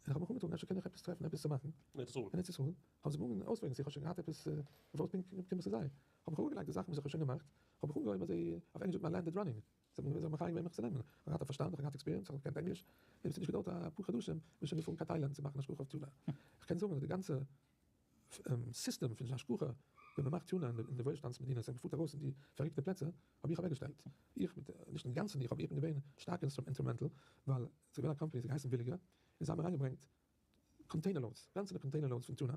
איך האב מיך אנגעטראגן אפשר קען איך עפעס טרעפן עפעס צו מאכן. אין ארץ ישראל. אין ארץ ישראל, האבן זיי מיר אנגעהויבן אויספרעגן צו איך האב שוין געהאט עפעס, וואס פונקט געקומען צו זיי, האב איך אראפגעלייגט די זאכן וואס איך האב שוין געמאכט, האב איך אנגעהויבן אזוי, אויף ענגליש זאגט מען landed running, זיי האבן זיך מחיה געווען מיך צו נעמען, איך האב געהאט א פארשטאנד, איך האב געהאט experience, איך האב געקענט ענגליש, און עס האט נישט געדויערט אפאר חדשים, בין איך שוין געפארן קיין טיילאנד צו מאכן השגחה אויף טונא. איך קען זאגן אז די גאנצע סיסטעם פון השגחה ווען מען מאכט טונא אין די וואוילשטאנדס מדינות און מען פארט ארויס אין די פארריקטע פלעצער, האב איך אוועקגעשטעלט. איך, מיט, נישט אינגאנצן איך, אבער איך בין געווען שטארק instrumental, ווייל עס איז געווען א קאמפאני, עס האט געהייסן וויליגער, און זיי האבן אריינגעברענגט container loads, גאנצענע container loads פון טונא,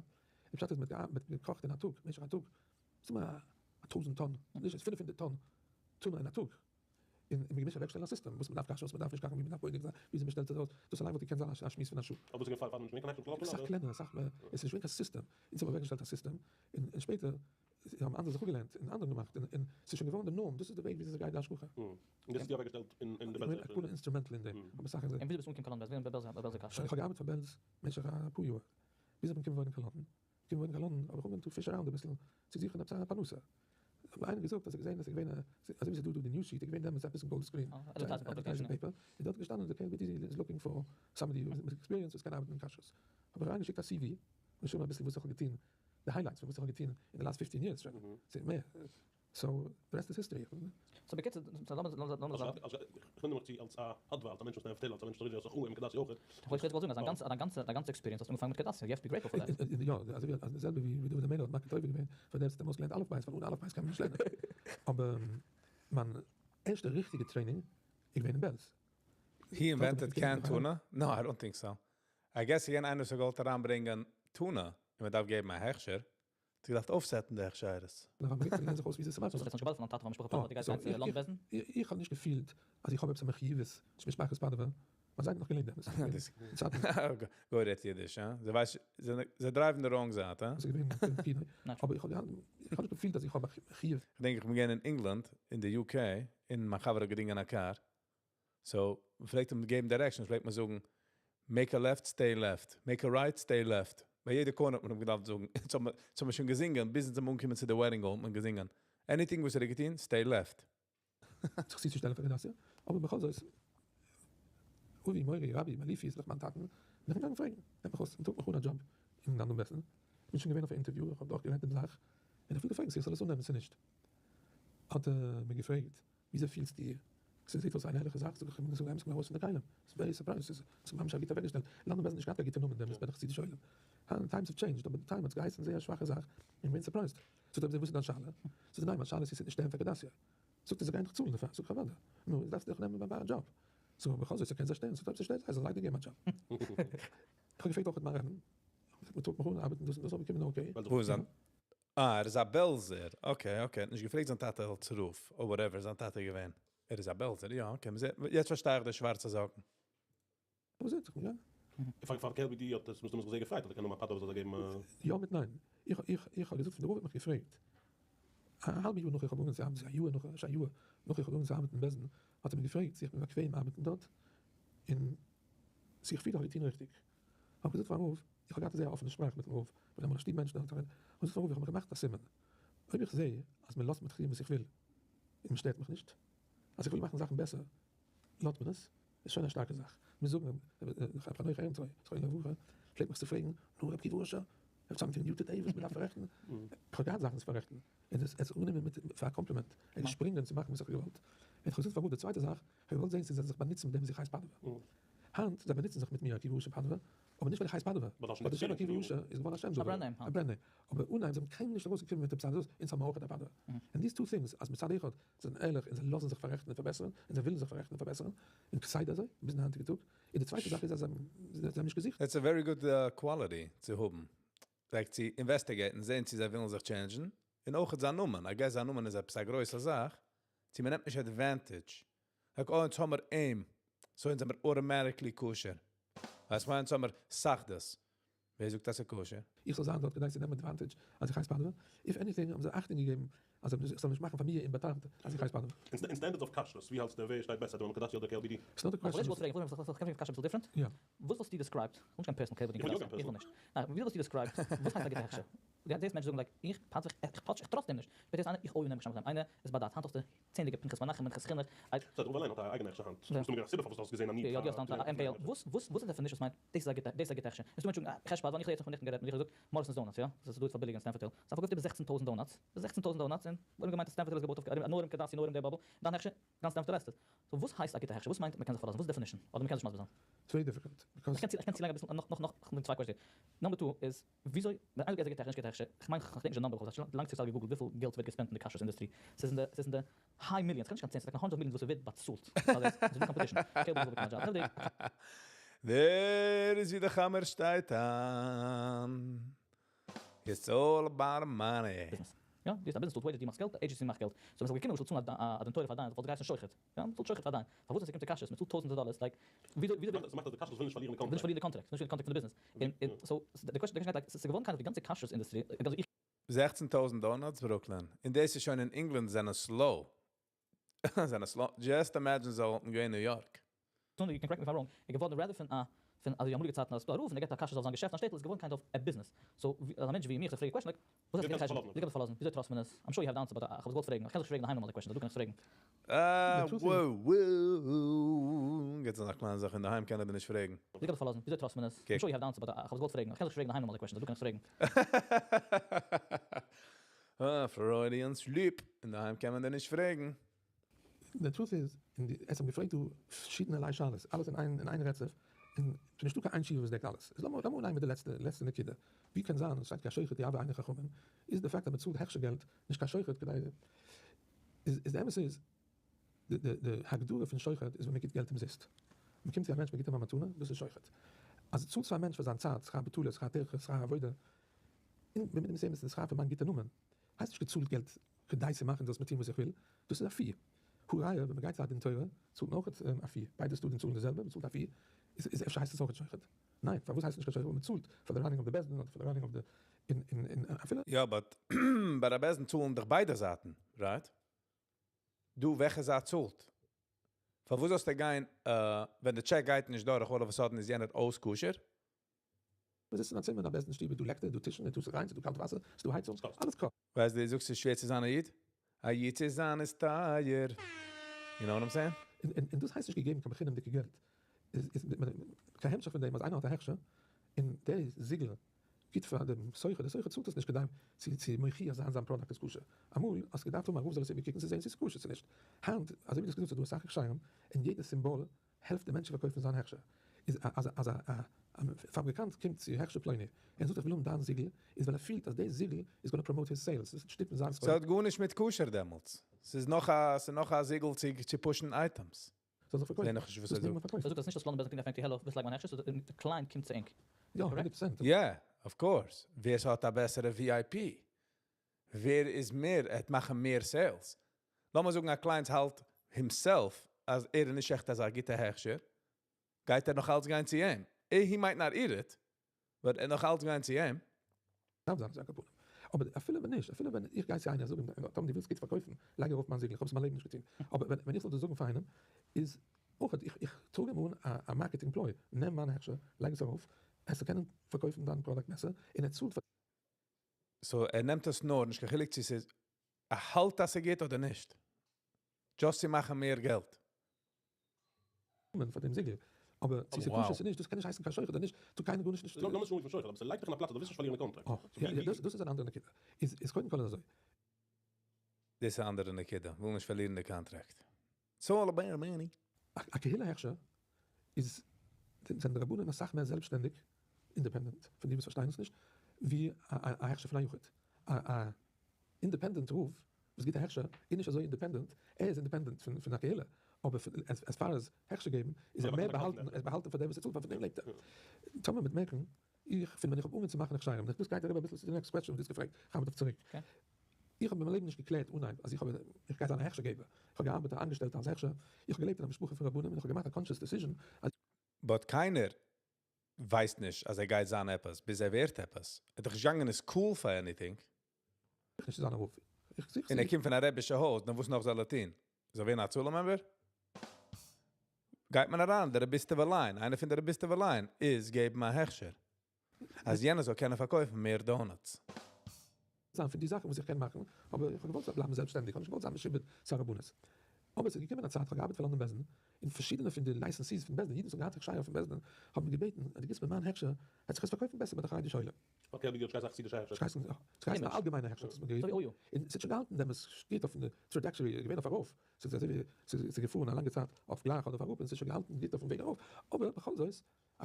די פשט איז מען האט געקאכט אין א טאג, במשך א טאג, מסתמא א טויזנט טאן, נישט, 500 טאן טונא אין א טאג, און מען געמוזט אוועקשטעלן א סיסטעם, וואס מען דארף קאכן, וואס מען דארף נישט קאכן, ווי מען דארף בודק זיין, וויאזוי מען שטעלט עס אויס, דאס אליין וואלט געקענט זיין א שמועס פון א שעה. אבער ס'איז געווען פאר נישט געווען קיין הכשר אסאך קלענער, אסאך מער, עס איז נישט געווען קיין סיסטעם, אונז האבן אוועקגעשטעלט א סיסטעם, און שפעטער האבן אנדערע זיך אפגעלערנט און אנדערע געמאכט, און ס'איז שוין געווארן די נארם, דאס איז די וועג וויאזוי ס'גייט די השגחה. און דאס האסטו אוועקגעשטעלט אין די איך בין געווען instrumental אין דעם, אבער אסאך און וויאזוי ביסטו אנגעקומען קיין לאנדאן? ביסט געווען ביי בעלזער כשרות? איך האב געארבעט פאר בעלז במשך אפאר יאר, ביז איך בין געקומען וואוינען קיין לאנדאן. געקומען וואוינען קיין לאנדאן האב איך אנגעהויבן to fish around אביסל צו זוכן עפעס א פרנסה. האט מיר איינער געזאגט אז ער האט געזען אז עס איז געווען א, אזוי ווי ס'איז דא דא די news sheet, איז געווען דעמאלטס עפעס אין גאלדערס גרין, advertising paper, איז דארט געשטאנען אז די KLBT איז looking for somebody מיט experience וואס קען ארבעטן אין כשרות. האב איך אריינגעשיקט א CV, און געשריבן אביסל וואס איך האב געטון, די highlights פון וואס איך האב געטון אין די last fifteen years שוין, ס'איז מער. So, the rest is history. So בקיצור, לאמיר לאמיר זאגן. איך וואונדער מיך צו אלס א פאדווא, אלס א מענטש וואס נעמט תהלים, אלס א מענטש וואס רעדט זיך אן מיט כדתיא אויך. איך וואלט געוואלט זאגן אז דיין גאנצע דיין גאנצע experience האסטו אנגעפאנגען מיט כדתיא, you have to be grateful for that. יא, אזוי ווי די זעלבע ווי דוד המלך האט מכיר טובה געווען פאר דעם וואס האט אים אויסגעלערנט אלף בית, ווייל אן אלף בית קען מען נישט לערנען. אבער מיין ערשטע ריכטיגע training איז געווען אין בעלז. He invented canned tuna? No, I don't think so. I guess again איינער וואס האט געוואלט אריינברענגען tuna און מען דארף געבן א הכשר, האט געדארפט אויפסעטן די הכשרות. נאך אמעריקע לערנט זיך אויס וויאזוי ס'מאכט זיך. האסט נישט געוואלט פון דיין טאטע פון משפחה פאדווא, דו גייסט גיין צו לאנדאן בית דין? איך האב נישט געפילט אז איך האב עפעס א מחויבות צו משפחת פאדווא, מיין זיידע האט נאך געלעבט דעמאלטס. גוי רעדט אידיש, הא? זיי ווייסן, זיי דרייוון די wrong זייט, הא? ס'איז געווען פינוי, אבער איך האב געהאט, איך האב נישט געפילט אז איך האב א חיוב. כ'דענק איך בין געווען אין ענגלאנד, אין די UK, און מיין חבר האט געדינגען א קאר, so מ'פלעגט אים געבן directions, פלעגט מען זאגן, make a left, stay left, make a right, stay left. ביי יעדע corner האט מען אים געדארפט זאגן, אונז האבן מיר שוין געזינגען, ביז אונז זענען אנגעקומען צו די wedding hall האט מען געזינגען, anything וואס ער האט געטון, stay left. זיך צוצושטעלן פאר כדתיא, אבער בכל זאת, אבי מורי רבי מאליפי איז דאך מיין טאטן, בין איך געגאנגען פרעגן, נעמט מיך אויס און טראגט מיך אן א דזשאב אין לאנדאן בית דין, איך בין שוין געווען אויף א אינטערוויו, איך האב דורכגעלערנט דעם זאך, און איך וויל פרעגן צו איך זאל עס אננעמען צו נישט. האט ער מיר געפרעגט, וויאזוי פילסטו דיר? ס'זעט אויס אן ערליכע זאך, זאג איך אים, ס'איז אמת ארויס פון די כלים, ס'איז very surprised, ס'איז ממש א גוט אוועקגעשטעלט, לאנדאן בית דין נישט געהאט קיין גוטע נאמען דעמאלטס ביי די חסידישע עולם, היינט times have changed, אבער די time האט עס געהייסן זייער א שוואכע זאך, איך בין surprised, זאגט ער, וואס איז דיין שאלה? זאגט ער, ניין מיין שאלה איז צו ס'וועט נישט שטערן פאר כדתיא, זאגט ער, זיי גייען דיך צאלן דערפאר, זאג איך, אוודאי, נו, דארפסטו דיך נעמען ביי א דזשאב, זאג איך, בכל זאת ס'קען זיי שטערן, זאגט ער, אויב ס'שטערט זיי זאלן זיי דיר געבן א דזשאב. איך האב געפרעגט אויך מיין רבי'ן, מ'טראגט מיך אן ארבעטן דאס און דאס, האב איך באקומען okay. וואו איז זיין אה, ער איז א בעלזער, okay okay, ער האט נישט געפרעגט זיין טאטע אלס רב, or whatever זיין טאטע איז געווען, ער איז א בעלזער, יא okay, מ'זעט, יעצט פארשטיי איך די שווארצע זאקן. וואס זעט זיך מיר? פאר פאר קעלבי די האט עס מסתמא זיך זייער געפרייט אז ער קען האבן א פאדווא וואס זאל זיי געבן א. יא מיט ניין. איך איך איך האב געזאגט פון די רב האט מיך געפרעגט א האלבע יאר נאך איך האב אנגעהויבן צו ארבעטן, א יאר נאך, נישט א יאר, נאך איך האב אנגעהויבן צו ארבעטן אין בית דין, האט ער מיר געפרעגט צו איך בין באקוועם ארבעטן דארט, און צו איך פיל איך האב געטון ריכטיג. האב איך געזאגט פארן רב, איך האב געהאט א זייער אפענע שפראך מיטן רב, כ'בין אמאל א שטוב מענטש דארט, האב איך געזאגט פארן רב איך האב מיר געמאכט א סימן, אויב איך זע אז מען לאזט מיך טון וואס איך וויל, און מען שטערט מיך נישט, אז איך וויל מאכן זאכן בעסער, לאזט מען עס, איז שוין א שטארקע זאך. מיר זאגן, ר' חנוך עהרנטרוי, זכרונו לברכה, פלעגט מיך צו פרעגן, נו ר' עקיבא אשר, have something new today וואס מען דארף פאררעכטן? איך האב געהאט זאכן צו פאררעכטן, און עס האט אנגענומען מיט פאר א קאמפלימענט, ער איז געשפרינגען צו מאכן וואס איך האב געוואלט. און איך האב געזאגט פאר רב די צווייטע זאך, איך האב געוואלט זען צו זיי זיך באנוצן מיט דעם וואס איך הייס פאדווא. היינט זיי באנוצן זיך מיט מיר עקיבא אשר פאדווא, אבער נישט ווייל איך הייס פאדווא, ווייל די שם עקיבא אשר איז געווארן א שם דבר, א brand name, אבער אנהייב זיי האבן קיינמאל נישט ארויסגעקומען מיט עפעס אזאנס, אונז האבן אויך א פאדווא. און these two things אז מצד אחד זיי זענען ערליך און זיי לאזן זיך פאררעכטן און פארבעסערן, און זיי ווילן זיך פאררעכטן און פארבעסערן, און כסדר אזוי ביזן היינטיגן טאג, און די צווייטע זאך איז אז זיי האבן נישט געזוכט. That's a very good quality צו האבן. Like צו investigate ן זעהן צו זיי ווילן זיך change ן, און אויך זיין נאמען, I guess זיין נאמען איז עפעס א גרויסע זאך, צו מען נעמט נישט advantage, like אוי אונז האמער אים, so אונז זעמער automatically כשר, ווייסט מיין אונז האמער סאכדעס, ווער זאגט אז ס'איז כשר? איך זאל זיין דארט כדי צו נעמען advantage אז איך הייס פאדווא? If anything האבן זיי אכטונג געגעבן אז איך זאל נישט מאכן פאר מיר אומבאטאמט אז איך הייס פאדווא. אין standards of כשרות, ווי האלטסטו ווער שטייט בעסער די ממקדש אדער KLBD? It's not a question. איך וואלט פרעגן, איך קען פרעגן קשיא אביסל different? יא. וואס וואלסטו described, נישט קיין personal קעלבער איך וויל יא קיין איך וויל personal. נישט. ניין, ווי וואלסטו described, וואס הייסט א גוטע הכשר? די דאס מענטשן זאגן like, איך פאטש איך פאטש איך trust אים נישט. שפעטער איז איינער, איך אוי נעם איך שם איינער איז ביי דעת, היינט האסטו צענדליגע פנחס מנחם מנחת חינוך, איי. סא דער רב אליין האט א אייגענע הכשר היינט. מסתמא געווען א סיבה פארוואס דו האסט געזען א need יא, פאר יא, די האסט א MKL. וואס וואס וואס איז די definition וואס מיינט דאס איז א גוטע דאס איז א גוטע הכשר? עס איז דא מענטשן זאגן אה, איך האב יעצט נעכטן גערעדט מיט איך האב געזאגט Morrisons donuts יא? עס איז דא פאר ביליג אין Stamford Hill. זיי פארקויפט איבער 16,000 donuts. 16,000 donuts און וואלט געמיינט אז Stamford Hill איז געבויט אויף נאר ארום כדתיא נאר ארום די bubble. דיין הכשר גאנץ Stamford Hill עסט עס. So וואס הייסט א גוטע הכשר? וואס מיינט מ'קען זיך פארלאזן? וואס איז definition? אדער מ'קען זיך מסביר זיין? It's very difficult because. איך קען צולייגן אביסל נאך נאך נאך נאך צוויי questions. Number two איז וויאזוי ווען איינער זאגט ער איז א גוטע הכשר נישט גוטע הכשר, איך מיין כ'דענק נישט די number, כ'האב שוין לאנג צוריק גע google ט וויפיל געלט ווערט גע spend ט אין די כשרות אינדוסטרי, ס'איז אין די ס'איז אין די high millions, כ'קען נישט קיין צען, ס'איז like hundred millions וואס ס'ווערט באצאלט פאר דאס, ס'איז דא competition, קעלבער זאל באקומען א דזשאב, דער איז ווי די חמור שטייט איין. It's all about money. ביזנעס. יא, דו האסט א ביזנעס צאלט wages, דו מאכסט געלט, די agency מאכט געלט. So ווען ס'זאל געקומען למשל צאלן א דין תורה פאר דיין, וואלט געהייסן שוחד. יא, מ'צאלט שוחד פאר דיין. פארוואס ווען ס'קומט צו כשרות, מ'צאלט טויזענטער dollars, like, וויאזוי וויאזוי ס'מאכט אז די כשרות וויל נישט פארלירן די וויל נישט פארלירן די contract, וויל נישט פארלירן די contract פון די ביזנעס. און so, די question גייט like, ס'איז געווארן kind of די גאנצע כשרות אינדוסטרי, אזוי איך. 16,000 donuts Brooklyn. און דאס איז שוין אין England זענען slow. זענען slow. Just imagine זיי וואלטן געווען אין New York. You can correct me if I'm wrong, איז געווארן rather פון א פון אזוי אמאליגע צייטן אז ס'דא א רב און ער געבט א כשרות אויף זיין געשעפט אין א שטעטל איז געווארן kind of א ביזנעס. So אז א מענטש ווי מיך זיך פרעגט א question like, וואס הייסט איך קען זיך פארלאזן? וויאזוי trust מען עס? I'm sure you have the answer but איך האב עס געוואלט פרעגן, איך קען זיך נישט פרעגן אינדערהיים נארמאל די question, דא קען איך עס פרעגן. אה, וואו וואו. געט זיך א קליינע זאך אינדערהיים קען ער דיר נישט פרעגן. וויאזוי קען זיך פארלאזן? וויאזוי trust מען עס? I'm sure you have the answer but איך האב עס געוואלט פרעגן, איך קען זיך נישט פרעגן אינדערהיים נארמאל די question, דא קען איך עס פרעגן. אה, Freudian slip. אינדערהיים קען מען דיר נישט פרעגן. די truth איז, און די עס האבן געפרעגט דא פארשידענערליי שאלות, אלעס אין איין אין איין רצף, און ס'איז נישטא קיין איין תשובה וואס דעקט אלעס. איז לאמיר לאמיר אנהייבן מיט די לעצטע לעצטע נקודה. ווי קען זיין אז שטייט כי השוחד יהווה עיני חכמים, איז די fact אז מ'צאלט הכשר געלט נישט קיין שוחד כדי איז איז די אמת איז די די די הגדרה פון שוחד איז ווען מ'גיט געלט אומזיסט. מ'קומט צו א מענטש מ'גיט אים א מתנה, דאס איז שוחד. אז צאלסט פאר א מענטש פאר זיין צייט, שכר בטלה, שכר טרחה, שכר עבודה, און במידה מסוימת איז די שכר פון מיין גוטע נאמען, הייסט נישט געצאלט געלט כדי צו מאכן דאס מיט טון וואס איך וויל, דאס איז א fee. הא ראיה ווען מ'גייט צו א דין תורה צאלט מען אויך א fee, ביידע צדדים צאלן די זעלבע, מ'צאלט א fee, איז אפשר הייסט עס אויך שוחד? ניין, פארוואס הייסט עס נישט קיין שוחד ווייל מ'צאלט פאר די running of די בית דין אדער פאר די running of די און און און אפילו. יא but ביי א בית דין צאלן דאך ביידע זייטן, right? דא וועלכע זייט צאלט? פארוואס זאלסטו גיין ווען די טשעק גייט נישט דורך all of a sudden איז יענער אויס כשר? מיר זיצן אין א צימער אין א בית דין שטוב איז דא לעקטער איז דא טישן איז דא ס'ריין ס'איז דא קאלט וואסער ס'איז דא הייצונג אלעס קאסט. ווייסט דו זאגסט ס'איז שווער צו זיין א איד? א איד צו זיין איז טייער. You know what I'm saying? און דאס הייסט נישט געגעבן קיין בחינם'דיגע געלט. איז קיין המשך פון דעם אז איינער האט א הכשר און דער זיגל גיט פאר דעם סוחר, דער סוחר צאלט עס נישט כדי צו מוכיח זיין זיין פראדאקט איז כשר. אמאל האסטו געדארפט האבן א רב זאל עס איבערקוקן צו זען צו ס'איז כשר צו נישט. היינט אזוי ווי דו האסט געזאגט ס'איז דא אסאך הכשרים און יעדע סימבאל העלפט די מענטשן פארקויפן זיין הכשר, איז אז אז א פאבריקאנט קומט צו הכשר פלוני און זאגט איך וויל האבן דיין זיגל, איז ווייל ער פילט אז די זיגל איז gonna promote his sales, דאס וועט שטופן זיין סחורה. ס'האט גארנישט מיט כשר דעמאלטס, ס'איז נאך א ס'איז נאך א זיגל צו צו push ן items. זאל זיך פארקויפן, זעה נאכנישט וואס דאס ער מעג מען זאגט. פארקויפן. ער זאגט אז נישט אז לאנדאן בעסער קלינגט א העלא וואס לייג מיין הכשר, ס'איז די client קומט צו ענק. יא, 100%. יא, of course, ווער ס'האט א בעסערע VIP, ווער איז מער, ער וועט מאכן מער sales. לאמיר זאגן א client האלט himself אז ער איז נישט עכט אזא גוטע הכשר, גייט ער נאך אלץ גיין צו אים. He might not eat it, but ער נאך אלץ גיין צו אים. דארף זיין אזא כפרה. אבער אפילו ווען נישט, אפילו ווען איך גיי צו איינער זאגן, טאמער דו ווילסט גוט פארקויפן, לייג ארויף מיין זיגל, איך האב עס אין מיין לעבן נישט געטון. אבער ווען איך זאל דאס זאגן פאר איינעם, איז אויך איך טראג אים אן א marketing ploy, נעם מיין הכשר, לייג עס ארויף, וועסטו קענען פארקויפן דיין פראדאקט בעסער, און ער צאלט פאר. So ער נעמט עס נאר, נישט קיין חילוק צו ס'איז ער האלט אז ס'גוט אדער נישט. Just צו מאכן מער געלט. פאר דעם זיגל, אבער צו ס'איז כשר צו נישט, דאס קען נישט הייסן קיין שוחד אדער נישט, טאר קיינער גארנישט נישט. לאמיר נישט אנרופן שוחד, אבער ס'לייגט דיך אין א פלאץ אז דו ווילסט נישט פארלירן די contract. אה, יא, דאס איז אן אנדערע נקודה. איז קודם כל איז אזוי. דאס איז א אנדערע נקודה, וויל נישט פארלירן די contract. It's all about money. א קהילה הכשר איז. זענען די רבנים אסאך מער זעלבסשטענדיג, independent, פון די וואס פארשטייען עס נישט, ווי א הכשר פון א יחיד. א independent רב וואס גיבט א הכשר איז נישט אזוי independent, ער איז independent פון א קהילה, אבער as far as הכשר געבן איז ער מער באהאלטן, ער איז באהאלטן פאר דעם וואס ער צאלט ווייל פון דעם לעבט ער. טאמער מ'וועט מערקן, איך פון ווען איך האב אנגעהויבן צו מאכן הכשרים, און דאס גייט אריבער אביסל צו די next question וואס דו האסט געפרעגט, כ'האב דאך צוריק. איך האב אין מיין לעבן נישט געקלערט אנהייב אז איך האב איך גיי זיין א הכשר געבער, איך האב געארבעט א אנגעשטעלטע אלס הכשר, איך האב געלעבט אין א משפחה פון רבנים און איך האב געמאכט א conscious decision אז. But קיינער ווייסט נישט אז ער גייט זיין עפעס ביז ער ווערט עפעס. ער איז דאך נישט געגאנגען אין school פאר anything. איך נישט צו זיין א רב. איך זוך און ער קומט פון א רבי'שע הויז, דאן וואס נאך זאל ער טון? זאל ווערן א הצלה member? גייט מען אריין די רביסטעווע line, איינע פון די רביסטעווע line איז געבן א הכשר אז יענער זאל קענען פארקויפן מער donuts. זיין פון די זאכן וואס איך קען מאכן, אבער איך האב געוואלט בלייבן זעלבסשטענדיג, איך האב נישט געוואלט זיין משועבד צו א רבנות. אבער עס איז געקומען א צייט, איך האב געארבעט פאר לאנדאן בית דין, און פארשידענע פון די licensees פון בית דין, אידן וואס האבן געהאט הכשרים פון בית דין, האבן מיר געבעטן אז דו גיבסט מיר מיין הכשר, וועט זיך עס פארקויפן בעסער ביי די חרדישע עולם. Okay, אבער דו האסט געהייסן א חסידישע הכשר. ס'הייסט ס'הייסט א אלגעמיינע הכשר האט עס מיר גערופן, און ס'האט שוין געהאלטן דעם עס גייט אויפן trajectory, איז געווען אויף ארויף, ס'איז אזוי ווי ס'איז געפארן א לאנגע צייט אויף גלייך אדער אויף אראפ און ס'איז שוין געהאלטן גוט אויפן וועג ארויף, אבער בכל זאת,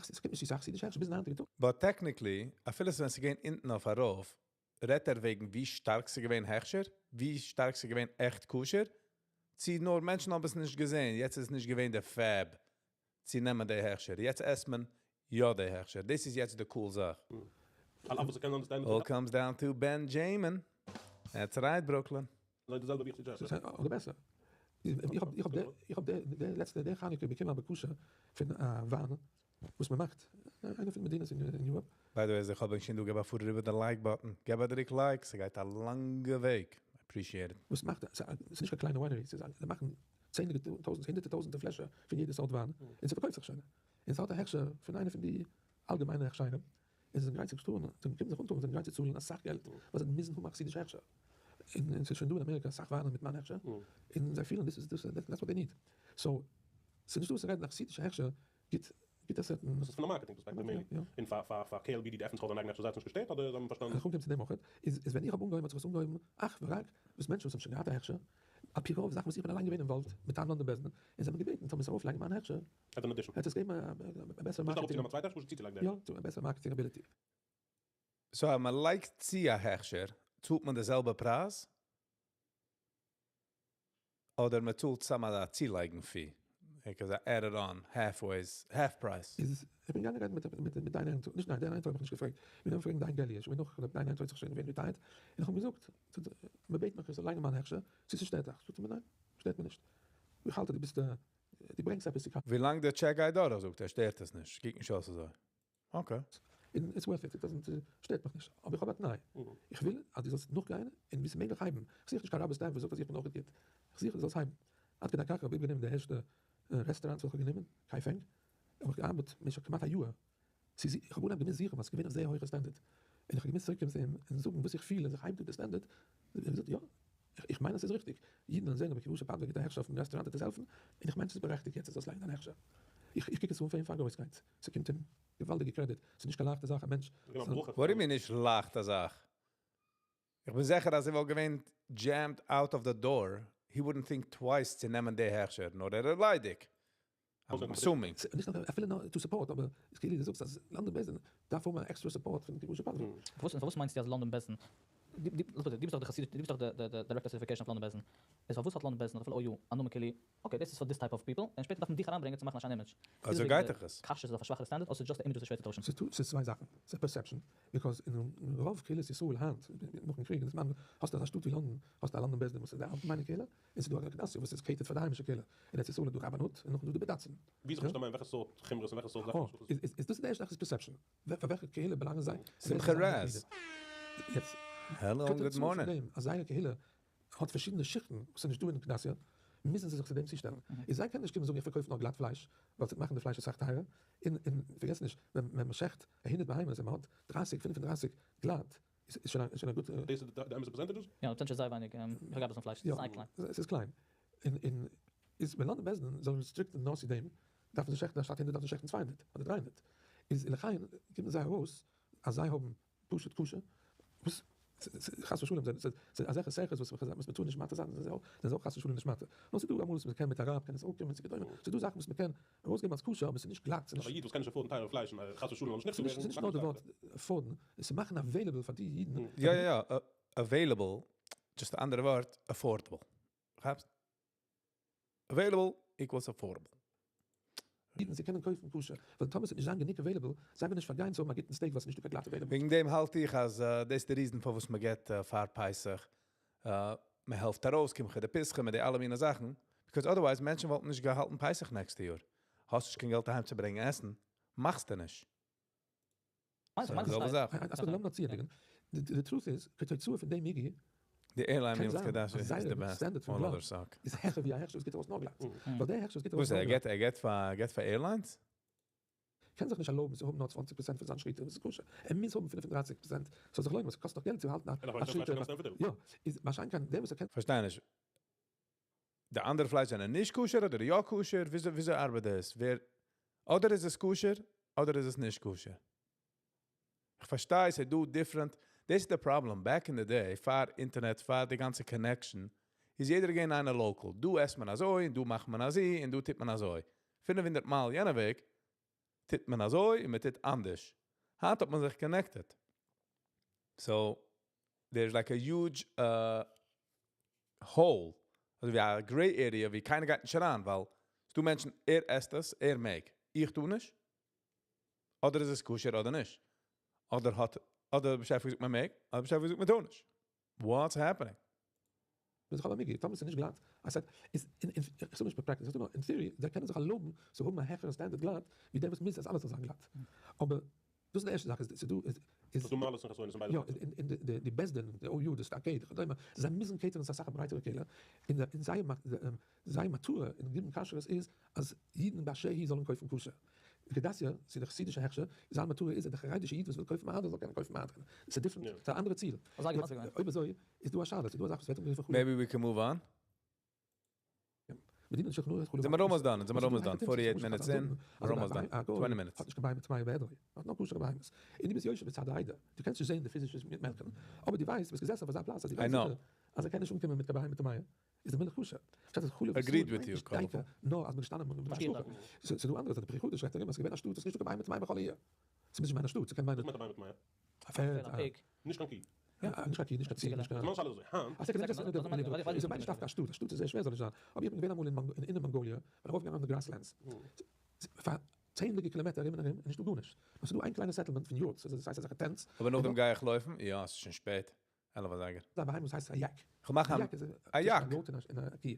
ס'קומט נישט צו סאך חסידישע הכשר ביזן היינטיגן טאג. But technically, אפילו ווען ס'איז געווען אונטן אויף ארויף, רעדט ער וועגן ווי שטארק ס'איז געווען הכשר, ווי שטארק ס'איז געווען עכט כשר, צי נאר מענטשן האבן עס נישט געזען, יעצט איז נישט געווען די fad צו נעמען די הכשר, יעצט עסט מען יא די הכשר, דאס איז יעצט די cool זאך. על אף וואס ס'קען understand All comes down to Benjamin. That's right, Brooklyn. זיי די זעלבע ווי חסידישע הכשר. אדער בעסער. איך האב איך האב איך האב די לעצטע די חנוכה באקומען א בקשה פון א וויין וואס מען מאכט איינע פון די מדינות אין Europe. By the way, איך האב ענק שוין דא געב א פאר אריבער די like button, געב א דריק like, ס'גייט א לאנגע וועג, appreciate it. וואס מאכט, ס'איז נישט קיין קליינע winery, ס'איז א, זיי מאכן צענדליגע טויזנט, הונדערטער טויזנטער פלעשער פון יעדע סארט וויין, און ס'פארקויפט זיך שוין, און ס'האט א הכשר פון איינע פון די אלגעמיינע הכשרים, און זיי זענען גרייט צו צאלן, זיי קומען זיך אנטאן, זיי זענען גרייט צו צאלן אסאך געלט, ווייל זיי מוזן האבן א חסידישע הכשר, און ס'איז שוין דא אין אמעריקא אסאך וויינען מיט מיין הכשר, און זיי פילן דאס איז דאס, that's what they need, so ס'איז נישטא וואס צו רעדן, א חסידישע הכשר גיט גיט א certain. דאס איז פון א marketing perspective mainly, און פאר פאר פאר KLB די עפענט זיך אויף זיין אייגענע הכשר זיי האט נישט געשטערט אדער זיי האבן פארשטאנען? איך קום צו דעם אויך, איז איז ווען איך האב אנגעהויבן האט זיך עס אנגעהויבן אך ורק וואס מענטשן וואס האבן שוין געהאט א הכשר, על פי רוב זאכן וואס איך בין אליין געווען involved מיט אנדערע בית דין, און זיי האבן געבעטן זאל מען עס ארויפלייגן מיין הכשר, וועט עס געבן א בעסערע marketing, יא, א בעסערע marketing ability. So אז מען לייגט צו א הכשר, צאלט מען די זעלבע פרייז? אדער מען צאלט סתם א צולייגן fee? Because I added on halfways, half price. איז איך בין געגאנגען רעדן מיט מיט מיט דיין ענטפער, נישט ניין, דיין ענטפער האב איך נישט געפרעגט, איך בין געגאנגען פרעגן דיין געלי, איך בין נאך, דיין ענטפער האט זיך שוין געווען retired, און איך האב געזאגט, מען בעט מיך איך זאל לייגן מיין הכשר, צו ס'שטערט דיך, זאגט ער מיר ניין, שטערט מיר נישט, איך האלט אז דו ביסט דו ברענגסט עפעס צו קאפ. ווילאנג די טשעק גייט דורך זאגט ער שטערט עס נישט, קוקט נישט אויס אזוי. Okay. און it's worth it, it doesn't, שטערט מיך נישט, אבער איך האב א תנאי, איך וויל אז דו זאלסט נאכגיין און ווי ס'מעגליך הייבן, איך זוך נישט קיין rubber stamp וואס זאגט אז איך בין אויך גוט, איך זוך דו זאלסט הייבן. עד כדי כך האב איך איבערגענומען די ערשטע רעסטוראנט וואס איך האב גענומען, קייפענג, האב איך געארבעט במשך כמעט א יאר, צו איך האב אנהייב געמוזט זוכן ווייל ס'איז געווען אויף זייער הויכע standard, און איך האב געמוזט צוריקקומען צו אים און זאגן וואס איך פיל אז איך הייב דא די standard, האט ער געזאגט יא, איך מיין אז ס'איז ריכטיג, אידן וועלן זען אויב קיבושי פאדווא גיבט א הכשר אויפן רעסטוראנט וועט עס העלפן, און איך מיין ס'איז בארעכטיגט יעצט אז זאלסט לייגן דיין הכשר. איך קוק עס אן פאר אים פאר גרויסקייט, ס'קומט אים געוואלדיגע קרעדיט, ס'איז נישט קיין לייכטע זאך א מענטש זאל. What do you mean נישט לייכטע זאך? איך בין זיכער אז ער וואלט געווען jammed out of the door, he wouldn't think twice צו נעמען די הכשר, נאר ער איז ליידיג. I'm assuming. נישט נאר אפילו נאר to support, אבער איז כאילו דו זאגסט אז לאנדאן בית דין דארף האבן א extra support פון קיבושי פאדווא. פארוואס מיינסטו אז לאנדאן בית דין, דו ביסט דאך די חסידישע, דו ביסט דאך די director certification אויף לאנדאן בית דין, איז פארוואס האט לאנדאן בית דין אדער אפילו OU א נאמען כאילו okay דאס איז פאר this type of people, און שפעטער דארף מען דיך אריינברענגען צו מאכן א שיינע image. אזוי גייט דאך עס. כשרות איז אויף א שוואכערע standard אדער ס'איז just די image וואס איז שווער צו טוישן? ס'איז צוויי זאכן, ס'איז perception, because אין רוב קהילות ישראל היינט, נאכן קריג און זמן, האסטו אזא שטאט ווי לאנדאן, האסטו א לאנדאן בית דין וואס איז די אלגעמיינע קהילה, און ס'איז דא א כדתיא וואס איז catered פאר די היימישע קהילה, אין ארץ ישראל איז דא רבנות און נאכדעם איז דא די בדצים. ווי זיך נישט מיין וועלכע סארט חומרות און וועלכע סארט זאכן. אה, איז דאס די ערשטע זאך איז perception, פאר וועלכע קהילה באלאנגען זיי? שמחה רז. יעצט, Hello and good morning. אז זייער קהילה האט פארשידענע שיכטן וואס איז נישט דא אין כדתיא, מוזן זיי זיך צו דעם צושטעלן. איז זיי קענען נישט קומען זאגן איך פארקויף נאר גלאט פלייש, ווייל ס'וועט מאכן די פלייש אסאך טייערער, און און פארגעס נישט, ווען מען שעכט א הונדערט בהמות און מען האט דרייסיג פינף און דרייסיג גלאט, איז שוין א גוטע. דאס איז די אמת'ע percentages? יא, percentage איז זייער ווייניג, regardless פון פלייש, ס'איז זייער קליין. ס'איז קליין. און און איז ווען לאנדאן בית דין זאל restrict ן נאר צו דעם, דארפן זיי שעכטן אנשטאט הונדערט דארפן זיי שעכטן 200 אדער 300. איז לכן קומען זיי ארויס אז זיי האבן פשוט כשר, וואס. חס ושלום, ס'איז אזעלכע סירכות וואס וואס מ'טאר נישט מתיר זיין, זענען זיי אויך חס ושלום נישט מתיר. נאר ס'איז דא אמאל וואס מ'קען מיט א רב קען עס אויפקומען צו כדומה, ס'איז דא זאכן וואס מ'קען ארויסגעבן אלס כשר אבער ס'איז נישט גלאט, ס'איז א איד וואס קען נישט afford ן טייערע פלייש און חס ושלום זאל נישט נכשל ווערן, ס'איז נישט נאר די ווארט afford ן, עס איז מאכן available פאר די אידן. יא יא יא, available, just א אנדערע ווארט, affordable. כאפסט? Available equals affordable. אידן זיי קענען קויפן כשר, ווייל טאמער ס'וועט נישט זיין גענוג available, זיי וועלן נישט פארגיין צו האבן א גוטן steak ווייל ס'איז נישטא קיין גלאט available. וועגן דעם האלט איך אז דאס איז די reason פארוואס מען געבט פאר פסח, מען העלפט ארויס קמחא דפסחא מיט די אלע מיני זאכן, because otherwise מענטשן וואלטן נישט געהאלטן פסח נעקסטע יאר, האסט נישט קיין געלט אהיים צו ברענגען עסן, מאכסטו נישט. די זעלבע זאך. אז לאמיר נאר צוענדיגן, די truth איז, כתוצאה פון דעם מיגי, די airline קען meals זיין כדאי אז איז די זייער best, standard פון all גלאט other suck. איז העכער ווי א הכשר וואס גיבט ארויס נאר גלאט. ווייל דער הכשר וואס גיבט ארויס וואס נאר ער גלאט. געט ער געט פאר ער געט פאר airlines? קען זיך נישט ערלויבן צו האבן נאר 20% פון זיין שחיטה וואס איז כשר. ער מוז האבן 35% ס'זאל זיך לוינען ווייל ס'קאסט דאך געלט צו האלטן א שחיטה. יא, איז ווארשיינליך דער וואס ער קען. פארשטיי נישט. די אנדערע פלייש זענען נישט כשר אדער יא כשר? וויאזוי וויאזוי ארבעט דאס? ווער אדער איז עס כשר אדער איז עס נישט כשר? איך פארשטיי ס'איז דא different, דאס איז די פראבלעם, back in the day פאר אינטערנעט פאר די גאנצע connection איז יעדער געווען איינער local, דא עסט מען אזוי און דא מאכט מען אזי און דא טוט מען אזוי, 500 מייל יענע וועג טוט מען אזוי און מען טוט אנדערש, היינט האט מען זיך connected, so there's like a huge hole, אזוי ווי א gray area ווי קיינער גייט נישט אריין ווייל ס'דא מענטשן ער עסט עס ער מעג, איך טאר נישט, אדער איז עס כשר אדער נישט, אדער האט אדער באשעפער געזאגט מען מעג, אדער באשעפער געזאגט מען טאר נישט, what's happening? זיך האבן א מיגו, טאמער ס'איז נישט גלאט, אז ס'האט, איז, אין, אין, איך זאג נישט practice, איך זאג נאר אין theory, זיי קענען זיך ערלויבן צו האבן א העכערע standard גלאט, ווי דער וואס מוז אז אלעס זאל זיין גלאט. אבער, דאס איז די ערשטע זאך, איז ס'דא, איז, איז. ס'דא מעלות און חסרונות אין ביידע יא, זייטן. און, און די, די בית דין, די OU, די stockade, וכדומה, זיי מוזן cater ן צו אסאך א ברייטערע קהלה, און און זייער, זייער מטרה אין גיבן כשרות איז, אז אידן באשר הוא זאלן קויפן כשר. כדתיא, צו די חסידישע הכשר, זיין מטרה איז אז די חרדישע איד וואס וויל קויפן מהדרין זאל קענען קויפן מהדרין. ס'איז different, ס'איז א אנדערע ציל. אויב אזוי איז דא א שאלה, ס'איז דא א זאך וואס ווערט אנגערופן חלב. Maybe we can move on. מדינת שולחן ערוך חלב. זעמער almost done, זעמער almost done, 48 minutes in, we're almost done, 20 minutes. האט נישט קיין בהמה טמאה בעדרו, האט נאר כשר'ע בהמות. און דו ביסט יושב בצד העדה, דו קענסט נישט זען די פיזישע מעלקן, אבער דו ווייסט, דו ביסט געזעסן אויף אזא פלאץ אז דו ווייסט זיכער אז ער קען נישט אנקומען מיט קיין בהמה טמאה. איז די מילך כשר. פשט אז חלב ישראל מיינט נישט דייקא נאר אז מ'איז געשטאנען מיט השגחה. ס'איז דא אנדערע זאכן, די פרי חדש רעדט ארום אז ס'איז געווען א שטאט וואס איז נישטא קיין בהמה טמאה בכל העיר. ס'מוז נישט מיינען א שטאט, ס'קען מיינען. וואס מיינט א בהמה טמאה? א פערד, א. pig. נישט קיין קי. יא, נישט קיין קי, נישט קיין ציג, נישט קיין. מיין שאלה איז אזוי, היינט. א second, second, איז מיינט נישט דווקא א שטאט, א שטאט איז זייער שווער זאל נישט זיין. אבער איך בין געווען אמאל אין אין מאנגאליע, בין ארויפגעגאנגען אויף די grasslands. פאר צענדליגע קילאמעטער ארום און ארום איז נישטא גארנישט. נאר ס'איז דא איין קליינע settlement פון yurts, דאס הייסט אזעלכע tents. אבער נאכדעם גיי איך לויפן, יא, ס'איז שוין שפעט. 11 אזייגער. א בהמה וואס הייסט א yak. כ'וועל מאכן א yak איז א yak. א goat און א קי.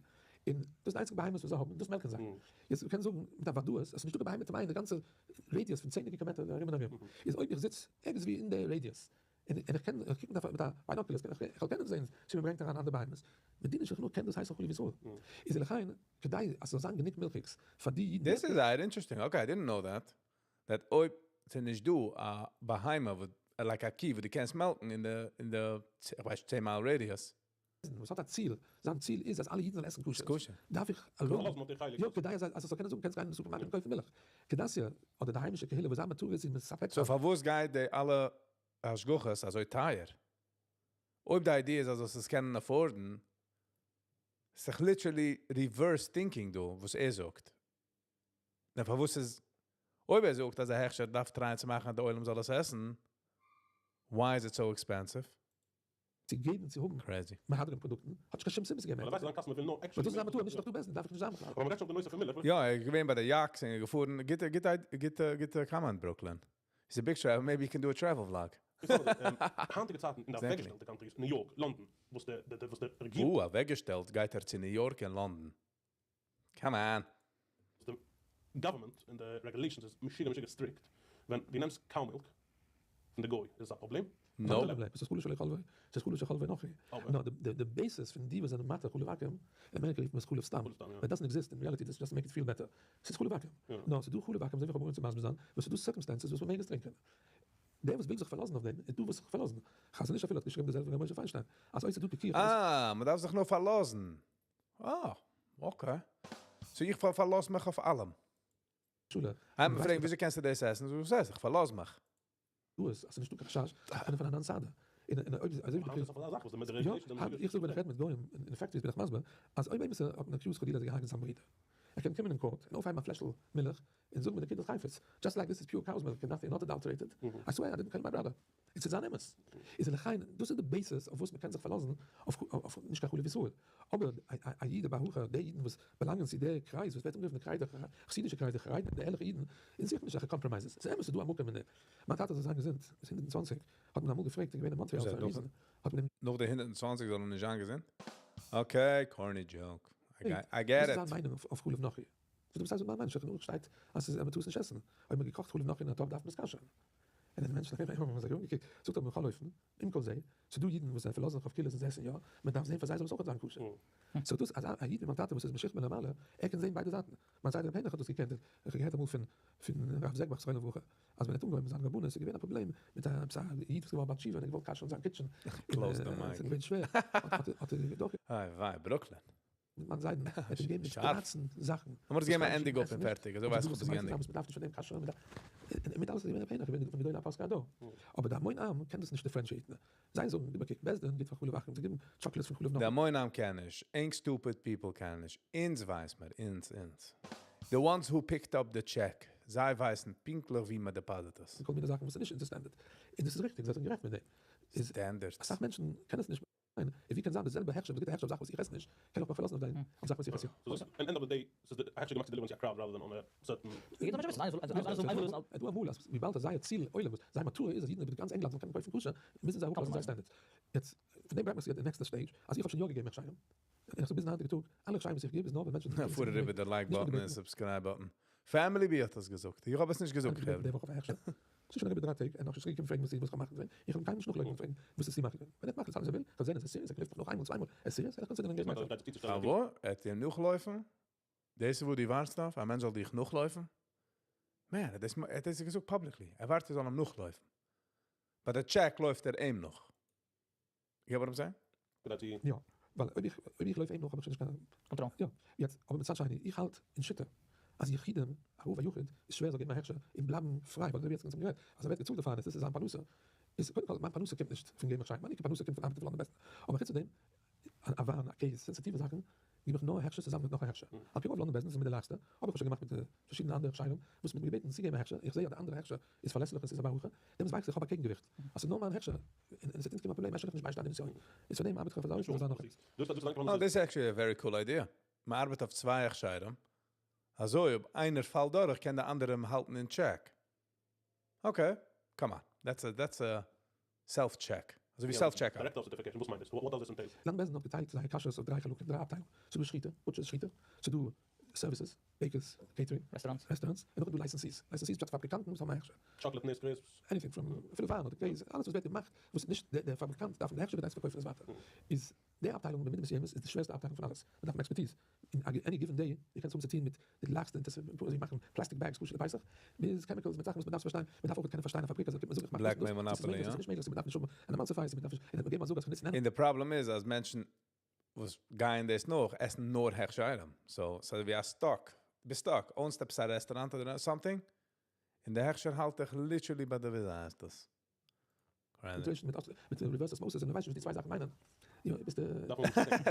און דאס איז די איינציגע בהמות וואס זיי האבן, דאס מעלקן זיי. יעצט מ'קען זאגן מיט א וודאות אז ס'איז נישטא קיין בהמה טמאה אין די גאנצע radius פון צענדליגע קילאמעטער ארום און ארום. איז אויב איך זיץ ערגעץ ווי אין די radius, און איך קען קוקן מיט א binoculars, קען איך איך וועל קענען זען צו מ'ברענגט אריין אנדערע בהמות. מדינת שולחן ערוך קען דאס הייסן חלב ישראל. איז לכן כדי אז ס'זאל זיין גענוג מילכיגס פאר די אידן. דאס איז זייער interesting, okay, I didn't know that. That אויב ס'איז נישט דא א בהמה וואס, like א קי וואס דו קענסט מעלקן אין די, אין די, איך ווייס נישט, 10 מייל radius. וואס האט א ציל, זיין ציל איז אז אלע אידן זאלן עסן כשר, דארף איך ערלויבן, יא, כדי אז ער זאל קענען זאגן קענסט גיין אין סופערמארקעט און קויפן מילך, כדתיא, אדער די היימישע קהילה וואס זיין מטרה איז מספק. So פארוואס גייט די אלע השגחות אזוי טייער? אויב די idea איז אז זאלסט עס קענען afford ן, ס'איז דאך literally reverse thinking דא וואס ער זאגט. נאר פארוואס איז, אויב ער זאגט אז א הכשר דארף try ען צו מאכן אז די עולם זאל עס עסן, why is it so expensive? צו געבן צו האבן Crazy. מהדרין פראדוקטן האט נישט קיין שום סיבה צו געבן ווייל ער מער. ווייסט אז זיין customer וויל נאר ווייל actually דאס איז א מטרה, נישט דאך דא בעסטן דארף איך נישט זיין בכלל. אבער מ'רעדט שוין אויף די נושא פון מילך. יא, ער איז געווען ביי די yaks און געפארן, גוטע גוטע גוטע גוטע comment ברוקלין. He's a big traveler, maybe he can do a travel vlog. היינטיגע צייטן אין די אוועקגעשטעלטע countries, ניו יארק, לאנדאן, וואס די וואס די רעגירונג. וואו אוועקגעשטעלט גייט ער צו ניו יארק און לאנדאן? Come on. די government און די regulations איז משוגע משוגע strict, ווען דו נעמסט cow milk פון די גוי איז עס א פראבלעם? No. עס איז חלב שלא חלבו, עס איז חלב שחלבו נכרי. נאר די basis פון די וואס זענען מתיר חלב עכו"ם, אין אמעריקע רופט מען עס חלב סתם, but it doesn't exist in reality, דאס just make it feel better, עס איז חלב עכו"ם. נאר עס איז דא חלב עכו"ם, אזוי ווי איך האב אנגעהויבן צו מסביר זיין, וואס איז דא circumstances וואס מען מעג עס טרינקען. דער וואס וויל זיך פארלאזן אויף דעם, איז דא וואס זיך פארלאזן. חזון איש אפילו האט געשריבן די זעלבע ווי ר' משה פיינשטיין, אז אויב ס'איז דא פיקוח. אה, מען דארף זיך נאר פארלאזן. אה, okay. So איך פארלאז מיך אויף אלעם. שולע. איינער פרעגט וויאזוי קענסטו דאס עסן? זאג איך, וואס הייסט? איך פארלאז מיך. דא איז אז ס'נישטא קיין חשש, אפילו פון אן אנסאדע. און און אויב אזוי ווי די יא, איך זאג ווען איך רעד מיט גוים אין factories בין איך מסביר אז אויב עמיצער האט מען accused חלילה אז ער געהארגעט זיין ברודער, ער קען קומען אין court און אויפהייבן א פלעשל מילך און זאגן מיט די קינדער'ס חפץ, just like this is pure cow's milk and nothing not adulterated, I swear I didn't kill my brother. און ס'איז זיין אמת. איז לכן, דאס איז די basis אויף וואס מ'קען זיך פארלאזן אויף נישט קיין חלב ישראל. אבער א איד א בר הכי, די אידן וואס באלאנגען צו די קרייז וואס ווערט אנגערופן די קרייז, די חסידישע קרייז, די חרדים, די ערליכע אידן, אונז זוכן נישט אזעלכע compromises. ס'איז אמת ס'איז דא א מקום אין די. מיין טאטע זאל זיין געזונט, איז 120, האט מען אמאל געפרעגט, איז געווען אין מאנטריאל פאר א reason, האט מען אים. נאך די 120 זאל ער נישט זיין געזונט? Okay, corny joke. I get וואס איז it. זיין מיינונג אויף חלב נכרי? זאגט ער, וואס הייסט מיין מיינונג? שולחן ערוך שטייט אז ס'איז מ'טאר עס נישט עסן. אויב מ'האט געקאכט חלב נכרי אין א טאפ דארף מען עס כשר'ן. און די מענטשן ארום אים האבן זיך אומגעקוקט, זאגט ער בכל אופן, עם כל זה, ס'איז דא אידן וואס זיי פארלאזן זיך אויף קולות און זיי עסן יא, מען דארף זען פאר זיי זאל עס אויך זיין כשר. So דאס אז א איד ווי מיין טאטע וואס איז משכמו למעלה, ער קען זען ביידע זייטן. מיין זיידע ר' העניך האט דאס געקענט, איך האב געהערט אמאל פון פון רב זעגבאך זכרונו לברכה, אז ווען ער האט אנגעהויבן זיין רבנות איז געווען א פראבלעם מיט א עפעס א איד וואס איז געווארן בעל תשובה און ער האט געוואלט כשר'ן זיין kitchen, און עס איז געווען שווער, האט ער דורך. איי וויי, ברוקלין. מיט מיין זיידן, ער האט אים געגעבן מיט שארף. 13 זאכן. לאמיר עס געבן א ענדיג אפ און פערטיג, אזוי ווייס איך אויב עס איז געענדיגט. וואס מ'דארף נישט פון דעם כשר'ן, און מיט אלעס איז געווען ר' העניך געווען פון גדולי הפוסקי הדור. אבער די המון עם קען דאס נישט differentiate ן. זיי זאגן, גיב א קוק, בית דין גיט פאר חלב עכו"ם, זיי גיבן chocolates פון חלב די נאך. המון עם קען נישט, ענק stupid people קען נישט, אונז ווייס מיר, אונז, אונז. The ones who picked up the check, זיי ווייסן פונקטליך ווי מען deposit עס. כל מיני זאכן וואס איז נישט אונזער standard. און דאס איז ריכטיג, זיי זענען גערעכט מיט דעם. איז Standards. אסאך מענטשן קענען עס נישט מיין, און ווי קען זיין די זעלבע הכשר וואס גיט א הכשר אויף זאכן וואס איך עס נישט, קען איך מיך פארלאזן אויף דיין אויף זאכן וואס איך עס יא. So end of the day, ס'איז די הכשר געמאכט צו deliver ן צו א crowd rather than on a certain. ס'איז דא אמאל אז וויבאלד אז זייער ציל עולם וואס זייער מטרה איז אז אידן איבער גאנץ ענגלאנד זאלן קענען קויפן כשר, מוזן זיי אראפלאזן זייער standards. יעצט, פון דעם ברענגט מיך צו די נעקסטע stage, אז איך האב שוין יא געגעבן הכשרים, און איך זאג ביזן היינטיגן טאג, אלע הכשרים וואס איך גיב איז נאר ווען מענטשן זענען פאר אריבער די like button און subscribe button. Family בי האט עס געזאגט, איך האב עס נישט געזאגט חברה. די וואך אויף א הכשר, ס'איז שוין אריבער 3 טעג, ער האט נאכנישט צוריקגעקומען פרעגן וואס איך וואס איך האב מחליט געווען, איך האב אים קיינמאל נישט נאכגעלויפן פרעגן וואס איז צו מחליט געווען, ווען ער האט מחליט זיין אז ער וויל, איך האב געזען אז ער איז serious, ער קלעפט מיך נאך איינמאל צוויי מאל, ער איז serious, וועל איך consider ן געבן א הכשר. אבער ער האט אים נאכלויפן? דאס איז וואס דו ווארטסט אויף? א מענטש זאל דיך נאכלויפן? Man, ער האט דאס געזאגט publicly, ער ווארט ער זאל אים נאכלויפן. ביי די טשעק לויפט ער אים נאך. You get what I'm saying? יא, ווייל אויב איך לויף אים נאך האב איך שוין נישט קיין קאנטראל. יא, יעצט, אבער מצד שני, איך האלט אין שיטה אז יחידים, א רב א יחיד, איז שווער זאל געבן א הכשר און בלייבן פריי, ווייל אזוי ווי יעצט אונז האבן גערעדט, אז ער ווערט געצאלט דערפאר, עס איז זיין פרנסה, איז קודם כל, מיין פרנסה קומט נישט פון געבן הכשרים, מיין עיקר פרנסה קומט פון ארבעטן פאר לאנדאן בית דין, אבער חוץ פון דעם, א וויין, א קעז, סענסיטיווע זאכן, גיב איך נאר הכשר צוזאמען מיט נאך א הכשר. על פי רוב לאנדאן בית דין איז מיט די לייכסטע, אבער איך האב שוין געמאכט מיט פארשידענע אנדערע הכשרים, וואס מ'האט מיר געבעטן צו געבן א הכשר, איך זעה אז די אנדערע הכשר איז פארלעסליך און ס'איז א ברכה, דעמאלטס ווייס איך איך האב א קעגנגעוויכט, אז ס'איז נאר מיין הכשר, און עס וועט אונז קומען א פראבלעם, אפשר וועל איך נישט ביישטיין די נסיון, איז פאר דעם ארבעט איך אויף אזא אופן זאל זיין נאך עפעס. Oh, this is actually a very cool idea. מען ארבעט אויף צוויי הכשרים, אזוי אויב איינער פאלט דורך קען דער אנדערע אים האלטן אין check. Okay, come on, that's a self check. אזוי ווי self checkout. Director certification, וואס מיינט דאס? What does this entail? לאנדאן בית דין האט געטיילט זייער כשרות אויף דריי חלקים, דריי אפטיילונגען. ס'איז דא שחיטה, butchers שחיטה, ס'איז דא services, bakers, catering, restaurants, restaurants, און נאכדעם דא licensees, licensees פשט פאבריקאנטן וואס האבן א הכשר. Chocolate נעסט crisps. Anything from אפילו וויין אדער קעז, אלעס וואס ווערט געמאכט וואס נישט דער פאבריקאנט דארף א הכשר כדי צו פארקויפן עס ווייטער, איז די אפטיילונג במידה מסוימת איז די שווערסטע אפטיילונג פון אלעס, מען דארף האבן expertise, אין any given day, דו קענסט האבן צו טון מיט די לייכסטע אינטערעס, מאכן plastic bags כשר לפסח, ביז chemicals מיט זאכן וואס מען דארף פארשטיין, מען דארף אויך קענען פארשטיין א פאבריק אז קומט מען זאגן איך מאך דאס און דאס, ס'איז מעגליך, ס'איז נישט מעגליך, מען דארף נישט האבן אן emulsifier, מען דארף נישט, און מען געבט א זאג אז כ'נוץ און די פראבלעם איז אז מענטשן וואס גייען דאס נאך עסן נאר הכשרים, so ס'איז ווי א stuck, ביסט stuck, own סט עפעס א רעסטוראנט אדער something, און די הכשר האלט דיך literally ביי די וויאזוי הייסט דאס? מיט reverse osmosis און דו ווייסט נישט וואס די צוויי זאכן מיינען. יא, ביסט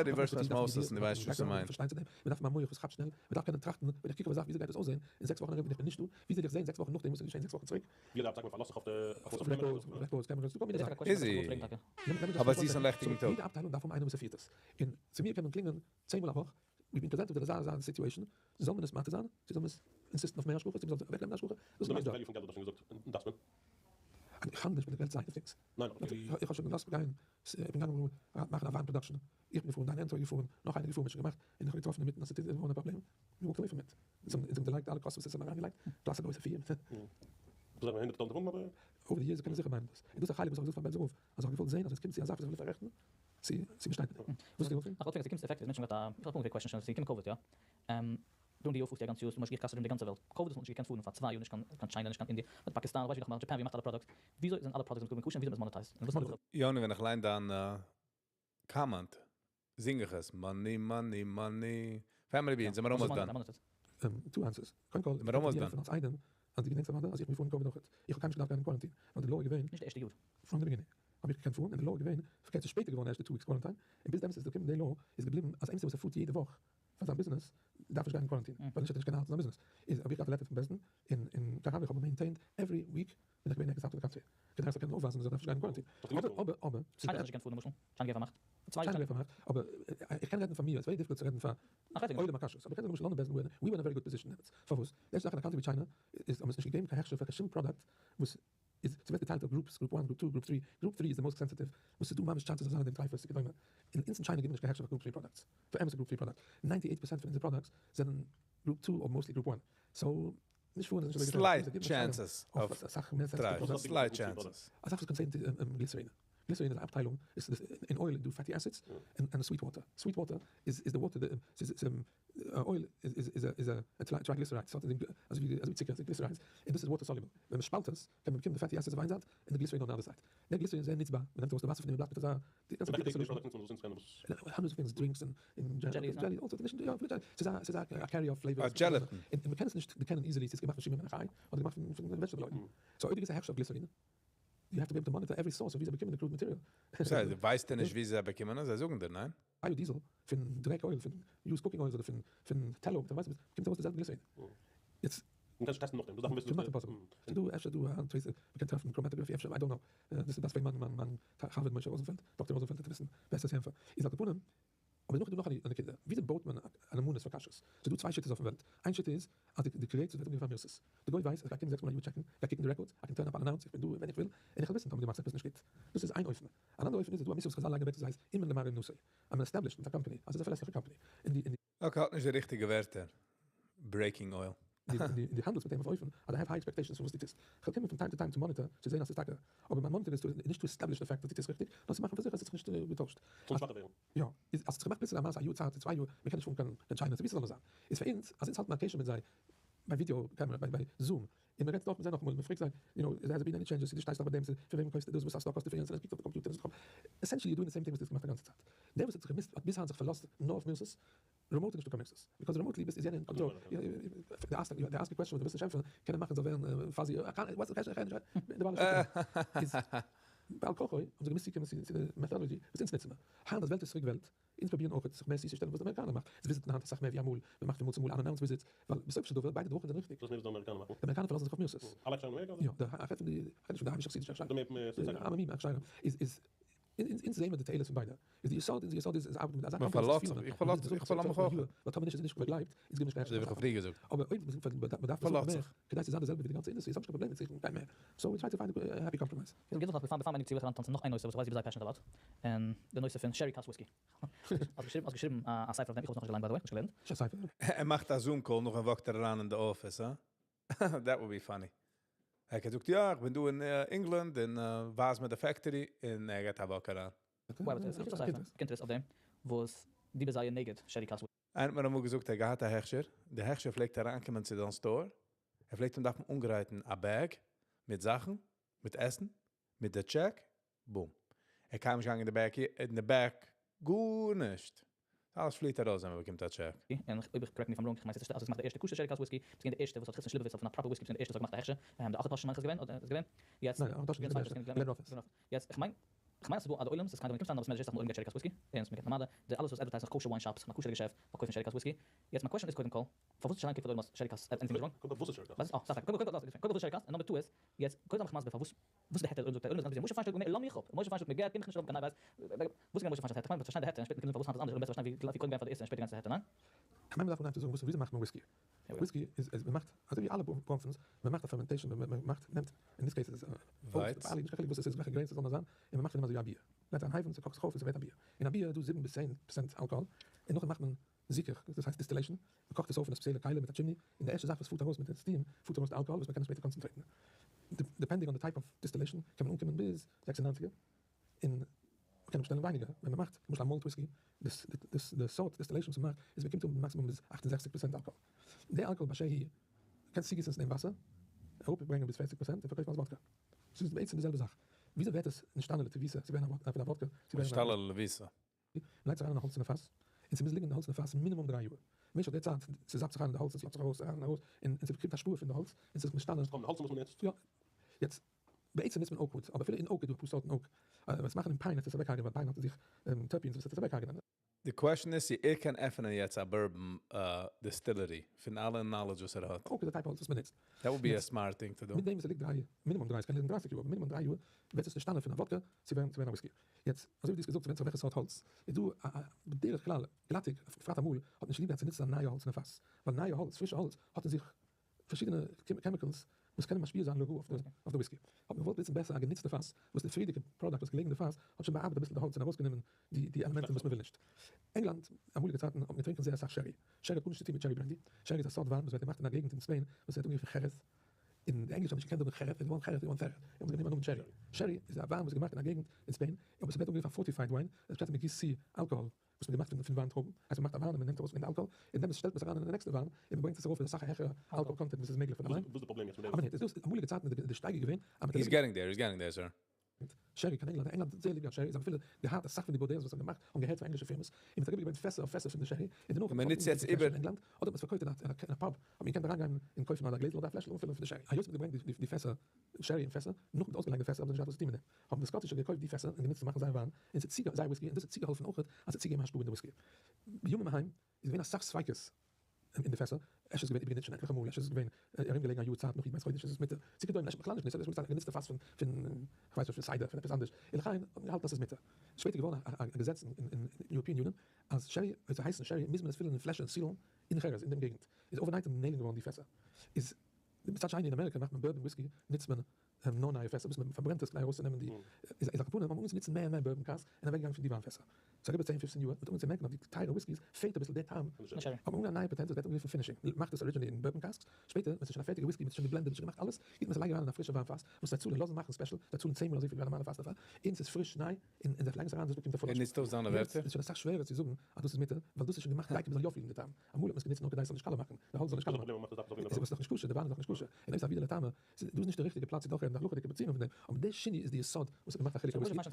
reverse osmosis און דו ווייסט נישט וואס ס'מיינט. פארשטיין צו דעם, מען דארף א מח וואס כאפט שנעל, מען דארף קענען טראכטן, ווען איך קוק אויף א זאך וויאזוי גייט דאס אויסזען אין 6 וואכן ארום ווען איך בין נישטא, ווי זאל איך זען 6 וואכן נאכדעם וואס איז געשען 6 וואכן צוריק? יעדער אפטיילונג פארלאזט זיך אויף די אויף records, records, cameras, כל מיני זאכן. Easy. אבער זיס און לעכטיגן טאג. יעדע אפטיילונג דארף האבן איינער וואס ער פירט עס. און צו מיר קען מען קלינגען 10 מאל א וואך, איך בין present אויף די אזא situation, זאל מען עס מתיר זיין, צו זאל מען עס insist ן אויף מער השגחה, צו מען זאל אוועקנעמען די השגחה, דאס איז מיין דזשאב. value פון געלט האט ער שוין געזאגט, און דארף מען. איך האנדל נישט מיט די געלט side of things. ניין, אבער די. איך האב שוין געלאזט גיין, איך בין געגאנגען מאכן א וויין production, איך בין געפארן, דיין ענטפער איז געפארן, נאך איינער געפארן, מ'האט שוין געמאכט, און איך האב געטראפן אינמיטן אז ס'איז געווארן א פראבלעם, מ'וואלט away פון מיט. אונז האבן דערלייגט אלע costs וואס עס האט אריינגעלייגט, plus א גרויסע fee. דאס זענען 100,000 פונט אבער. Over the years קען מען זיכער מיינען דאס. און דאס איז א חלק וואס איך האב געזאגט פארן בעלזער רב, אז איך האב געוואלט זען אז עס קומט צו א זאך וואס איך וויל פאררעכטן, צו צו מ'שטייט מיט דעם. וואס איז די ווארט? איך וואלט פרעגן אז ס'קומט צו עפעקט איז מענטשן געהאט א, איך האב אנגעפרעגט question שוין, ס'איז געקומען COVID יא? דא אין די יאר פארסטו א גאנץ יאר, ס'דא משגיח כשרות אין די גאנצע וועלט, COVID האט מען נישט געקענט פארן פאר 2 יאר נישט קיין קיין China נישט קיין אינדיע, מיט פאקיסטאן, ווייס איך נאך Japan ווי מ'מאכט אלע products, וויאזוי זענען אלע products געקומען כשר און וויאזוי מ'איז monetized? און וואס איז די יוני ווען איך ליין דיין comment זינג איך עס, money money money, Family Beans, זעמיר almost done. Two answers, קודם כל, זעמיר almost done. פון אלס איידעם, אז די געדענקסט אוודאי אז איך בין געפארן COVID אויכעט, איך האב קיינמאל נישט געדארפט גיין אין quarantine, ווייל די law איז געווען נישט די ערשטע יאר. From the beginning. האב איך געקענט פארן, און די law איז געווען, פארקערט ס'איז שפעטער געווארן ערשט די 2 weeks quarantine, און ביז דעמאלטס איז געקומען די law איז געבליבן אז איינער וואס ער פארט יעדע וואך פאר זיין ביזנעס דארף נישט גיין אין quarantine, ווייל נישט האט ער נישט קענען האלטן זיין ביזנעס, איז האב איך געהאט א letter פון בית דין אין אין קאראווע, איך האב maintained every week בין איך געווען ערגעץ out of the country, כדי איך זאל קענען אויפווייזן אז איך דארף נישט גיין אין quarantine, אבער אבער אבער China האט נישט געקענט פארן למשל, China געווען פארמאכט, צוויי China געווען פארמאכט, אבער איך קען רעדן פאר מיר, עס איז very difficult צו רעדן פאר עולם הכשרות, אבער איך קען זאגן למשל לאנדאן בית דין we were in a very good position דעמאלטס, פארוואס? די ערשטע זאך אין א country ווי China איז האבן עס נישט געגעבן קיין הכשר פאר קיין שום פראדוקט וואס איז ס'ווערט געטיילט אויף groups, group one, group two, group three, group three איז די most sensitive, וואס ס'איז דא ממש chances אז זיין אין דעם טרייפות וכדומה, און אונז אין China גיבן נישט קיין הכשר פאר group three products, פאר אמת'ע group three product, 98 percent פון אונזער products זענען group two אדער mostly group one, so נישט פארן איז נישט אזוי געפערליך, Slight זיי גיבן א chances שיינעם אויף אויף אסאך מער sensitive טרייפות, products. Slight chances. אסאך וואס contain glycerin, glycerin איז א אפטיילונג, איז אין oil איז דא fatty acids און sweet water, sweet water איז די water די ס'איז oil איז א triglyceride, ס'האט אין דעם אזוי ווי צוקער, glycerides, און דאס איז water soluble, ווען מ'שפאלט עס קען מען באקומען די fatty acids אויף איין זייט און די glycerin on the other side, דער glycerin איז זייער נוצבאר, מ'נעמט ארויס די וואסער פון דעם און בלייבט מיט אזא די גאנצע bitter solution. Hundreds of things, drinks און jelly, all sorts, יא, ס'איז א ס'איז א carrier of flavors, א gelatin. און מ'קען עס נישט דערקענען easily צו ס'איז געמאכט פון שמן מן החי אדער געמאכט פון vegetable oil, so אויב דו גיבסט א הכשר אויף glycerin, you have to be able to monitor every source אויף ווי זיי באקומען די crude material. זיי ווייסט ער נישט ווי זיי באקומען עס, זיי זאגן דיר, ניין? Biodiesel פון דרעק oil, פון used cooking oils אדער פון פון tallow, דו ווייסט וואס, קומט ארויס די זעלבע glycerin. יעצט. מען קען נישט טעסטן נאכדעם, דאס דארף מען וויסן. כמעט impossible. ס'איז דא אפשר דא א tracer, מען קען טרעפן chromatography אפשר, I don't know. דאס איז דאס פרעג מיין מיין חבר משה ראזענפעלד, דאקטער ראזענפעלד וועט וויסן בעסער צו ענטפערן. איז על כל פנים, אבער נאך איז דא נאך א נקודה, וויאזוי בויט מען א נאמנות פאר כשרות? ס'איז דא צוויי שיטות אויפן וועלט, איין שיטה איז אז די create ווערט אנגערופן א מירתת, די גוי ווייסט אז איך גיי קומען זעקס מאל א יאר טשעקן, גיי קוקן די records, I can turn up unannounced, איך בין דא ווען איך וויל, און איך וועל וויסן טאמער דו מאכסט עפעס נישט גוט. דאס איז איין אופן. אן אנדער אופן איז, איז דא א מיסוד וואס חזל לייגן אוועק וואס הייסט אומן למר אומנותו, אז מען established מיט א קאמפאני אז עס איז א פארלעסליכע קאמפאני, און די. Okay, האט נישט די ריכטיגע ווערטער. Breaking oil. די די האנדלסט מיט אים אויף אופן אז I have high expectations פון וואס דו טוסט. כ'וועל קומען פון time to time צו monitor צו זען אז ס'איז טאקע. אבער מיין monitor איז נישט to establish די fact אז דו טוסט ריכטיג, נאר צו מאכן פאר זיכער אז ס'האט זיך נישט געטוישט. זאל שוואכער ווערן. יא. איז אז ס'האט זיך געמאכט פלוצלינג א מעשה א יאר צייט צו צוויי יאר, מ'קען נישט פארן קיין China צו ווי ס'זאל נאר זיין. איז פאר אונז אז אונז האלטן א קשר מיט זיי ביי video camera ביי Zoom, און מ'רעדט דורך מיט זיי נאכאמאל און מ'פרעגט זיי, you know, has there been any changes, דו שטייסט דאך ביי דעם, פון וועם קויפסטו דאס, וואס א stock האסטו פון יענץ, און עס קוקט אויף די קאמפיוטער און עס essentially you're doing the same thing וואס דו האסט געמאכט א גאנצע צייט. דער וואס האט זיך געמוזט האט ביז היינט זיך פארלאזט נאר אויף מירתת, remote איז נישטא קיין מירתת, because remotely ביסט איז יענער אין קאנטראל, די ask question וואס דו ווילסט נישט ענטפערן קען ער מאכן זאל ווערן fuzzy, איז בעל כרחו האבן זיי געמוזט צוקומען צו די methodology וואס אונז נוצן מיר היינט אז וועלט איז צוריק וועלט, אונז פרובירן אויך זיך מער צוצושטעלן וואס די אמעריקאנער מאכט, זיי וויזיטן היינט אסאך מער ווי אמאל, מען מאכט פון מאל צו מאל unannounced visits, ווייל בסופו של דבר ביידע דרכים זענען ריכטיג. דאס מער וואס די אמעריקאנער מאכן. די אמעריקאנער פארלאזן זיך אויף מירתת. אלע הכשרים אין אמעריקא אדער? יא, די איך רעד פון די, איך רעד נישט פון די היימישע חסידישע הכשרים. די מער מער די עממי הכשרים איז איז אונז זעהן מיר די תועלת פון ביידע. איז די יסוד, אונזער יסוד איז ארבעטן מיט אזא מען קאמפאני וואס פארלאזט איז זיך, פירנד, איך פארלאז זיך, איך פארלאז מיך אויך. ווייל טאמער נישט איז נישט באגלייבט, אונז גיבן נישט קיין אזוי ווי איך האב פריער געזאגט. אבער אויב מען דארף פארלאזט מער זיך. כדי צו זיין די זעלבע ווי די גאנצע industry, איז האב נישט קיין פראבלעם מיט זוכן קיין מער. So we try to find a happy compromise. איך גיב זיך נאך בעפאר מען ענדיגט צו וויל איך אריינטאנצן נאך איין נושא וואס איך ווייס דו ביסט זייער passionate about, און די נושא פון sherry cask whisky. האסט געשריבן האסט געשריבן א ספר אויף דעם, איך האב עס נאכנישט געליינט by the way, נישט געלערנט. נישט א ספר. ער מאכט א Zoom call נאכדעם walk ט ער אריין אין די אפיס, הא? That would be funny. ער געזאגט יא איך בין דא אין England און ווייז מיר די factory און ער געט א walk אריין. וועב איז א ספר, קונטרס אויף דעם וואס דו ביסט זייער נגד sherry cask. איינער האט מיר אמאל געזאגט ער האט געהאט א הכשר, די הכשר פלעגט אריינקומען צו זיין store, ער פלעגט אים דארפן אנגרייטן א bag מיט זאכן, מיט עסן, מיט די check, boom. ער קען נישט גאנגען אין די back, אין די back, גארנישט. אלעס פליעט ארויס ווען מען באקומט א check. און אויב איך correct me if I'm wrong, איך מיין ס'איז אז עס מאכט די ערשטע כשר sherry cask whisky, ס'איז געווען די ערשטע וואס האט חוץ פון שליבעוויץ פון א proper whisky, ס'איז געווען די ערשטע וואס האט געמאכט א הכשר, די אכעטאשן מיין איך איז געווען, אדער איז געווען, יעצט, ניין, אכעטאשן איז געווען די ערשטע, גלענראפעס. יעצט, איך מיין, איך מיין אז ס'איז דא א די עולם, ס'איז קיינער ווען קומסט אריין אין א בית מדרש זעסט אז מ'האט אנגעגרייט sherry cask whisky, און מ'געט נארמאלע, די אלעס וואס advertise זיך kosher wine shops, א כשר'ע געשעפט, פארקויפן sherry cask whisky, יעצט מיין question איז קודם כל, פארוואס נישט אריינקוקן פאר די עולם אז sherry cask anything is wrong? קודם כל וואס איז sherry cask? וואס איז, אה, סארי, קודם כל, קודם כל וואס איז sherry cask, און number two איז, יעצט, קודם זיי מיך מסביר פארוואס, וואס איז די היתר, אויב זאגט ער, אויב איז גאנץ busy, משה פיינשטיין זאגט מיר, לאז מיך אפ, משה פיינשטיין זאגט מיר, געב, גיב מיך נישט אראפ קיין נייוועז, וואס איז געווען משה פיינשטיינ'ס היתר, כ'מיין מ'דארף פארשטיין די היתר, און שפעטער קומט פארוואס היינט איז אנדערש, און בעסער פארשטיין ווי קודם גיין פאר די איסור און שפעטער גיין צו די היתר, ניין? כ'מיין מ'דארף אנהייבן צו זאגן וואס וויאזוי מאכט מען וויסקי? וויסקי איז איז מ'מאכט אזוי ווי אלע בראנפנס, מ'מאכט א fermentation, מ'מאכט נעמט אין this case איז עס ווייץ. barley, נישט קיין חילוק וואס עס איז וועלכע grains עס זאל נאר זיין, און מ'מאכט פון דעם אזוי ווי א ביר. מ'לייגט אריין הייוון, ס'קאכט זיך אויף און ס'ווערט א ביר. אין א ביר איז דא 7 ביז 10% אלקאהאל, און נאכדעם מאכט מען זיכוך, דאס הייסט distillation, מ'קאכט עס אויף אין א ספעציעלע כלי מיט א chimney, און די ערשטע זאך וואס פארט ארויס מיט די steam, פארט ארויס די אלקאהאל וואס מ'קען עס שפעטער concentrate ן. Depending on די type of distillation קען מען אנקומען ביז 96 און מ'קען אפשטעלן ווייניגער ווען מ'מאכט למשל א malt whisky, די סארט distillation וואס מ'מאכט איז מ'קומט אן מאקסימום ביז 68% אלקאהאל. די אלקאהאל באשר היא קענסט צוגיסן צו דעם וואסער, אראפברענגען ביז 40% און פארקויפן אלס וואדקא. ס'איז בעצם די זעלבע זאך. וויאזוי ווערט עס נשתנה לתבוסה צו ווערן א וואדקא צו ווערן א. נשתנה ללביסה. מ'לייגט עס אריין אין א האלצענע פאס, און ס'מוז ליגן אין די האלצענע פאס מינימום 3 יאר. במשך די צייט, ס'זאפט זיך איין אין די האלץ און ס'לאזט זיך ארויס אריין און ארויס, און ס'באקומט א שפור פון די האלץ, און ס'איז משתנה. ס'קומט די האלץ וואס מ'נוצט. יא. יעצט. בעצם נוצט מען oak wood, אבער אפילו אין oak איז דא אפאר סארטן oak, ווען עס מאכן אין pine וועט עס אוועקהארגענען ווייל pine האט אין זיך terpenes וואס וועט עס אוועקהארגענען. די question איז צו ער קען עפענען יעצט א bourbon distillery פון אלע knowledge וואס ער האט. Oak איז די type האלץ וואס מען נוצט. That would be a smart thing to do. מיט דעם וואס עס ליגט דריי, מינימום דריי, עס קען ליגן דרייסיג יאר, אבער מינימום דריי יאר ווערט עס נשתנה פון א וואדקע צו ווערן צו ווערן א וויסקי. יעצט, אזוי ווי דו האסט געזאגט ס'ווענדט זיך וועלכע סארט האלץ, איז דא א בדרך כלל גלאטיג, בפרט אמאל, האט מען נישט ליב געהאט צו נוצן א נייע האלץ אין א פאס, ווייל נייע האלץ, פרישע האלץ, האט אין זיך פארשידענע chemicals וואס קענען משפיע זיין לרעה אויף די וויסקי. האט מען געוואלט נוצן בעסער א גענוצטע פאס, וואס די פריערדיגע product וואס איז געלעגן אין די פאס האט שוין באארבעט אביסל די האלץ און ארויסגענומען די עלעמענטן וואס מען וויל נישט. ענגלאנד, אמאליגע צייטן האט מען געטרינקען זייער אסאך sherry. Sherry האט גארנישט צו טון מיט cherry brandy. Sherry איז א סארט וויין וואס ווערט געמאכט אין א געגנט אין ספעין וואס ווערט אנגערופן חערעז. און די ענגלישע האבן נישט געקענט זאגן חערעז, איז געווארן חערעז איז געווארן פערעז. האבן זיי גענומען א נאמען sherry. Sherry איז א וויין וואס איז געמאכט אין א געגנט אין ספעין, אבער ס'ווערט אנגערופן א fortified wine, דאס פשט אז מען גיסט צו אלקאהאל וואס מען געמאכט פון וויין טרויבן, הייסט מען מאכט א וויין און מען נעמט ארויס פון די אלקאהאל, און דעמאלטס שטעלט מען עס אריין אין די נעקסטע וויין, און מען ברענגט עס ארויף מיט אסאך א העכערע אלקאהאל content וואס איז מעגליך פון א וויין. וואס איז די פראבלעם יעצט מיט דעם? אבער נישט, איז דאס אמאליגע צייטן איז די שטייגער געווען אז מען He's getting there, he's getting there sir. Sherry קיין ענגלאנד, ענגלאנד האט זייער ליב געהאט sherry, זיי האבן אפילו געהאט אסאך פון די בארדעלס וואס האבן געמאכט האבן געהערט צו ענגלישע פירמעס, און מען האט אריבערגעברענגט פעסער אויף פעסער פון די sherry, און דערנאך מען נוצט יעצט איבער. אין ענגלאנד, אדער האט מען עס פארקויפט אין א pub, האט מען געקענט אריינגיין און קויפן אדער א גלעזל אדער א פלעשל אנפילן פון די sherry, היות מען האט געברענגט די פעסער sherry אין פעסער, נאך מען האט אויסגעלייגט די פעסער האבן זיי נישט געהאט וואס צו טון מיט דעם, האבן די סקאטישע געקויפט די פעסער און גענוצט צו מאכן זייער וויין, און ס'האט צוגע זייער וויסקי, און דאס האט צוגעהאלפן אויכעט אז ס'האט צוגעגעבן השפעה אין די וויסקי. בימים ההם איז געווען אסאך ספיקות אין די פעסער, אפשר איז געווען איבערגענוצט שוין עטליכע מאל, אפשר איז עס געווען ארום געלעגן א יאר צייט נאך י"ב חודש איז עס מותר, צו כדומה, אפשר בכלל נישט גענוצט, אפשר איז עס א גענוצטע פאס פון פון כ'ווייס נישט פון cider פון עפעס אנדערש, און לכן האט מען געהאלטן אז ס'איז מותר. שפעטער געווארן א געזעץ אין European Union אז sherry אויב ס'הייסן sherry מוז מען עס פילן אין פלעשער און seal ן אין חרס אין דעם געגנט, איז overnight נעלם געווארן די פעסער. איז מצד שני אין אמעריקא מאכט מען bourbon וויסקי נוצט מען נאר נייע פעסער ביז מען פארברענט עס כדי ארויסצונעמען די איז על כל פנים האט מען אנגעהויבן צו נוצן מער און מער bourbon cask און אוועקגעגאנגען פון די וויין פעסער. ס'איז אריבער צען פופצן יאר מ'האט אנגעהויבן צו מערקן אז די טייערע וויסקיס פעלט אביסל די טעם האט מען אנגעהויבן א נייע פאטענט וואס ווערט אנגערופן finishing מ'מאכט עס originally אין bourbon casks שפעטער ווען ס'איז שוין א פערטיגע וויסקי מ'האט עס שוין געבלענדעט מ'האט שוין געמאכט אלעס גיבט מען עס א לייג אריין אין א פרישע וויין פאס וואס זיי צאלן לאזן מאכן special זיי צאלן צען מאל אזויפיל ווי א נארמאלע פאס דערפאר און ס'איז פריש ניי און זיי לייגן עס אריין דאס באקומט א פולע ער נוצט אויס זיינע ווערטער. יעצט איז שוין אסאך שווערער צו זאגן אז דאס איז מותר ווייל דאס איז שוין געמאכט דייקא מ'זאל יא פילן די טעם אמאל האט מען עס גענוצט נאר כדי עס זאל נישט קאלע מאכן, די האלץ זאל נישט קאלע מאכן. איז עס נאך נישט כשר, די וויין איז נאך נישט כשר, און אויב ס'איז א ווידער לטעמא, איז דאס נישט די ריכטיגע פלאץ צו דורכרעדן די הלכה'דיגע באציאונג פון דעם, אבער די שינוי איז די יסוד וואס האט געמאכט א חילוק אין וויסקי.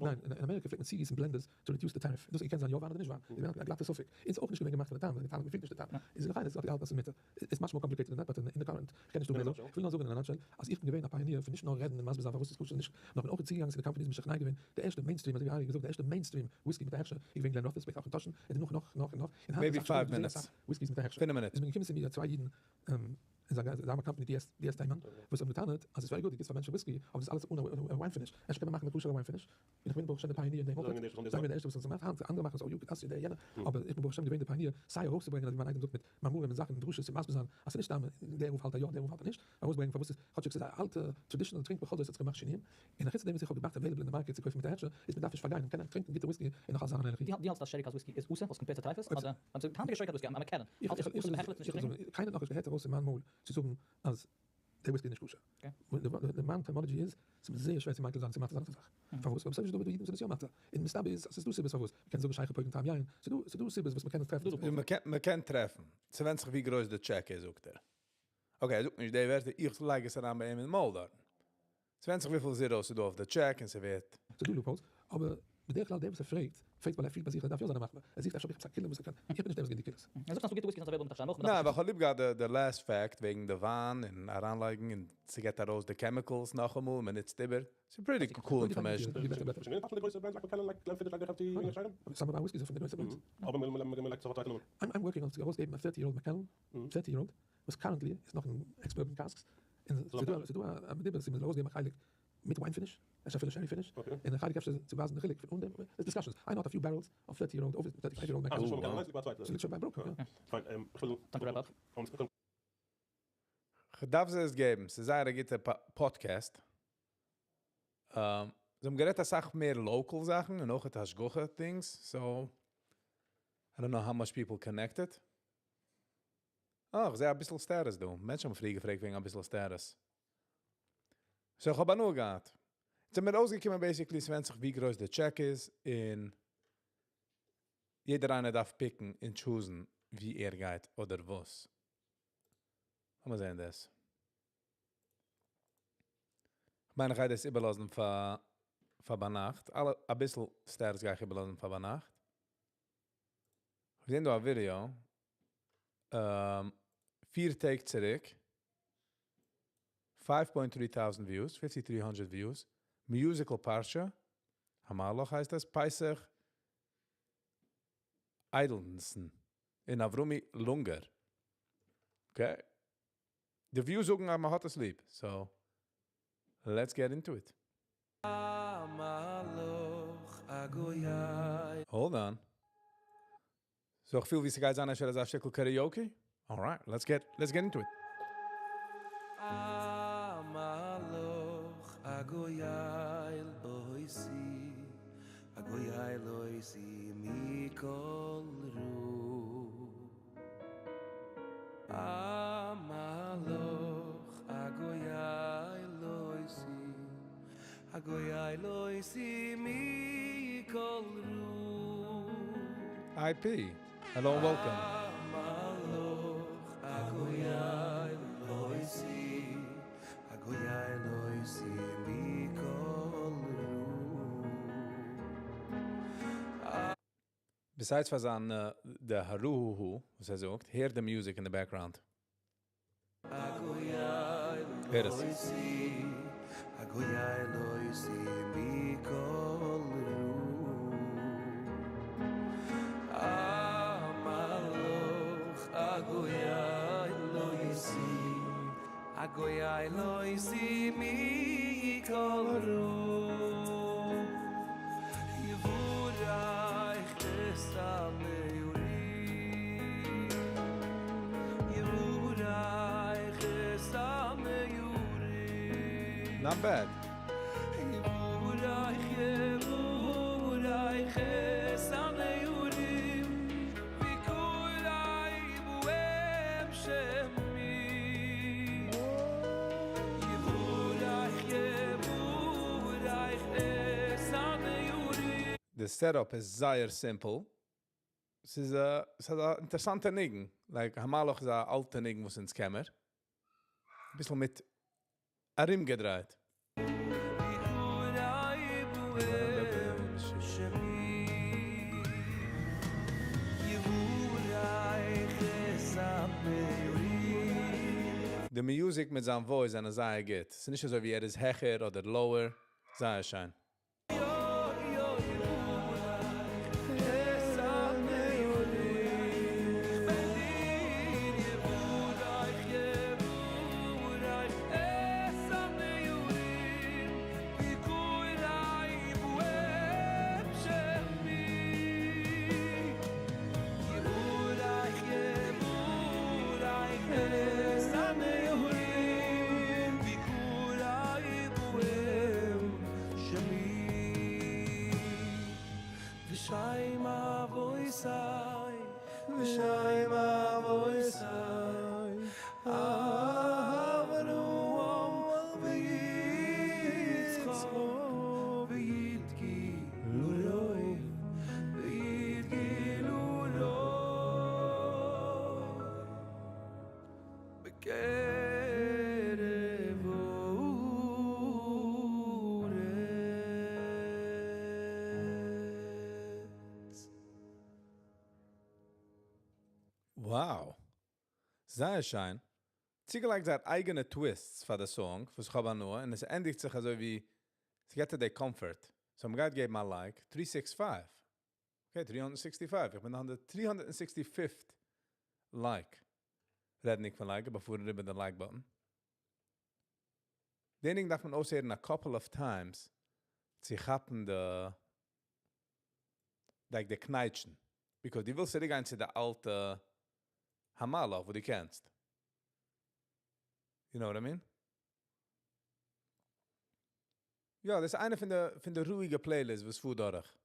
ניין, אין אמעריקע פלעגט מען צוגיסן blenders צו reduce די tariff, דאס האט געקענט זיין יא וויין אדער נישט וויין, איז געווען א גלאטע ספק, און ס'איז אויך נישט געווען געמאכט פון די טעם, ווייל די טעם מ'פילט נישט די טעם, איז לכאורה האט געהאלטן אז ס'איז מותר. It's much more complicated than that, but in the current, כ'קען נישט דא מער זאגן, כ'וויל נאר זאגן אין א nutshell, אז איך בין געווען א pioneer פון נישט נאר רעדן און מסביר זיין פארוואס ס'איז כשר און נישט, נאר כ'בין אויך צוגעגאנגען צו די companies און משכנע געווען, די ערשטע mainstream, אזוי ווי ארי האט געזאגט, די ערשטע mainstream וויסקי מיט א הכשר איז געווען Glenrothes, שפעטער Auchentoshan, און דערנאך נאך, נאך און נאך, און היינט איז אסאך שטאט דא זייער אסאך וויסקיס מיט א הכשר. איז מען געקומען צו מיר צוויי אידן אין זיין זיי האבן א company DS תימן, וואס האבן געטענה'ט אז ס'איז very good, דו גיבסט פאר מענטשן וויסקי, אבער דאס אלעס אן א wine finish, אפשר קען מען מאכן א כשר'ע wine finish? און איך בין ברוך השם די pioneer אין דעם אויך, זיי זענען די ערשטע וואס האבן עס געמאכט, היינט אנדערע מאכן עס אויך, יו כ דער יענער, אבער איך בין ברוך השם געווען די pioneer סיי ארויסצוברענגען אזוי ווי מיין איידעם זאגט מיט מאמרים און זאכן און דרשות צו מסביר זיין אז ס'איז נישט סתם דער רב האלט א יא דער רב האלט א נישט, ארויסברענגען פארוואס ס'איז, כאטשיג ס'איז א אלטע traditional טרינק בכל זאת האט זיך געמאכט שינויים, און אחוץ דעם וואס איך האב געמאכט available אין די market צו קויפן מיט א הכשר, איז מ'דארף נישט פארגיין און קענען טרינקען גוטע וויסקי און נאך אלס זיין אן ערליכע איד. דו האלטסט אז sherry cask וויסקי איז אסור וואס compared צו טרייפות אדער? היינטיגע sherry cask וויסקי, א Macallan, האלט איך אסור בהחלט נישט צו טרינקען? קיינער האט נאכנישט געהערט ארויס פון מיין מויל צו זאגן אז דער וויסקי איז נישט כשר. די מיין terminology איז, ס'איז זייער שווער צו מיקל זיין צו מתיר זיין אזא זאך. פארוואס? ווייל בסופו של דבר איז דא אידן וואס זענען עס יא מתיר. און מסתבר איז אז ס'איז דא סיבות פארוואס. מ'קען זאגן שכר פוגם טעם יין. ס'איז דא סיבות וואס מ'קען עס טרעפן. מ'קען טרעפן. ס'ווענדט זיך ווי גרויס די טשעק איז זאגט ער. Okay ער זאגט נישט די ווערטער, איך לייג עס אריין ביי אים אין מויל דארטן. ס'ווענדט זיך וויפיל zeros ס'איז דא אויף די טשעק און ס'ווערט. ס'איז דא loopholes, אבער בדרך כלל דער וואס ער פרעגט, פרעגט ווייל ער פילט ביי זיך ער דארף יא זיין א מחמיר, ער זוכט אפשר עפעס א קולא וואס ער קען, איך בין נישט דער וואס גיבט די קולות. ער זאגט אז ס'איז גוטע וויסקי זענען available מיט הכשר נאך, מ'דארף ניין, נישט. ווייל כ'האב ליב געהאט די last fact וועגן די וויין און אריינלייגן און ס'געט ארויס די chemicals נאכאמאל און מ'נוצט איבער, ס'איז pretty cool information. וואס currently איז נאך אין ex-bourbon casks, און ס'איז דא א מדובר צו מ'זאל ארויסגעבן א חלק מיט wine finish, אפשר אפילו sherry finish, און א חלק אפשר צו ווייזן די חילוק פון אן דעם, ס'איז discussions, איינער האט א few barrels אויף 30 year old, over 35 year old Macallan, ס'ליגט שוין ביי broker, יא. כ'דארף זיי עס געבן, ס'איז זייער א גוטע פאדקעסט. זיי האבן גערעדט אסאך מער local זאכן און אויך השגחה things, so I don't know how much people connected. אה, איך זעה אביסל status דא. מענטשן האבן פריער געפרעגט וועגן אביסל status. So איך האב הנאה געהאט. ס'איז מיר אויסגעקומען basically ס'ווענדט זיך ווי גרויס די טשעק איז, און יעדער איינער דארף pick ן און choose ן ווי ער גייט אדער וואס. לאמיר זען דאס. כ'מיין איך גיי דאס איבערלאזן פאר פאר ביינאכט. אלע אביסל status גיי איך איבערלאזן פאר ביינאכט. כ'האב געזען דא א ווידעא פיר טעג צוריק. 5.3 thousand views, 5300 views, Musical פרשה, המלאך הייסט עס, פסח איידלסן, און אברומי לונגער. Okay. די views זאגן אז מ'האט עס ליב, so let's get into it. Hold on. So איך פיל ווי ס'גייט זיין אפשר אזא שטיקל karaoke. Alright, let's get let's get into it. IP, hello and welcome. Besides פאר זיין די הרוהוהו וואס ער זאגט, הער די music in the background. הער עס. Not bad. די setup איז זייער simple. ס'איז א ס'איז א אינטערעסאנטע ניגון. Like המלאך איז א אלטע ניגון וואס אונז קען מיר. אביסל מיט ארומגעדרייט. די music מיט זיין voice זענען זייער גוט. ס'איז נישט אזוי ווי ער איז העכער אדער lower. זייער שיין. Wow! זייער שיין. צוגעלייגט זייער אייגענע twists פאר די song, וואס איך האב הנאה, און עס ענדיגט זיך אזוי ווי ס'געט דיר די comfort. So מ'גייט געבן א like, three six five. Okay, 365, איך בין אן די 365th like. רעדנדיג פון like, בעפאר אריבער די like button. די ניגון דארף מען אויסהערן א couple of times צו כאפן די like די קנייטשן. Because דו ווילסט צוריקגיין צו די אלטע המלאך וואס דו קענסט. You know what I mean? יא, דאס איז איינע פון די פון די רואיגע playlists וואס פארט דורך.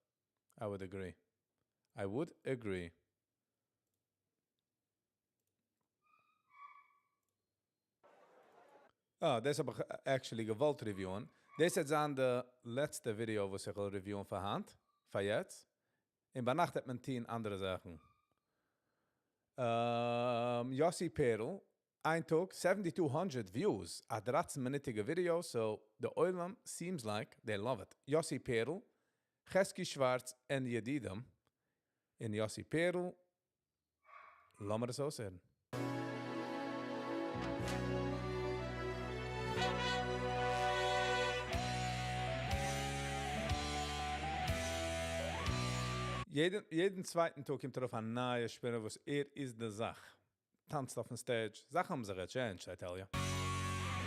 I would agree. I would agree. אה, דאס האב איך actually געוואלט review ען. דאס וועט זיין די לעצטע ווידעא וואס איך וועל review ען פאר היינט, פאר יעצט. און ביינאכט וועט מען טון אנדערע זאכן. יאסי פערל, איין טאג, seventy two hundred views, א דרייצן מינוטיגע ווידעא, so די עולם seems like they love it. יאסי פערל, חזקי שווארץ און ידידים, און יאסי פערל, לאמיר עס אויסהערן. יעדן, יעדן צווייטן טאג קומט ארויף א נייע שפילער וואס ער איז די זאך. טאנצט אויפן stage. זאכן האבן זיך גע changed, I tell you.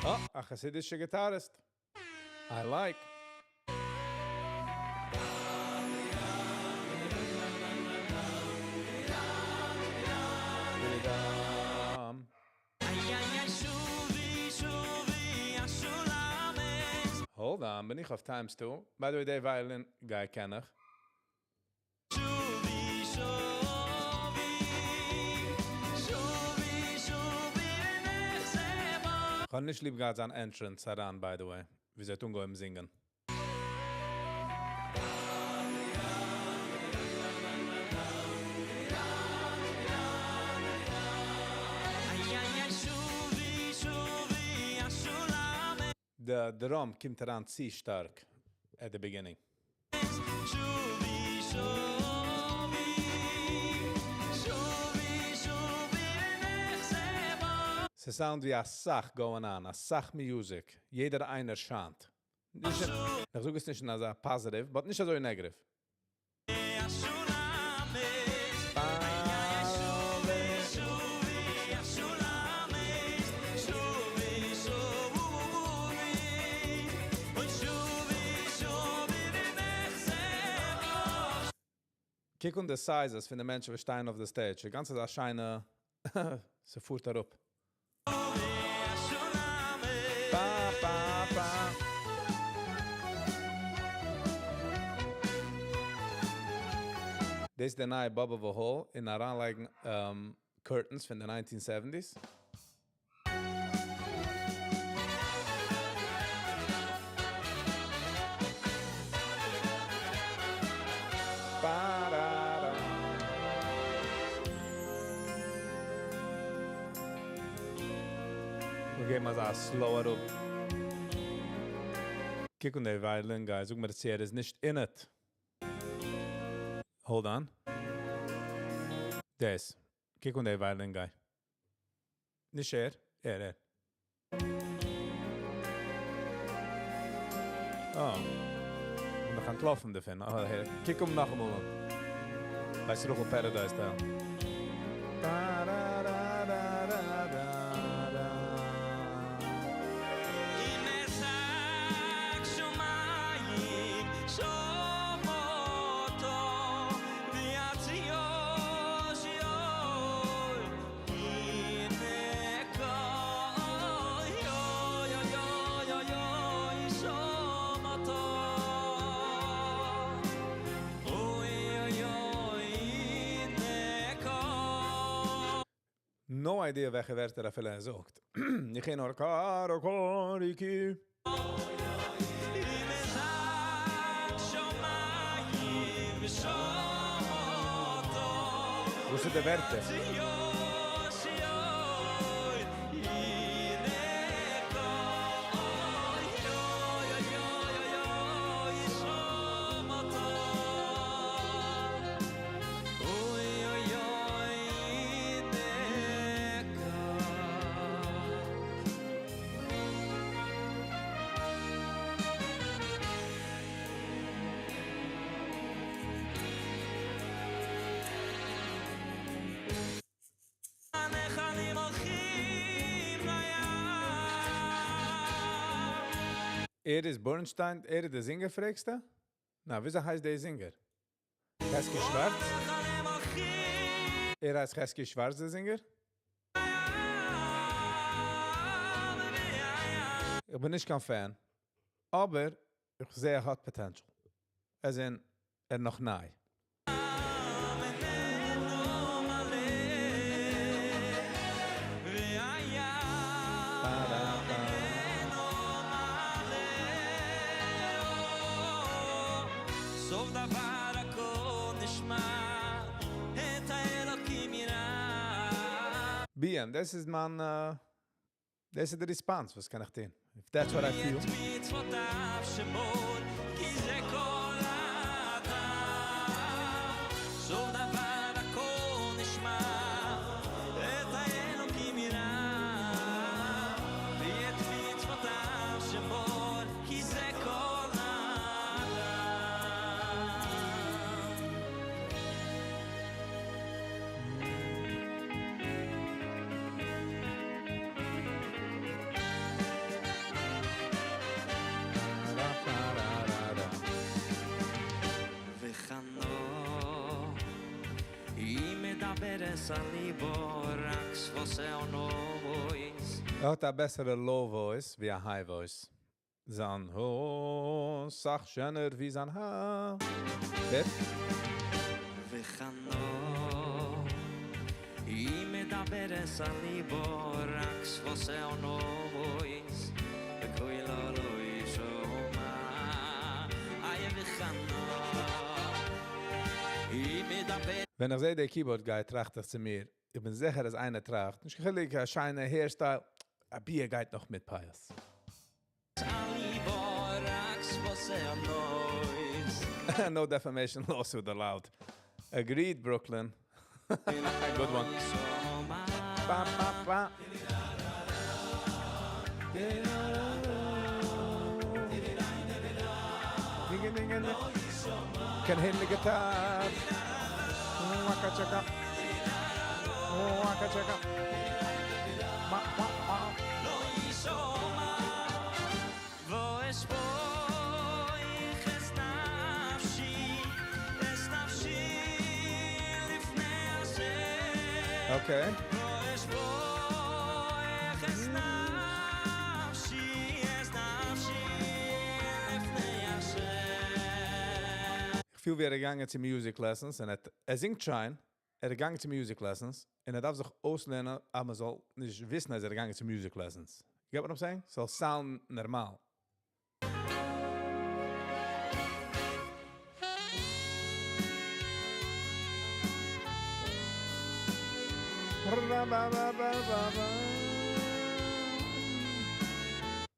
Oh, א חסידישע guitarist. I like. Hold on, בין איך אויף times 2. By the way, די violin guy קען איך. איך האב נישט ליב געהאט זיין entrance אריין, by the way. ווי זיי טון אים זינגען. The drum קומט אריין צו שטארק at the beginning. שובי שובי שובי שובי ס' sound ווי א סאך going on, א סאך music. יעדער איינער שיינט. נישט, איך זאג עס נישט אלס א positive, but נישט אזוי negative. קוק אן די sizes פון די מענטשן וואס שטייען אויף די stage. די גאנצע א שיינע ס'פארט אראפ. Pa, pa, pa. דאס איז די נייע Bobov Hall אין אריינלייגן curtains פון די 1970s. Ba, da, da. מיר געבן אזא slow אראפ. קוק אן די violin guy, זאג מיר, ער איז נישט in it. Hold on. דאס. קוק אן די violin guy. נישט ער, ער, ער. Oh. און ער קען אנטלויפן דערפון. Oh, hey. קוק אים נאכאמאל אן. ווייסט דו, Paradise style. Da, da, da, da, da, da, da. אם אשק שומעים שומותו ויציו שיוי הנה אוי אוי אוי אוי אוי שומותו אוי אוי אוי הנה No idea וועלכע ווערטער אפילו ער זאגט. איך קען נאר קאר, קאריקי. אם אשק שומעים שומותו וואו זענען די ווערטער? ויציו שיוי הנה אוי אוי אוי אוי שומותו אוי אוי אוי הנה. הנחלים הולכים לים. ער איז Bernstein, ער איז דער singer, פרעגסטו? נא, וויאזוי הייסט דער singer? Chesky Schwarz? הנחלים הולכים ער הייסט Chesky Schwarz, דער singer? איך בין נישט קיין fan. אבער איך זע, ער האט potential. As in, ער נאך ניי. איננו מלא והים איננו מלא. סוף דבר הכל נשמע את האלוקים ירא. BM, דאס איז מיין, דאס איז די response, וואס קען איך טון? If that's what I feel. את מצוותיו שמור כי זה כל האדם. סוף דבר הכל נשמע את האלוקים ירא ואת מצוותיו. ער האט א בעסערע low voice ווי א high voice. זיין הו סאך שענער ווי זיין הא. הערט? ווען איך זעה די keyboard guy טראכט איך צו מיר, איך בין זיכער אז איינער טראכט, נישט קיין חילוק א שיינע hairstyle, אבי ער גייט נאך מיט פיאות. No defamation lawsuit allowed. Agreed, Brooklyn. Good one. Ba, ba, ba. קען הערן די guitar. Waka chaka. Waka chaka. Ba, ba, ba. Okay. איך פיל ווי ער געגאנגען צו music lessons און ער זינגט שיין, ער געגאנגען צו music lessons און ער דארף זיך אויסלערנען, אז מען זאל נישט וויסן, אז ער געגאנגען צו music lessons. You get what I'm saying? ס'זאל sound נארמאל.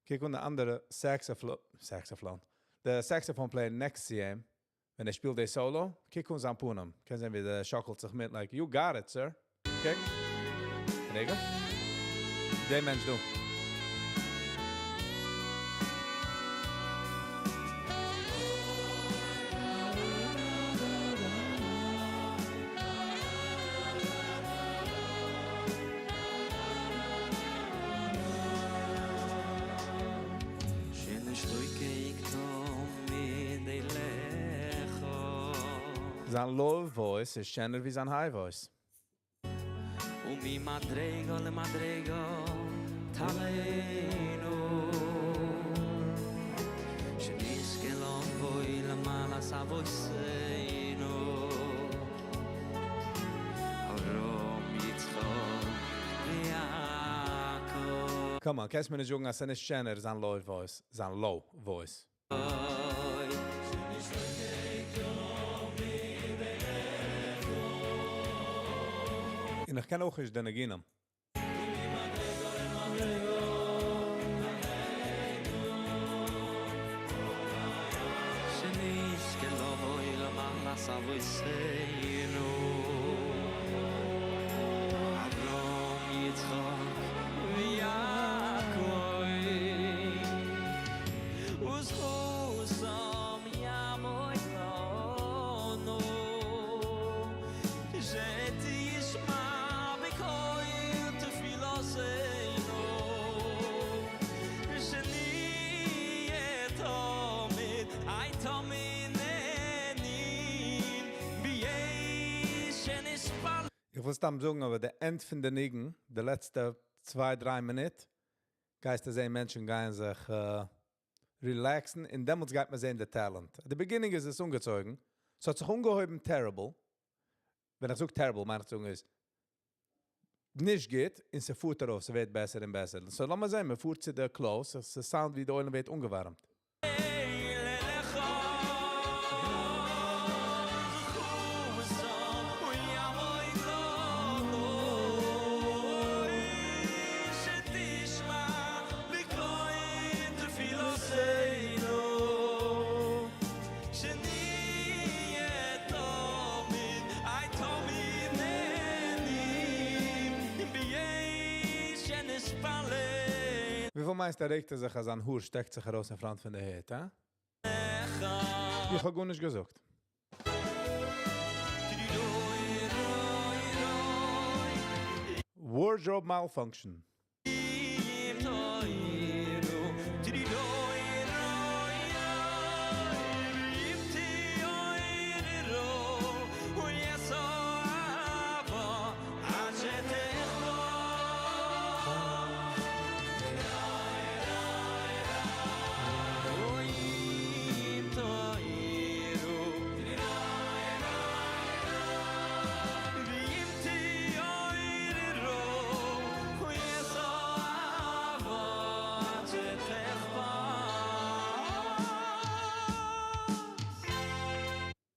קוק אן די אנדערע saxophone. די saxophone player next צו אים, ווען ער שפילט די solo, קוק אן זיין פנים. קענסט זען ווי דער שאקלט זיך מיט, like, you got it, sir. קוק. רגע. דער מענטש דא. זיין low voice איז שענער ווי זיין high voice. וממדרגה למדרגה תעלינו שנזכה לבוא למעלה אבותינו אברהם יצחק ויעקב. Come on, קענסט מיר נישט זאגן, אז עס איז נישט שענער זיין low voice, זיין low voice. און איך קען אויך נישט די ניגונים. שנזכה לבוא למעלה אבותינו אברהם יצחק ויעקב וזכותם יעמוד לנו שתשמע בקול תפילתנו שנהיה תמיד איי תמיד נהנים ביש שנשפל. איך וויל סתם זאגן, אבער די end פון די ניגון, די לעצטע צוויי, דריי מינוט, גייסטו זען, מענטשן גייען זיך relaxן, און דעמאלטס גייט מען זען די talent. At the beginning איז עס אנגעצויגן, ס'האט זיך אנגעהויבן terrible. ווען איך זאג terrible, מיין איך זאגן איז נישט גוט, און ס'פארט ארויף, ס'ווערט בעסער און בעסער. So לאמיר זען, מען פארט צו די close, עס sound ווי די עולם ווערט אנגעווארעמט. וויפיל מיינסטו רעגט ער זיך, אז זיין האר שטעקט זיך ארויס אין front פון די הוט, הא? איך האב גארנישט געזאגט. Wardrobe malfunction.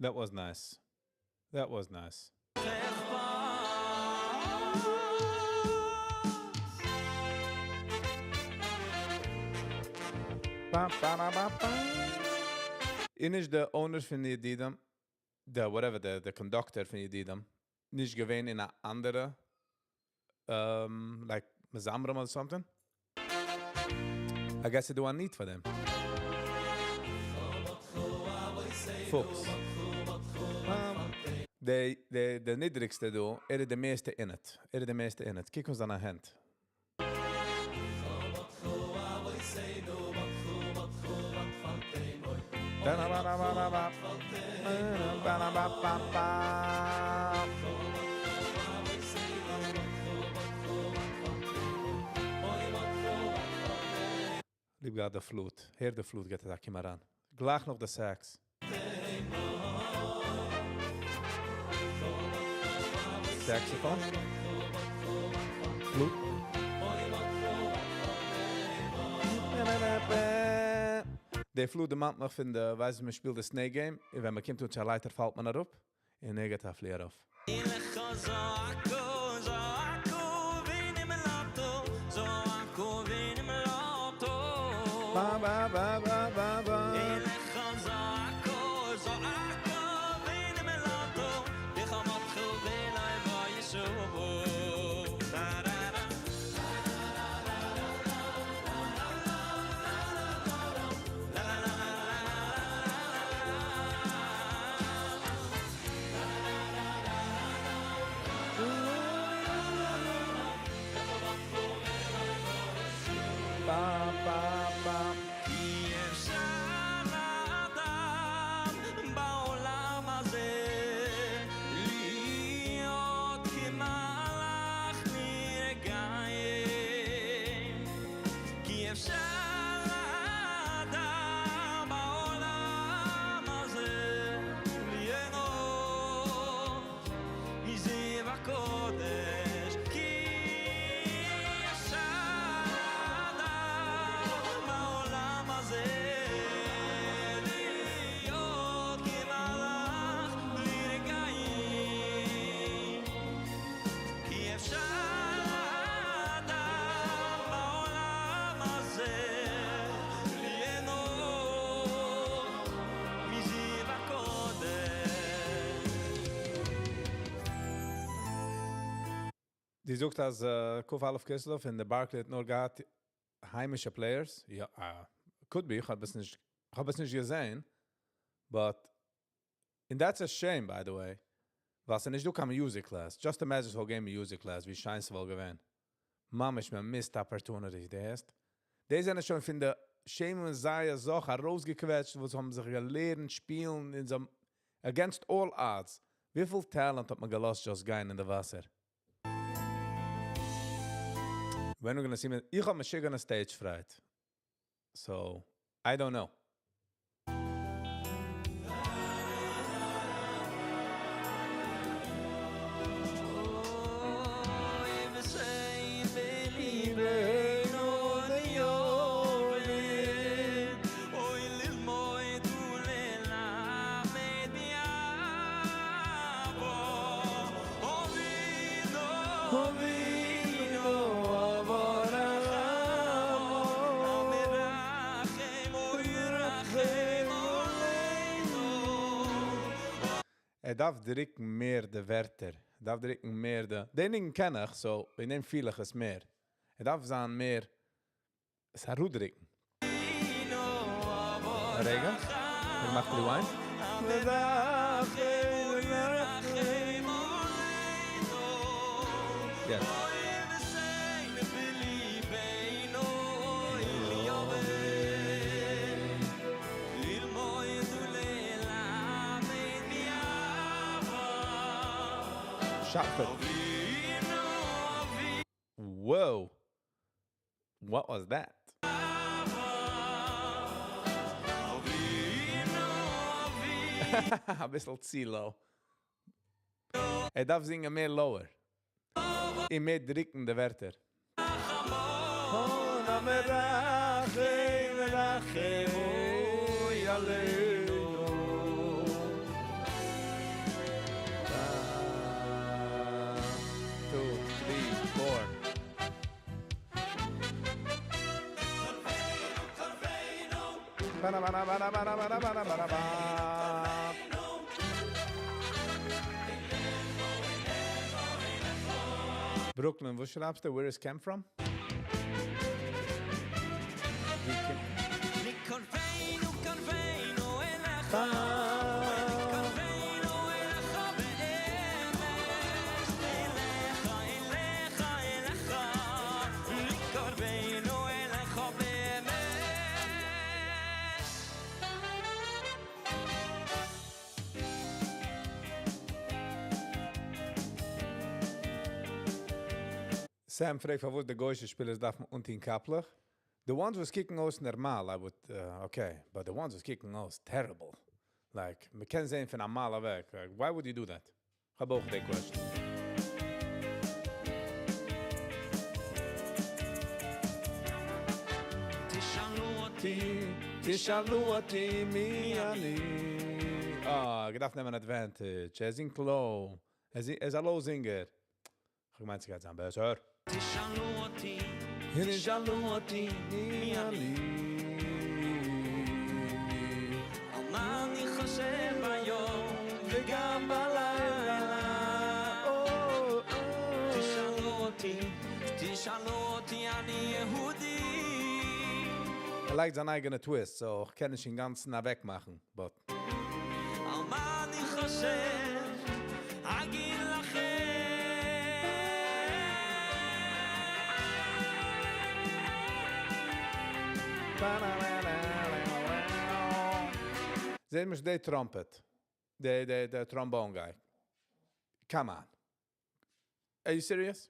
That was nice. That was nice. איז נישט דער owner פון ידידים, דער whatever, דער conductor פון ידידים, נישט געווען אין א אנדערע, like, מזמרים or something? I guess they do a need for them. פוקס. דער נידריגסטע דא, ער איז דער מערסטע in it. ער איז דער מערסטע in it. קוק אויף זיינע הענט. ליב געהאט די flute. הער די flute גייט דא קום אריין. גלייך נאך די sax. Saxophone. Flute. די flute דערמאנט מיך פון די, ווייסט, מען שפילט די Snake Game. און ווען מען קומט צו א לייטער, פאלט מען אראפ. און ער גייט א פלי ארויף. Ba, ba, ba, ba, ba, ba. Ba, ba, ba. אי אפשר לאדם בעולם הזה להיות כמלאך נרגעים. כי אפשר לאדם בעולם הזה ליהנות מזיו הקודש. כי אפשר לאדם בעולם הזה להיות כמלאך לרגעים. כי אפשר לאדם בעולם הזה ליהנות מזיו הקודש. די זאגט אז כ"א כסלו אין די Barclays האט נאר געהאט היימישע players. יא, could be, איך האב עס נישט, איך האב עס נישט געזען. But, and that's a shame, by the way. ווייל ס'איז נישט דא קיין music class. Just imagine ס'וואלט געווען music class, ווי שיין ס'וואלט געווען. ממש, מען missed opportunities, די הערסט? די זענען שוין פון די שמן זית זאך ארויסגעקוועטשט, וואס האבן זיך געלערנט שפילן אין אזא against all odds. וויפיל talent האט מען געלאזט just גיין אין די וואסער? When we're gonna see me, איך האב משוגענע stage fright. So, I don't know. ער דארף דרוקן מער די ווערטער. ער דארף דרוקן מער די... דעם ניגון קען איך, so, וועגן דעם פיל איך עס מער. ער דארף זיין מער... עס אראפדרוקן. רגע, איך מאך rewind. Yes. Shot put. Whoa. What was that? א ביסל צו low. ער דארף זינגען מער lower. און מער דרוקן די ווערטער. Brooklyn, וואו שרייבסטו? Where is camp from? Sam פרעגט פארוואס די גוישע שפילערס דארפן אנטון קאפלעך. The ones וואס קוקן אויס נארמאל, I would, okay, but the ones וואס קוקן אויס terrible. Like, מען קען זען פון א מייל אוועק. Like, why would you do that? איך האב אויך די question. תשאלו אותי מי אני. אה, געדארפט נעמען advantage. ער זינגט low. ער איז א low singer. איך מיין, ס'גייט זיין בעסער. תשאלו אותי, תשאלו אותי מי אני. על מה אני חושב ביום וגם בלילה. תשאלו אותי, תשאלו אותי, אני יהודי. ער לייגט זיין אייגענע twist, so איך קען נישט אינגאנצן אוועקמאכן, but על מה אני חושב, אגיד לכם. זעט מיך די trumpet. די, די, די trombone guy. Come on. Are you serious?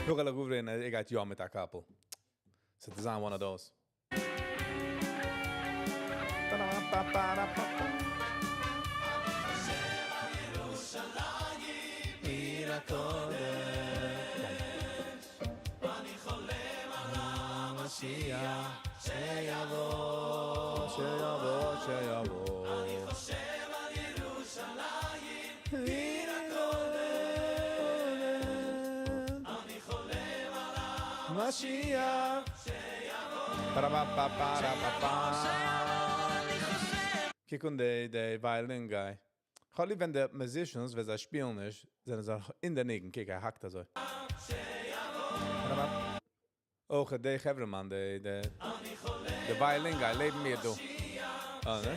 נאך אלע גוברין, ער גייט יא מיט א קאפל. So design one of those. עיר הקודש. אני חולם על המשיח שיבוא, שיבוא, שיבוא. אני חושב על ירושלים, עיר הקודש. אני חולם על המשיח שיבוא. פאראפאפאראפאפא. אני חושב קוק אן די, די violin guy. איך ליב ווען די musicians, ווען זיי שפילן נישט, זענען זיי אין די ניגון. קוק, ער האקט אזוי. אויך די חברה-מאן, די, די, די violin guy, לעבן מיר דא. אה, נע?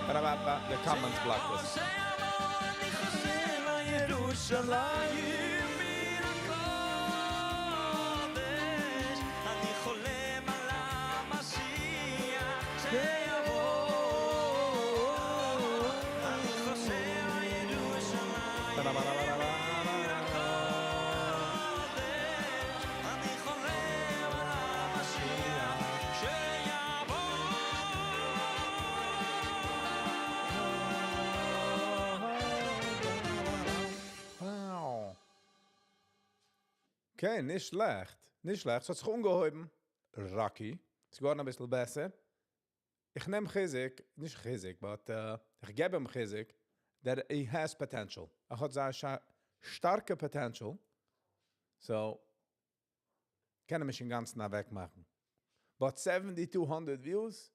פאראפאפא, די comments blocked us. אני חושב על ירושלים עיר הקודש. אני חולם על המשיח שיבוא. אני חושב על ירושלים עיר הקודש. אני חולם על המשיח שיבוא. Wow. Okay, נישט שלעכט. נישט שלעכט. ס'האט זיך אנגעהויבן. Rocky. ס'איז געווארן א ביסל בעסער. איך נעם חיזוק, נישט חיזוק, but איך געב אים חיזוק, that he has potential. ער האט זייער שטארקע potential. So, קען ער מיך אינגאנצן אוועקמאכן. But 7200 views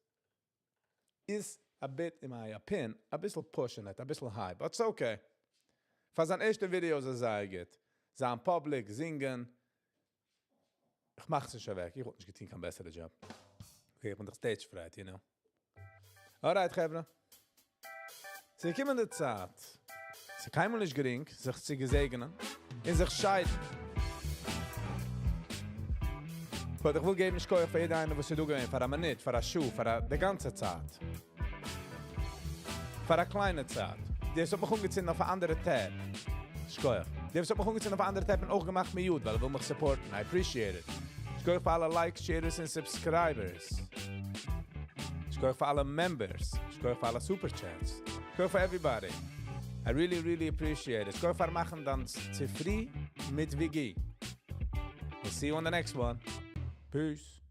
is a bit, in my opinion, א ביסל pushing it, א ביסל high, but it's okay. פאר זיין ערשטע video איז עס זייער גוט. זיין public, זינגען. איך מאך עס נישט אוועק. איך וואלט נישט געטון קיין בעסערע job. איך בין דאך stage fright, you know. Alright, חברה. ס'איז געקומען די צייט. ס'איז קיינמאל נישט גרינג, זיך צו געזעגענען. און זיך שיידן. But איך וויל געבן שכוח פאר יעדער איינער, וואס איז דא געווען, פאר א מינוט, פאר א שעה, פאר די גאנצע צייט. פאר א קליינע צייט. דער האט מיך אנגעצינדן אויף אן אנדערע tab. שכוח. דער האט מיך אנגעצינדן אויף אן אנדערע tab און אויך געמאכט mute, ווייל ער וויל מיך support ן. I appreciate it. שכוח פאר אלע likes, shares און subscribers. שכוח פאר אלע members. שכוח פאר אלע super chats. שכוח for everybody. I really, really appreciate it. שכוח פאר מאכן דיין צופרי מיט וויגי. We'll see you on the next one. Peace.